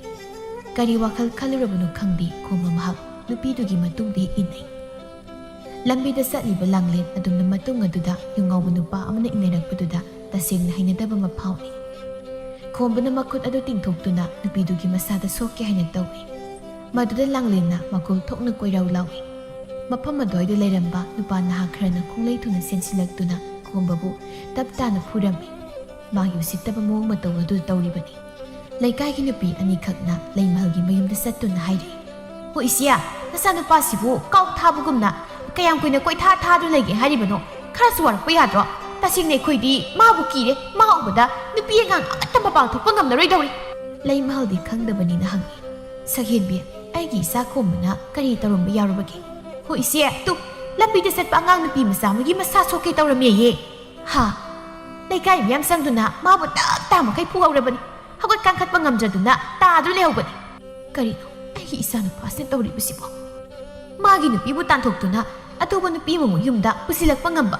ꯀꯔꯤ ꯋꯥꯈꯜ ꯈꯜꯂꯨꯔꯕꯅꯣ ꯈꯪꯗꯦ, ꯈꯣꯝꯕ ꯃꯍꯥꯛ ꯅꯨꯄꯤꯗꯨꯒꯤ ꯃꯇꯨꯡꯗ ꯍꯦꯛ ꯏꯟꯅꯩ꯫ ꯂꯝꯕꯤꯗ ꯆꯠꯂꯤꯕ ꯂꯥꯡꯂꯦꯟ ꯑꯗꯨꯝꯅ ꯃꯇꯨꯡ ꯑꯗꯨꯗ ꯌꯨ ꯉꯥꯎꯕ ꯅꯨꯄꯥ ꯑꯃꯅ ꯏꯟꯅꯔꯛꯄꯗꯨꯗ ꯇꯁꯦꯡꯅ ꯍꯩꯅꯗꯕ ꯑꯃ ꯐꯥꯎꯏ꯫ ꯈꯣꯝꯕꯅ ꯃꯈꯨꯠ ꯑꯗꯨ ꯇꯤꯡꯊꯣꯛꯇꯨꯅ ꯅꯨꯄꯤꯗꯨꯒꯤ ꯃꯁꯥꯗ ꯁꯣꯛꯀꯦ ꯍꯥꯏꯅ ꯇꯧꯏ꯫ ꯃꯗꯨꯗ ꯂꯥꯡꯂꯦꯟꯅ ꯃꯀꯣꯜ ꯊꯣꯛꯅ ꯀꯣꯏꯔꯥꯎ ꯂꯥꯎꯏ꯫ ꯃꯐꯝ ꯑꯗꯨꯋꯥꯏꯗ ꯂꯩꯔꯝꯕ ꯅꯨꯄꯥ ꯅꯍꯥ ꯈꯔꯅ ꯈꯣꯡꯂꯩ ꯊꯨꯅ ꯆꯦꯟꯁꯤꯜꯂꯛꯇꯨꯅ ꯈꯣꯝꯕꯕꯨ ꯇꯞ ꯇꯥꯅ ꯐꯨꯔꯝꯃꯤ꯫ ꯃꯥꯒꯤ ꯎꯁꯤꯠꯇꯕ ꯃꯑꯣꯡ ꯃꯇꯧ ꯑꯗꯨ ꯇꯧꯔꯤꯕꯅꯤ꯫ ꯂꯩꯀꯥꯏꯒꯤ ꯅꯨꯄꯤ ꯑꯅꯤꯈꯛꯅ ꯂꯩꯃꯍꯜꯒꯤ ꯃꯌꯨꯝꯗ ꯆꯠꯇꯨꯅ ꯍꯥꯏꯔꯛꯏ, "ꯍꯣ ꯏꯆꯦ, ꯅꯆꯥꯅꯨꯄꯥꯁꯤꯕꯨ ꯀꯥꯎ ꯊꯥꯕꯒꯨꯝꯅ ꯀꯌꯥꯝ ꯀꯨꯏꯅ ꯀꯣꯏꯊꯥ ꯊꯥꯗꯨꯅ ꯂꯩꯒꯦ ꯍꯥꯏꯔꯤꯕꯅꯣ? ꯈꯔꯁꯨ ꯋꯥꯔꯛꯄ ꯌꯥꯗ꯭ꯔꯣ? ꯇꯁꯦꯡꯅ ꯑꯩꯈꯣꯏꯗꯤ ꯃꯥꯕꯨ ꯀꯤꯔꯦ꯫ ꯃꯥ ꯎꯕꯗ ꯅꯨꯄꯤ ꯑꯉꯥꯡ ꯑꯃꯠꯇ ꯃꯄꯥꯟ ꯊꯣꯛꯄ ꯉꯝꯂꯔꯣꯏꯗꯧꯔꯤ꯫" ꯂꯩꯃꯍꯜꯗꯤ ꯈꯪꯗꯕꯅꯤꯅ ꯍꯪꯉꯤ, "ꯁꯛꯍꯦꯟꯕꯤ, ꯑꯩꯒꯤ ꯏꯆꯥ ꯈꯣꯝꯕꯅ ꯀꯔꯤ ꯇꯧꯔꯝꯕ ꯌꯥꯎꯔꯕꯒꯦ?" "ꯍꯣ ꯏꯆꯦ, ꯇꯨ, ꯂꯝꯕꯤꯗ ꯆꯠꯄ ꯑꯉꯥꯡ ꯅꯨꯄꯤ ꯃꯆꯥ ꯑꯃꯒꯤ ꯃꯁꯥ ꯁꯣꯛꯀꯦ ꯇꯧꯔꯝꯃꯦꯌꯦ꯫ ꯍꯥ, ꯂꯩꯀꯥꯏ ꯃꯤꯌꯥꯝ ꯆꯪꯗꯨꯅ ꯃꯥꯕꯨ ꯇꯞ ꯇꯥ ꯃꯈꯩ ꯐꯨꯍꯧꯔꯕꯅꯤ꯫ ꯍꯧꯒꯠ ꯀꯥꯡꯈꯠꯄ ꯉꯝꯗ꯭ꯔꯗꯨꯅ ꯇꯥꯗꯨꯅ ꯂꯩꯍꯧꯕꯅꯤ꯫ ꯀꯔꯤꯅꯣ ꯑꯩꯒꯤ ꯏꯆꯥꯅꯨꯄꯥꯁꯤꯅ ꯇꯧꯔꯤꯕꯁꯤꯕꯣ? ꯃꯥꯒꯤ ꯅꯨꯄꯤꯕꯨ ꯇꯥꯟꯊꯣꯛꯇꯨꯅ ꯑꯇꯣꯞꯄ ꯅꯨꯄꯤ ꯑꯃꯃꯨꯛ ꯌꯨꯝꯗ ꯄꯨꯁꯤꯜꯂꯛꯄ ꯉꯝꯕ,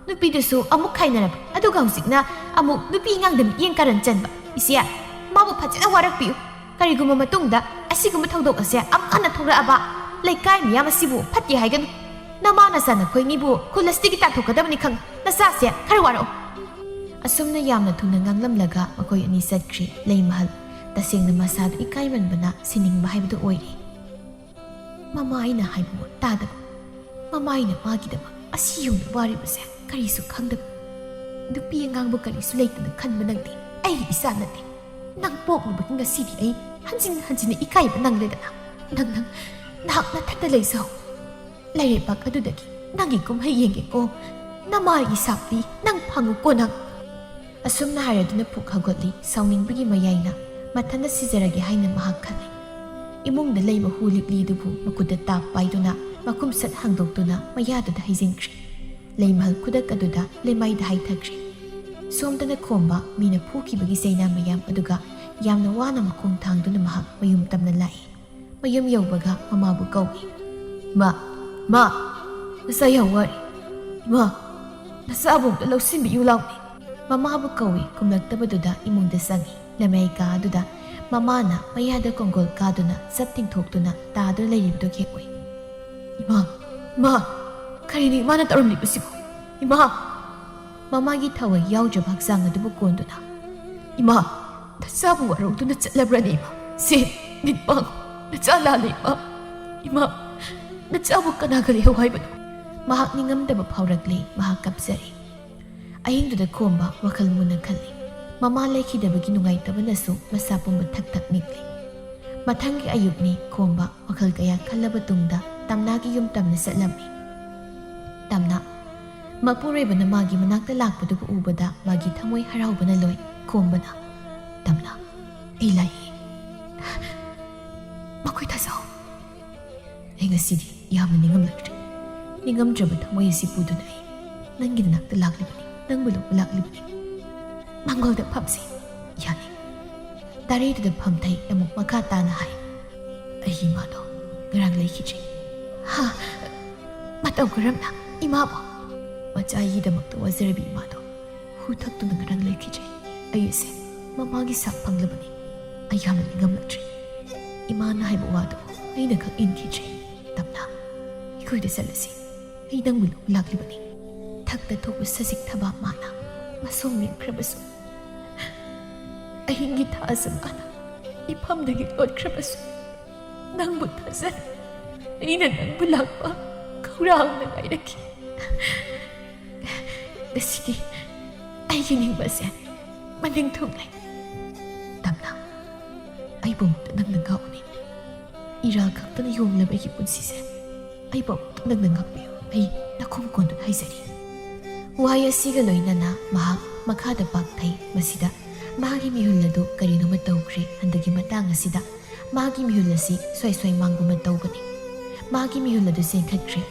ꯅꯨꯄꯤꯗꯨꯁꯨ ꯑꯃꯨꯛ ꯈꯥꯏꯅꯔꯕ, ꯑꯗꯨꯒ ꯍꯧꯖꯤꯛꯅ ꯑꯃꯨꯛ ꯅꯨꯄꯤ ꯑꯉꯥꯡꯗ ꯃꯤꯠꯌꯦꯡ ꯀꯥꯔꯟ ꯆꯟꯕ꯫ ꯏꯆꯦ, ꯃꯥꯕꯨ ꯐꯖꯅ ꯋꯥꯔꯛꯄꯤꯌꯨ꯫ ꯀꯔꯤꯒꯨꯝꯕ ꯃꯇꯨꯡꯗ ꯑꯁꯤꯒꯨꯝꯕ ꯊꯧꯗꯣꯛ ꯑꯁꯦ ꯑꯃꯨꯛ ꯍꯟꯅ ꯊꯣꯛꯂꯛꯑꯕ, ꯂꯩꯀꯥꯏ ꯃꯤꯌꯥꯝ ꯑꯁꯤꯕꯨ ꯐꯠꯇꯦ ꯍꯥꯏꯒꯅꯨ꯫ ꯅꯃꯥ ꯅꯆꯥ ꯅꯈꯣꯏ ꯑꯅꯤꯕꯨ ꯈꯨꯜ ꯑꯁꯤꯗꯒꯤ ꯇꯥꯟꯊꯣꯛꯀꯗꯕꯅꯤ ꯈꯪ꯫ ꯅꯆꯥꯁꯦ ꯈꯔ ꯋꯥꯔꯛꯑꯣ꯫" ꯑꯁꯨꯝꯅ ꯌꯥꯝꯅ ꯊꯨꯅ ꯉꯥꯡꯂꯝꯂꯒ ꯃꯈꯣꯏ ꯑꯅꯤ ꯆꯠꯈ꯭ꯔꯦ꯫ ꯂꯩꯃꯍꯜ ꯇꯁꯦꯡꯅ ꯃꯁꯥꯗ ꯏꯀꯥꯏꯃꯟꯕꯅ ꯁꯤꯅꯤꯡꯕ ꯍꯥꯏꯕꯗꯨ ꯑꯣꯏꯔꯦ꯫ ꯃꯃꯥ ꯑꯩꯅ ꯍꯥꯏꯕ ꯇꯥꯗꯕ, ꯃꯃꯥ ꯑꯩꯅ ꯃꯥꯒꯤꯗꯃꯛ ꯑꯁꯤ ꯌꯧꯅ ꯋꯥꯔꯤꯕꯁꯦ ꯀꯔꯤꯁꯨ ꯈꯪꯗꯕ, ꯅꯨꯄꯤ ꯑꯉꯥꯡꯕ ꯀꯔꯤꯁꯨ ꯂꯩꯇꯅ ꯈꯟꯕ ꯅꯪꯗꯤ ꯑꯩꯒꯤ ꯏꯆꯥ ꯅꯠꯇꯦ꯫ ꯅꯪ ꯄꯣꯛꯂꯨꯕꯒꯤ ꯉꯁꯤꯗꯤ ꯑꯩ ꯍꯟꯖꯤꯟ ꯍꯟꯖꯤꯟꯅ ꯏꯀꯥꯏꯕ ꯅꯪꯂꯦꯗꯅ꯫ ꯅꯪ, ꯅꯪ ꯅꯍꯥꯛ ꯅꯊꯟꯇ ꯂꯩꯖꯧ꯫ ꯂꯩꯔꯩꯕꯥꯛ ꯑꯗꯨꯗꯒꯤ ꯅꯪꯒꯤ ꯀꯨꯝꯍꯩ ꯌꯦꯡꯒꯦꯀꯣ꯫ ꯅꯃꯥꯒꯤ ꯁꯥꯞꯇꯤ ꯅꯪ ꯐꯪꯉꯨꯀꯣ ꯅꯪ꯫ ꯑꯁꯨꯝꯅ ꯍꯥꯏꯔꯗꯨꯅ ꯄꯨꯛ ꯍꯧꯒꯠꯂꯤ꯫ ꯁꯥꯎꯅꯤꯡꯕꯒꯤ ꯃꯌꯥꯏꯅ ꯃꯊꯟꯇ ꯁꯤꯖꯔꯒꯦ ꯍꯥꯏꯅ ꯃꯍꯥꯛ ꯈꯜꯂꯤ꯫ ꯏꯃꯨꯡꯗ ꯂꯩꯕ ꯍꯨ ꯂꯤꯛꯂꯤ ꯑꯗꯨꯕꯨ ꯃꯈꯨꯠꯇ ꯇꯥꯞ ꯄꯥꯏꯗꯨꯅ ꯃꯈꯨꯝ ꯁꯠ ꯍꯥꯡꯗꯣꯛꯇꯨꯅ ꯃꯌꯥꯗꯨꯗ ꯍꯩꯖꯤꯟꯈ꯭ꯔꯦ꯫ ꯂꯩꯃꯍꯜ ꯈꯨꯗꯛ ꯑꯗꯨꯗ ꯂꯩꯃꯥꯏꯗ ꯍꯥꯏꯊꯈ꯭ꯔꯦ꯫ ꯁꯣꯝꯗꯅ ꯈꯣꯝꯕ ꯃꯤꯅ ꯐꯨꯈꯤꯕꯒꯤ ꯆꯩꯅꯥ ꯃꯌꯥꯝ ꯑꯗꯨꯒ ꯌꯥꯝꯅ ꯋꯥꯅ ꯃꯈꯣꯡ ꯊꯥꯡꯗꯨꯅ ꯃꯍꯥꯛ ꯃꯌꯨꯝ ꯇꯝꯅ ꯂꯥꯛꯏ꯫ ꯃꯌꯨꯝ ꯌꯧꯕꯒ ꯃꯃꯥꯕꯨ ꯀꯧꯏ꯫ "ꯏꯃꯥ, ꯏꯃꯥ, ꯅꯆꯥ ꯌꯥꯝ ꯋꯥꯔꯦ꯫ ꯏꯃꯥ, ꯅꯆꯥꯕꯨ ꯑꯝꯇ ꯂꯧꯁꯤꯟꯕꯤꯌꯨ ꯂꯥꯎꯅꯦ꯫" ꯃꯃꯥꯕꯨ ꯀꯧꯏ꯫ ꯈꯨꯝꯂꯛꯇꯕꯗꯨꯗ ꯏꯃꯨꯡꯗ ꯆꯪꯏ꯫ ꯂꯩꯃꯥꯏ ꯀꯥ ꯑꯗꯨꯗ ꯃꯃꯥꯅ ꯃꯌꯥꯗ ꯀꯣꯡꯒꯣꯜ ꯀꯥꯗꯨꯅ ꯆꯞ ꯇꯤꯡꯊꯣꯛꯇꯨꯅ ꯇꯥꯗꯨꯅ ꯂꯩꯔꯤꯕꯗꯨ ꯍꯦꯛ ꯎꯏ꯫ "ꯏꯃꯥ, ꯏꯃꯥ, ꯀꯔꯤꯅꯣ ꯏꯃꯥꯅ ꯇꯧꯔꯝꯂꯤꯕꯁꯤꯕꯨ? ꯏꯃꯥ!" ꯃꯃꯥꯒꯤ ꯊꯋꯥꯏ ꯌꯥꯎꯗ꯭ꯔꯕ ꯍꯛꯆꯥꯡ ꯑꯗꯨꯕꯨ ꯀꯣꯟꯗꯨꯅ, "ꯏꯃꯥ, ꯅꯆꯥꯕꯨ ꯋꯥꯔꯧꯗꯨꯅ ꯆꯠꯂꯕ꯭ꯔꯅꯦ ꯏꯃꯥ? ꯁꯦ, ꯃꯤꯠ ꯄꯥꯡꯉꯨ, ꯅꯆꯥ ꯂꯥꯜꯂꯦ ꯏꯃꯥ꯫ ꯏꯃꯥ, ꯅꯆꯥꯕꯨ ꯀꯅꯥꯒ ꯂꯩꯍꯧ ꯍꯥꯏꯕꯅꯣ?" ꯃꯍꯥꯛ ꯅꯤꯡꯉꯝꯗꯕ ꯐꯥꯎꯔꯛꯂꯦ꯫ ꯃꯍꯥꯛ ꯀꯞꯆꯔꯦ꯫ ꯑꯍꯤꯡꯗꯨꯗ ꯈꯣꯝꯕ ꯋꯥꯈꯜ ꯃꯨꯟꯅ ꯈꯜꯂꯤ꯫ ꯃꯃꯥ ꯂꯩꯈꯤꯗꯕꯒꯤ ꯅꯨꯡꯉꯥꯏꯇꯕꯅꯁꯨ ꯃꯁꯥ ꯄꯨꯝꯕ ꯊꯛ ꯊꯛ ꯅꯤꯛꯂꯤ꯫ ꯃꯊꯪꯒꯤ ꯑꯌꯨꯛꯅꯤ꯫ ꯈꯣꯝꯕ ꯋꯥꯈꯜ ꯀꯌꯥ ꯈꯜꯂꯕ ꯇꯨꯡꯗ ꯇꯝꯅꯥꯒꯤ ꯌꯨꯝ ꯇꯝꯅ ꯆꯠꯂꯝꯃꯤ꯫ ꯇꯝꯅꯥ, ꯃꯄꯨꯔꯣꯏꯕꯅ ꯃꯥꯒꯤ ꯃꯅꯥꯛꯇ ꯂꯥꯛꯄꯗꯨꯕꯨ ꯎꯕꯗ ꯃꯥꯒꯤ ꯊꯃꯣꯏ ꯍꯔꯥꯎꯕꯅ ꯂꯣꯏ꯫ ꯈꯣꯝꯕꯅ, "ꯇꯝꯅꯥ, ꯑꯩ ꯂꯥꯛꯏ꯫ ꯃꯈꯣꯏ ꯊꯥꯖꯍꯧ꯫" "ꯑꯩ ꯉꯁꯤꯗꯤ ꯌꯥꯝꯅ ꯅꯤꯡꯉꯝꯂꯛꯇ꯭ꯔꯦ꯫ ꯅꯤꯡꯉꯝꯗ꯭ꯔꯕ ꯊꯃꯣꯏ ꯑꯁꯤ ꯄꯨꯗꯨꯅ ꯑꯩ ꯅꯪꯒꯤ ꯅꯅꯥꯛꯇ ꯂꯥꯛꯂꯤꯕꯅꯤ, ꯅꯪꯕꯨ ꯂꯧꯕ ꯂꯥꯛꯂꯤꯕꯅꯤ꯫ ꯃꯥꯡꯒꯣꯜꯗ ꯐꯝꯁꯤ꯫ ꯌꯥꯅꯤ꯫" ꯇꯥꯔꯩꯗꯨꯗ ꯐꯝꯊꯩ꯫ ꯑꯃꯨꯛ ꯃꯈꯥ ꯇꯥꯅ ꯍꯥꯏ, "ꯑꯩ ꯏꯃꯥꯗꯣ ꯉꯔꯥꯡ ꯂꯩꯈꯤꯗ꯭ꯔꯦ꯫" "ꯍꯥ? ꯃꯇꯧ ꯀꯔꯝꯅ? ꯏꯃꯥꯕꯨ?" "ꯃꯆꯥꯒꯤꯗꯃꯛꯇ ꯋꯥꯖꯔꯕꯤ ꯏꯃꯥꯗꯣ ꯍꯨ ꯊꯛꯇꯨꯅ ꯉꯔꯥꯡ ꯂꯩꯈꯤꯗ꯭ꯔꯦ꯫ ꯑꯩ ꯑꯁꯦ ꯃꯃꯥꯒꯤ ꯁꯥ ꯐꯪꯂꯕꯅꯤ꯫ ꯑꯩ ꯌꯥꯝꯅ ꯅꯤꯡꯉꯝꯂꯛꯇ꯭ꯔꯦ꯫ ꯏꯃꯥꯅ ꯍꯥꯏꯕ ꯋꯥꯗꯣ ꯑꯩꯅ ꯈꯛ ꯏꯟꯈꯤꯗ꯭ꯔꯦ꯫ ꯇꯝꯅꯥ, ꯑꯩꯈꯣꯏꯗ ꯆꯠꯂꯁꯤ꯫ ꯑꯩ ꯅꯪꯕꯨ ꯂꯧꯕ ꯂꯥꯛꯂꯤꯕꯅꯤ꯫" ꯊꯛꯇ ꯊꯣꯛꯄ ꯁꯖꯤꯛ ꯊꯕꯥꯛ ꯃꯥꯅ ꯃꯁꯣꯝ ꯂꯦꯞꯈ꯭ꯔꯕꯁꯨ, ꯑꯍꯤꯡꯒꯤ ꯊꯥꯖ ꯃꯥꯅ ꯏꯐꯝꯗꯒꯤ ꯂꯣꯠꯈ꯭ꯔꯕꯁꯨ, ꯅꯪꯕꯨ ꯊꯥꯖꯅ ꯑꯩꯅ ꯅꯪꯕꯨ ꯂꯥꯛꯄ ꯈꯧꯔꯥꯡꯅ ꯉꯥꯏꯔꯛꯈꯤ꯫ ꯉꯁꯤꯗꯤ ꯑꯩꯒꯤ ꯅꯤꯡꯕꯁꯦ ꯃꯅꯤꯡ ꯊꯨꯡꯂꯦ꯫ ꯇꯝꯅꯥ, ꯑꯩꯕꯨ ꯑꯃꯨꯛꯇ ꯅꯪꯅ ꯉꯥꯛꯎꯅꯦ꯫ ꯏꯔꯥꯜ ꯈꯛꯇꯅ ꯌꯣꯝꯂꯕ ꯑꯩꯒꯤ ꯄꯨꯟꯁꯤꯁꯦ ꯑꯩꯕꯨ ꯑꯃꯨꯛꯇ ꯅꯪꯅ ꯉꯥꯛꯄꯤꯌꯨ꯫ ꯑꯩ ꯅꯈꯣꯡ ꯀꯣꯟꯗꯨꯅ ꯍꯥꯏꯖꯔꯤ꯫ ꯋꯥꯍꯩ ꯑꯁꯤꯒ ꯂꯣꯏꯅꯅ ꯃꯍꯥꯛ ꯃꯈꯥꯗ ꯄꯥꯛꯊꯩ꯫ ꯃꯁꯤꯗ ꯃꯥꯒꯤ ꯃꯤꯍꯨꯜ ꯑꯗꯨ ꯀꯔꯤꯅꯣꯃ ꯇꯧꯈ꯭ꯔꯦ꯫ ꯍꯟꯗꯛꯀꯤ ꯃꯇꯥꯡ ꯑꯁꯤꯗ ꯃꯥꯒꯤ ꯃꯤꯍꯨꯜ ꯑꯁꯤ ꯁ꯭ꯋꯥꯏ ꯁ꯭ꯋꯥꯏ ꯃꯥꯡꯕ ꯑꯃ ꯇꯧꯕꯅꯤ꯫ ꯃꯥꯒꯤ ꯃꯤꯍꯨꯜ ꯑꯗꯨ ꯆꯦꯟꯈꯠꯈ꯭ꯔꯦ꯫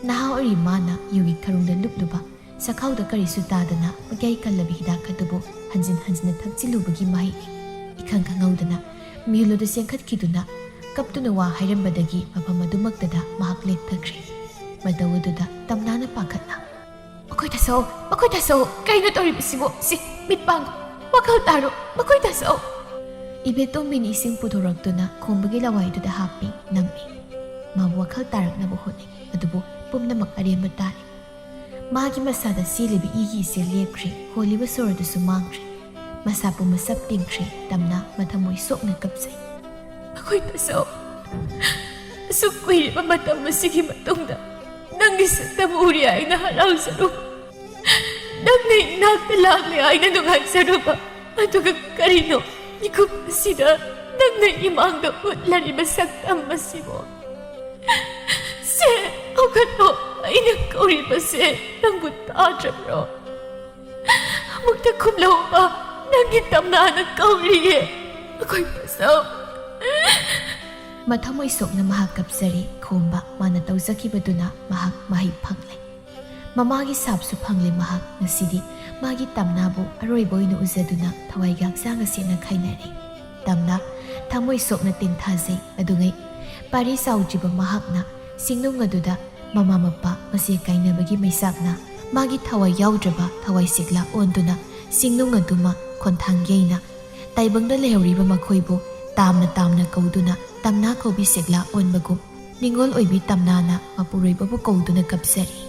ꯅꯍꯥ ꯑꯣꯏꯔꯤ ꯃꯥꯅ ꯌꯨꯒꯤ ꯈꯔꯨꯡꯗ ꯂꯨꯞꯂꯨꯕ, ꯆꯈꯥꯎꯗ ꯀꯔꯤꯁꯨ ꯇꯥꯗꯅ ꯃꯌꯥꯏ ꯀꯜꯂꯕ ꯍꯤꯗꯥꯛ ꯑꯗꯨꯕꯨ ꯍꯟꯖꯤꯟ ꯍꯟꯖꯤꯟꯅ ꯊꯛꯆꯤꯜꯂꯨꯕꯒꯤ ꯃꯍꯩꯅꯤ꯫ ꯏꯈꯪ ꯈꯪꯍꯧꯗꯅ ꯃꯤꯍꯨꯜ ꯑꯗꯨ ꯆꯦꯟꯈꯠꯈꯤꯗꯨꯅ ꯀꯞꯇꯨꯅ ꯋꯥ ꯍꯥꯏꯔꯝꯕꯗꯒꯤ ꯃꯐꯝ ꯑꯗꯨꯃꯛꯇꯗ ꯃꯍꯥꯛ ꯂꯦꯞꯊꯈ꯭ꯔꯦ꯫ ꯃꯇꯧ ꯑꯗꯨꯗ ꯇꯝꯅꯥꯅ ꯄꯥꯈꯠꯅ, "ꯃꯈꯣꯏ ꯇꯥꯆꯧ, ꯃꯈꯣꯏ ꯇꯥꯆꯧ, ꯀꯩꯅꯣ ꯇꯧꯔꯤꯕꯁꯤꯕꯣ? ꯁꯤ, ꯃꯤꯠ ꯄꯥꯡꯉꯨ, ꯋꯥꯈꯜ ꯇꯥꯔꯣ, ꯃꯈꯣꯏ ꯇꯥꯆꯧ!" ꯏꯕꯦꯇꯣꯝꯕꯤꯅ ꯏꯁꯤꯡ ꯄꯨꯊꯣꯔꯛꯇꯨꯅ ꯈꯣꯝꯕꯒꯤ ꯂꯋꯥꯏꯗꯨꯗ ꯍꯥꯞꯄꯤ꯫ ꯅꯝꯃꯤ꯫ ꯃꯥꯕꯨ ꯋꯥꯈꯜ ꯇꯥꯔꯛꯅꯕ ꯍꯣꯠꯅꯩ, ꯑꯗꯨꯕꯨ ꯄꯨꯝꯅꯃꯛ ꯑꯔꯦꯝꯕ ꯇꯥꯔꯦ꯫ ꯃꯥꯒꯤ ꯃꯁꯥꯗ ꯆꯦꯜꯂꯤꯕ ꯏꯒꯤ ꯏꯆꯦꯜ ꯂꯦꯞꯈ꯭ꯔꯦ, ꯍꯣꯜꯂꯤꯕ ꯁꯣꯔ ꯑꯗꯨꯁꯨ ꯃꯥꯡꯈ꯭ꯔꯦ꯫ ꯃꯁꯥ ꯄꯨꯝꯕ ꯆꯞ ꯇꯤꯡꯈ꯭ꯔꯦ꯫ ꯇꯝꯅ ꯃꯊꯃꯣꯏ ꯁꯣꯛꯅ ꯀꯞꯆꯩ꯫ "ꯃꯈꯣꯏ ꯇꯥꯆꯧ, ꯑꯁꯨꯛ ꯀꯨꯏꯔꯕ ꯃꯇꯝ ꯑꯁꯤꯒꯤ ꯃꯇꯨꯡꯗ ꯅꯪꯒꯤ ꯁꯛꯇꯝ ꯎꯔꯦ ꯍꯥꯏꯅ ꯍꯔꯥꯎꯖꯔꯨꯕ, ꯅꯪꯅ ꯏꯅꯥꯛꯇ ꯂꯥꯛꯂꯦ ꯍꯥꯏꯅ ꯅꯨꯡꯉꯥꯏꯖꯔꯨꯕ, ꯑꯗꯨꯒ ꯀꯔꯤꯅꯣ ꯃꯤꯀꯨꯞ ꯑꯁꯤꯗ ꯅꯪꯅ ꯏꯃꯥꯡꯗ ꯎꯠꯂꯔꯤꯕ ꯁꯛꯇꯝ ꯑꯁꯤꯕꯣ? ꯁꯦ, ꯍꯧꯒꯠꯂꯣ, ꯑꯩꯅ ꯀꯧꯔꯤꯕꯁꯦ ꯅꯪꯕꯨ ꯇꯥꯗ꯭ꯔꯕ꯭ꯔꯣ? ꯑꯃꯨꯛꯇ ꯈꯨꯝꯂꯛꯎꯕ, ꯅꯪꯒꯤ ꯇꯝꯅꯥꯅ ꯀꯧꯔꯤꯌꯦ, ꯑꯩꯈꯣꯏ ꯇꯥꯆꯧ!" ꯃꯊꯃꯣꯏ ꯁꯣꯛꯅ ꯃꯍꯥꯛ ꯀꯞꯆꯔꯤ꯫ ꯈꯣꯝꯕ ꯃꯥꯅ ꯇꯧꯖꯈꯤꯕꯗꯨꯅ ꯃꯍꯥꯛ ꯃꯍꯩ ꯐꯪꯂꯦ꯫ ꯃꯃꯥꯒꯤ ꯁꯥꯞꯁꯨ ꯐꯪꯂꯦ ꯃꯍꯥꯛ꯫ ꯉꯁꯤꯗꯤ ꯃꯥꯒꯤ ꯇꯝꯅꯥꯕꯨ ꯑꯔꯣꯏꯕ ꯑꯣꯏꯅ ꯎꯖꯗꯨꯅ ꯊꯋꯥꯏꯒꯤ ꯍꯛꯆꯥꯡ ꯑꯁꯦꯅ ꯈꯥꯏꯅꯔꯦ꯫ ꯇꯝꯅ ꯊꯃꯣꯏ ꯁꯣꯛꯅ ꯇꯦꯟꯊꯥꯖꯩ꯫ ꯑꯗꯨꯉꯩ ꯄꯥꯔꯤ ꯆꯥꯎꯗ꯭ꯔꯤꯕ ꯃꯍꯥꯛꯅ ꯁꯤꯡꯅꯨꯡ ꯑꯗꯨꯗ ꯃꯃꯥ ꯃꯄꯥ ꯃꯆꯦ ꯀꯥꯏꯅꯕꯒꯤ ꯃꯩꯆꯥꯛꯅ ꯃꯥꯒꯤ ꯊꯋꯥꯏ ꯌꯥꯎꯗ꯭ꯔꯕ ꯊꯋꯥꯏ ꯁꯤꯛꯂꯥ ꯑꯣꯟꯗꯨꯅ ꯁꯤꯡꯅꯨꯡ ꯑꯗꯨꯃ ꯈꯣꯟꯊꯥꯡ ꯌꯩꯅ ꯇꯥꯏꯕꯪꯗ ꯂꯩꯍꯧꯔꯤꯕ ꯃꯈꯣꯏꯕꯨ ꯇꯥꯝꯅ ꯇꯥꯝꯅ ꯀꯧꯗꯨꯅ ꯇꯝꯅꯥ ꯀꯧꯕꯤ ꯁꯤꯛꯂꯥ ꯑꯣꯟꯕꯒꯨꯝ ꯅꯤꯡꯉꯣꯜ ꯑꯣꯏꯕꯤ ꯇꯝꯅꯥꯅ ꯃꯄꯨꯔꯣꯏꯕꯕꯨ ꯀꯧꯗꯨꯅ ꯀꯞꯆꯔꯤ꯫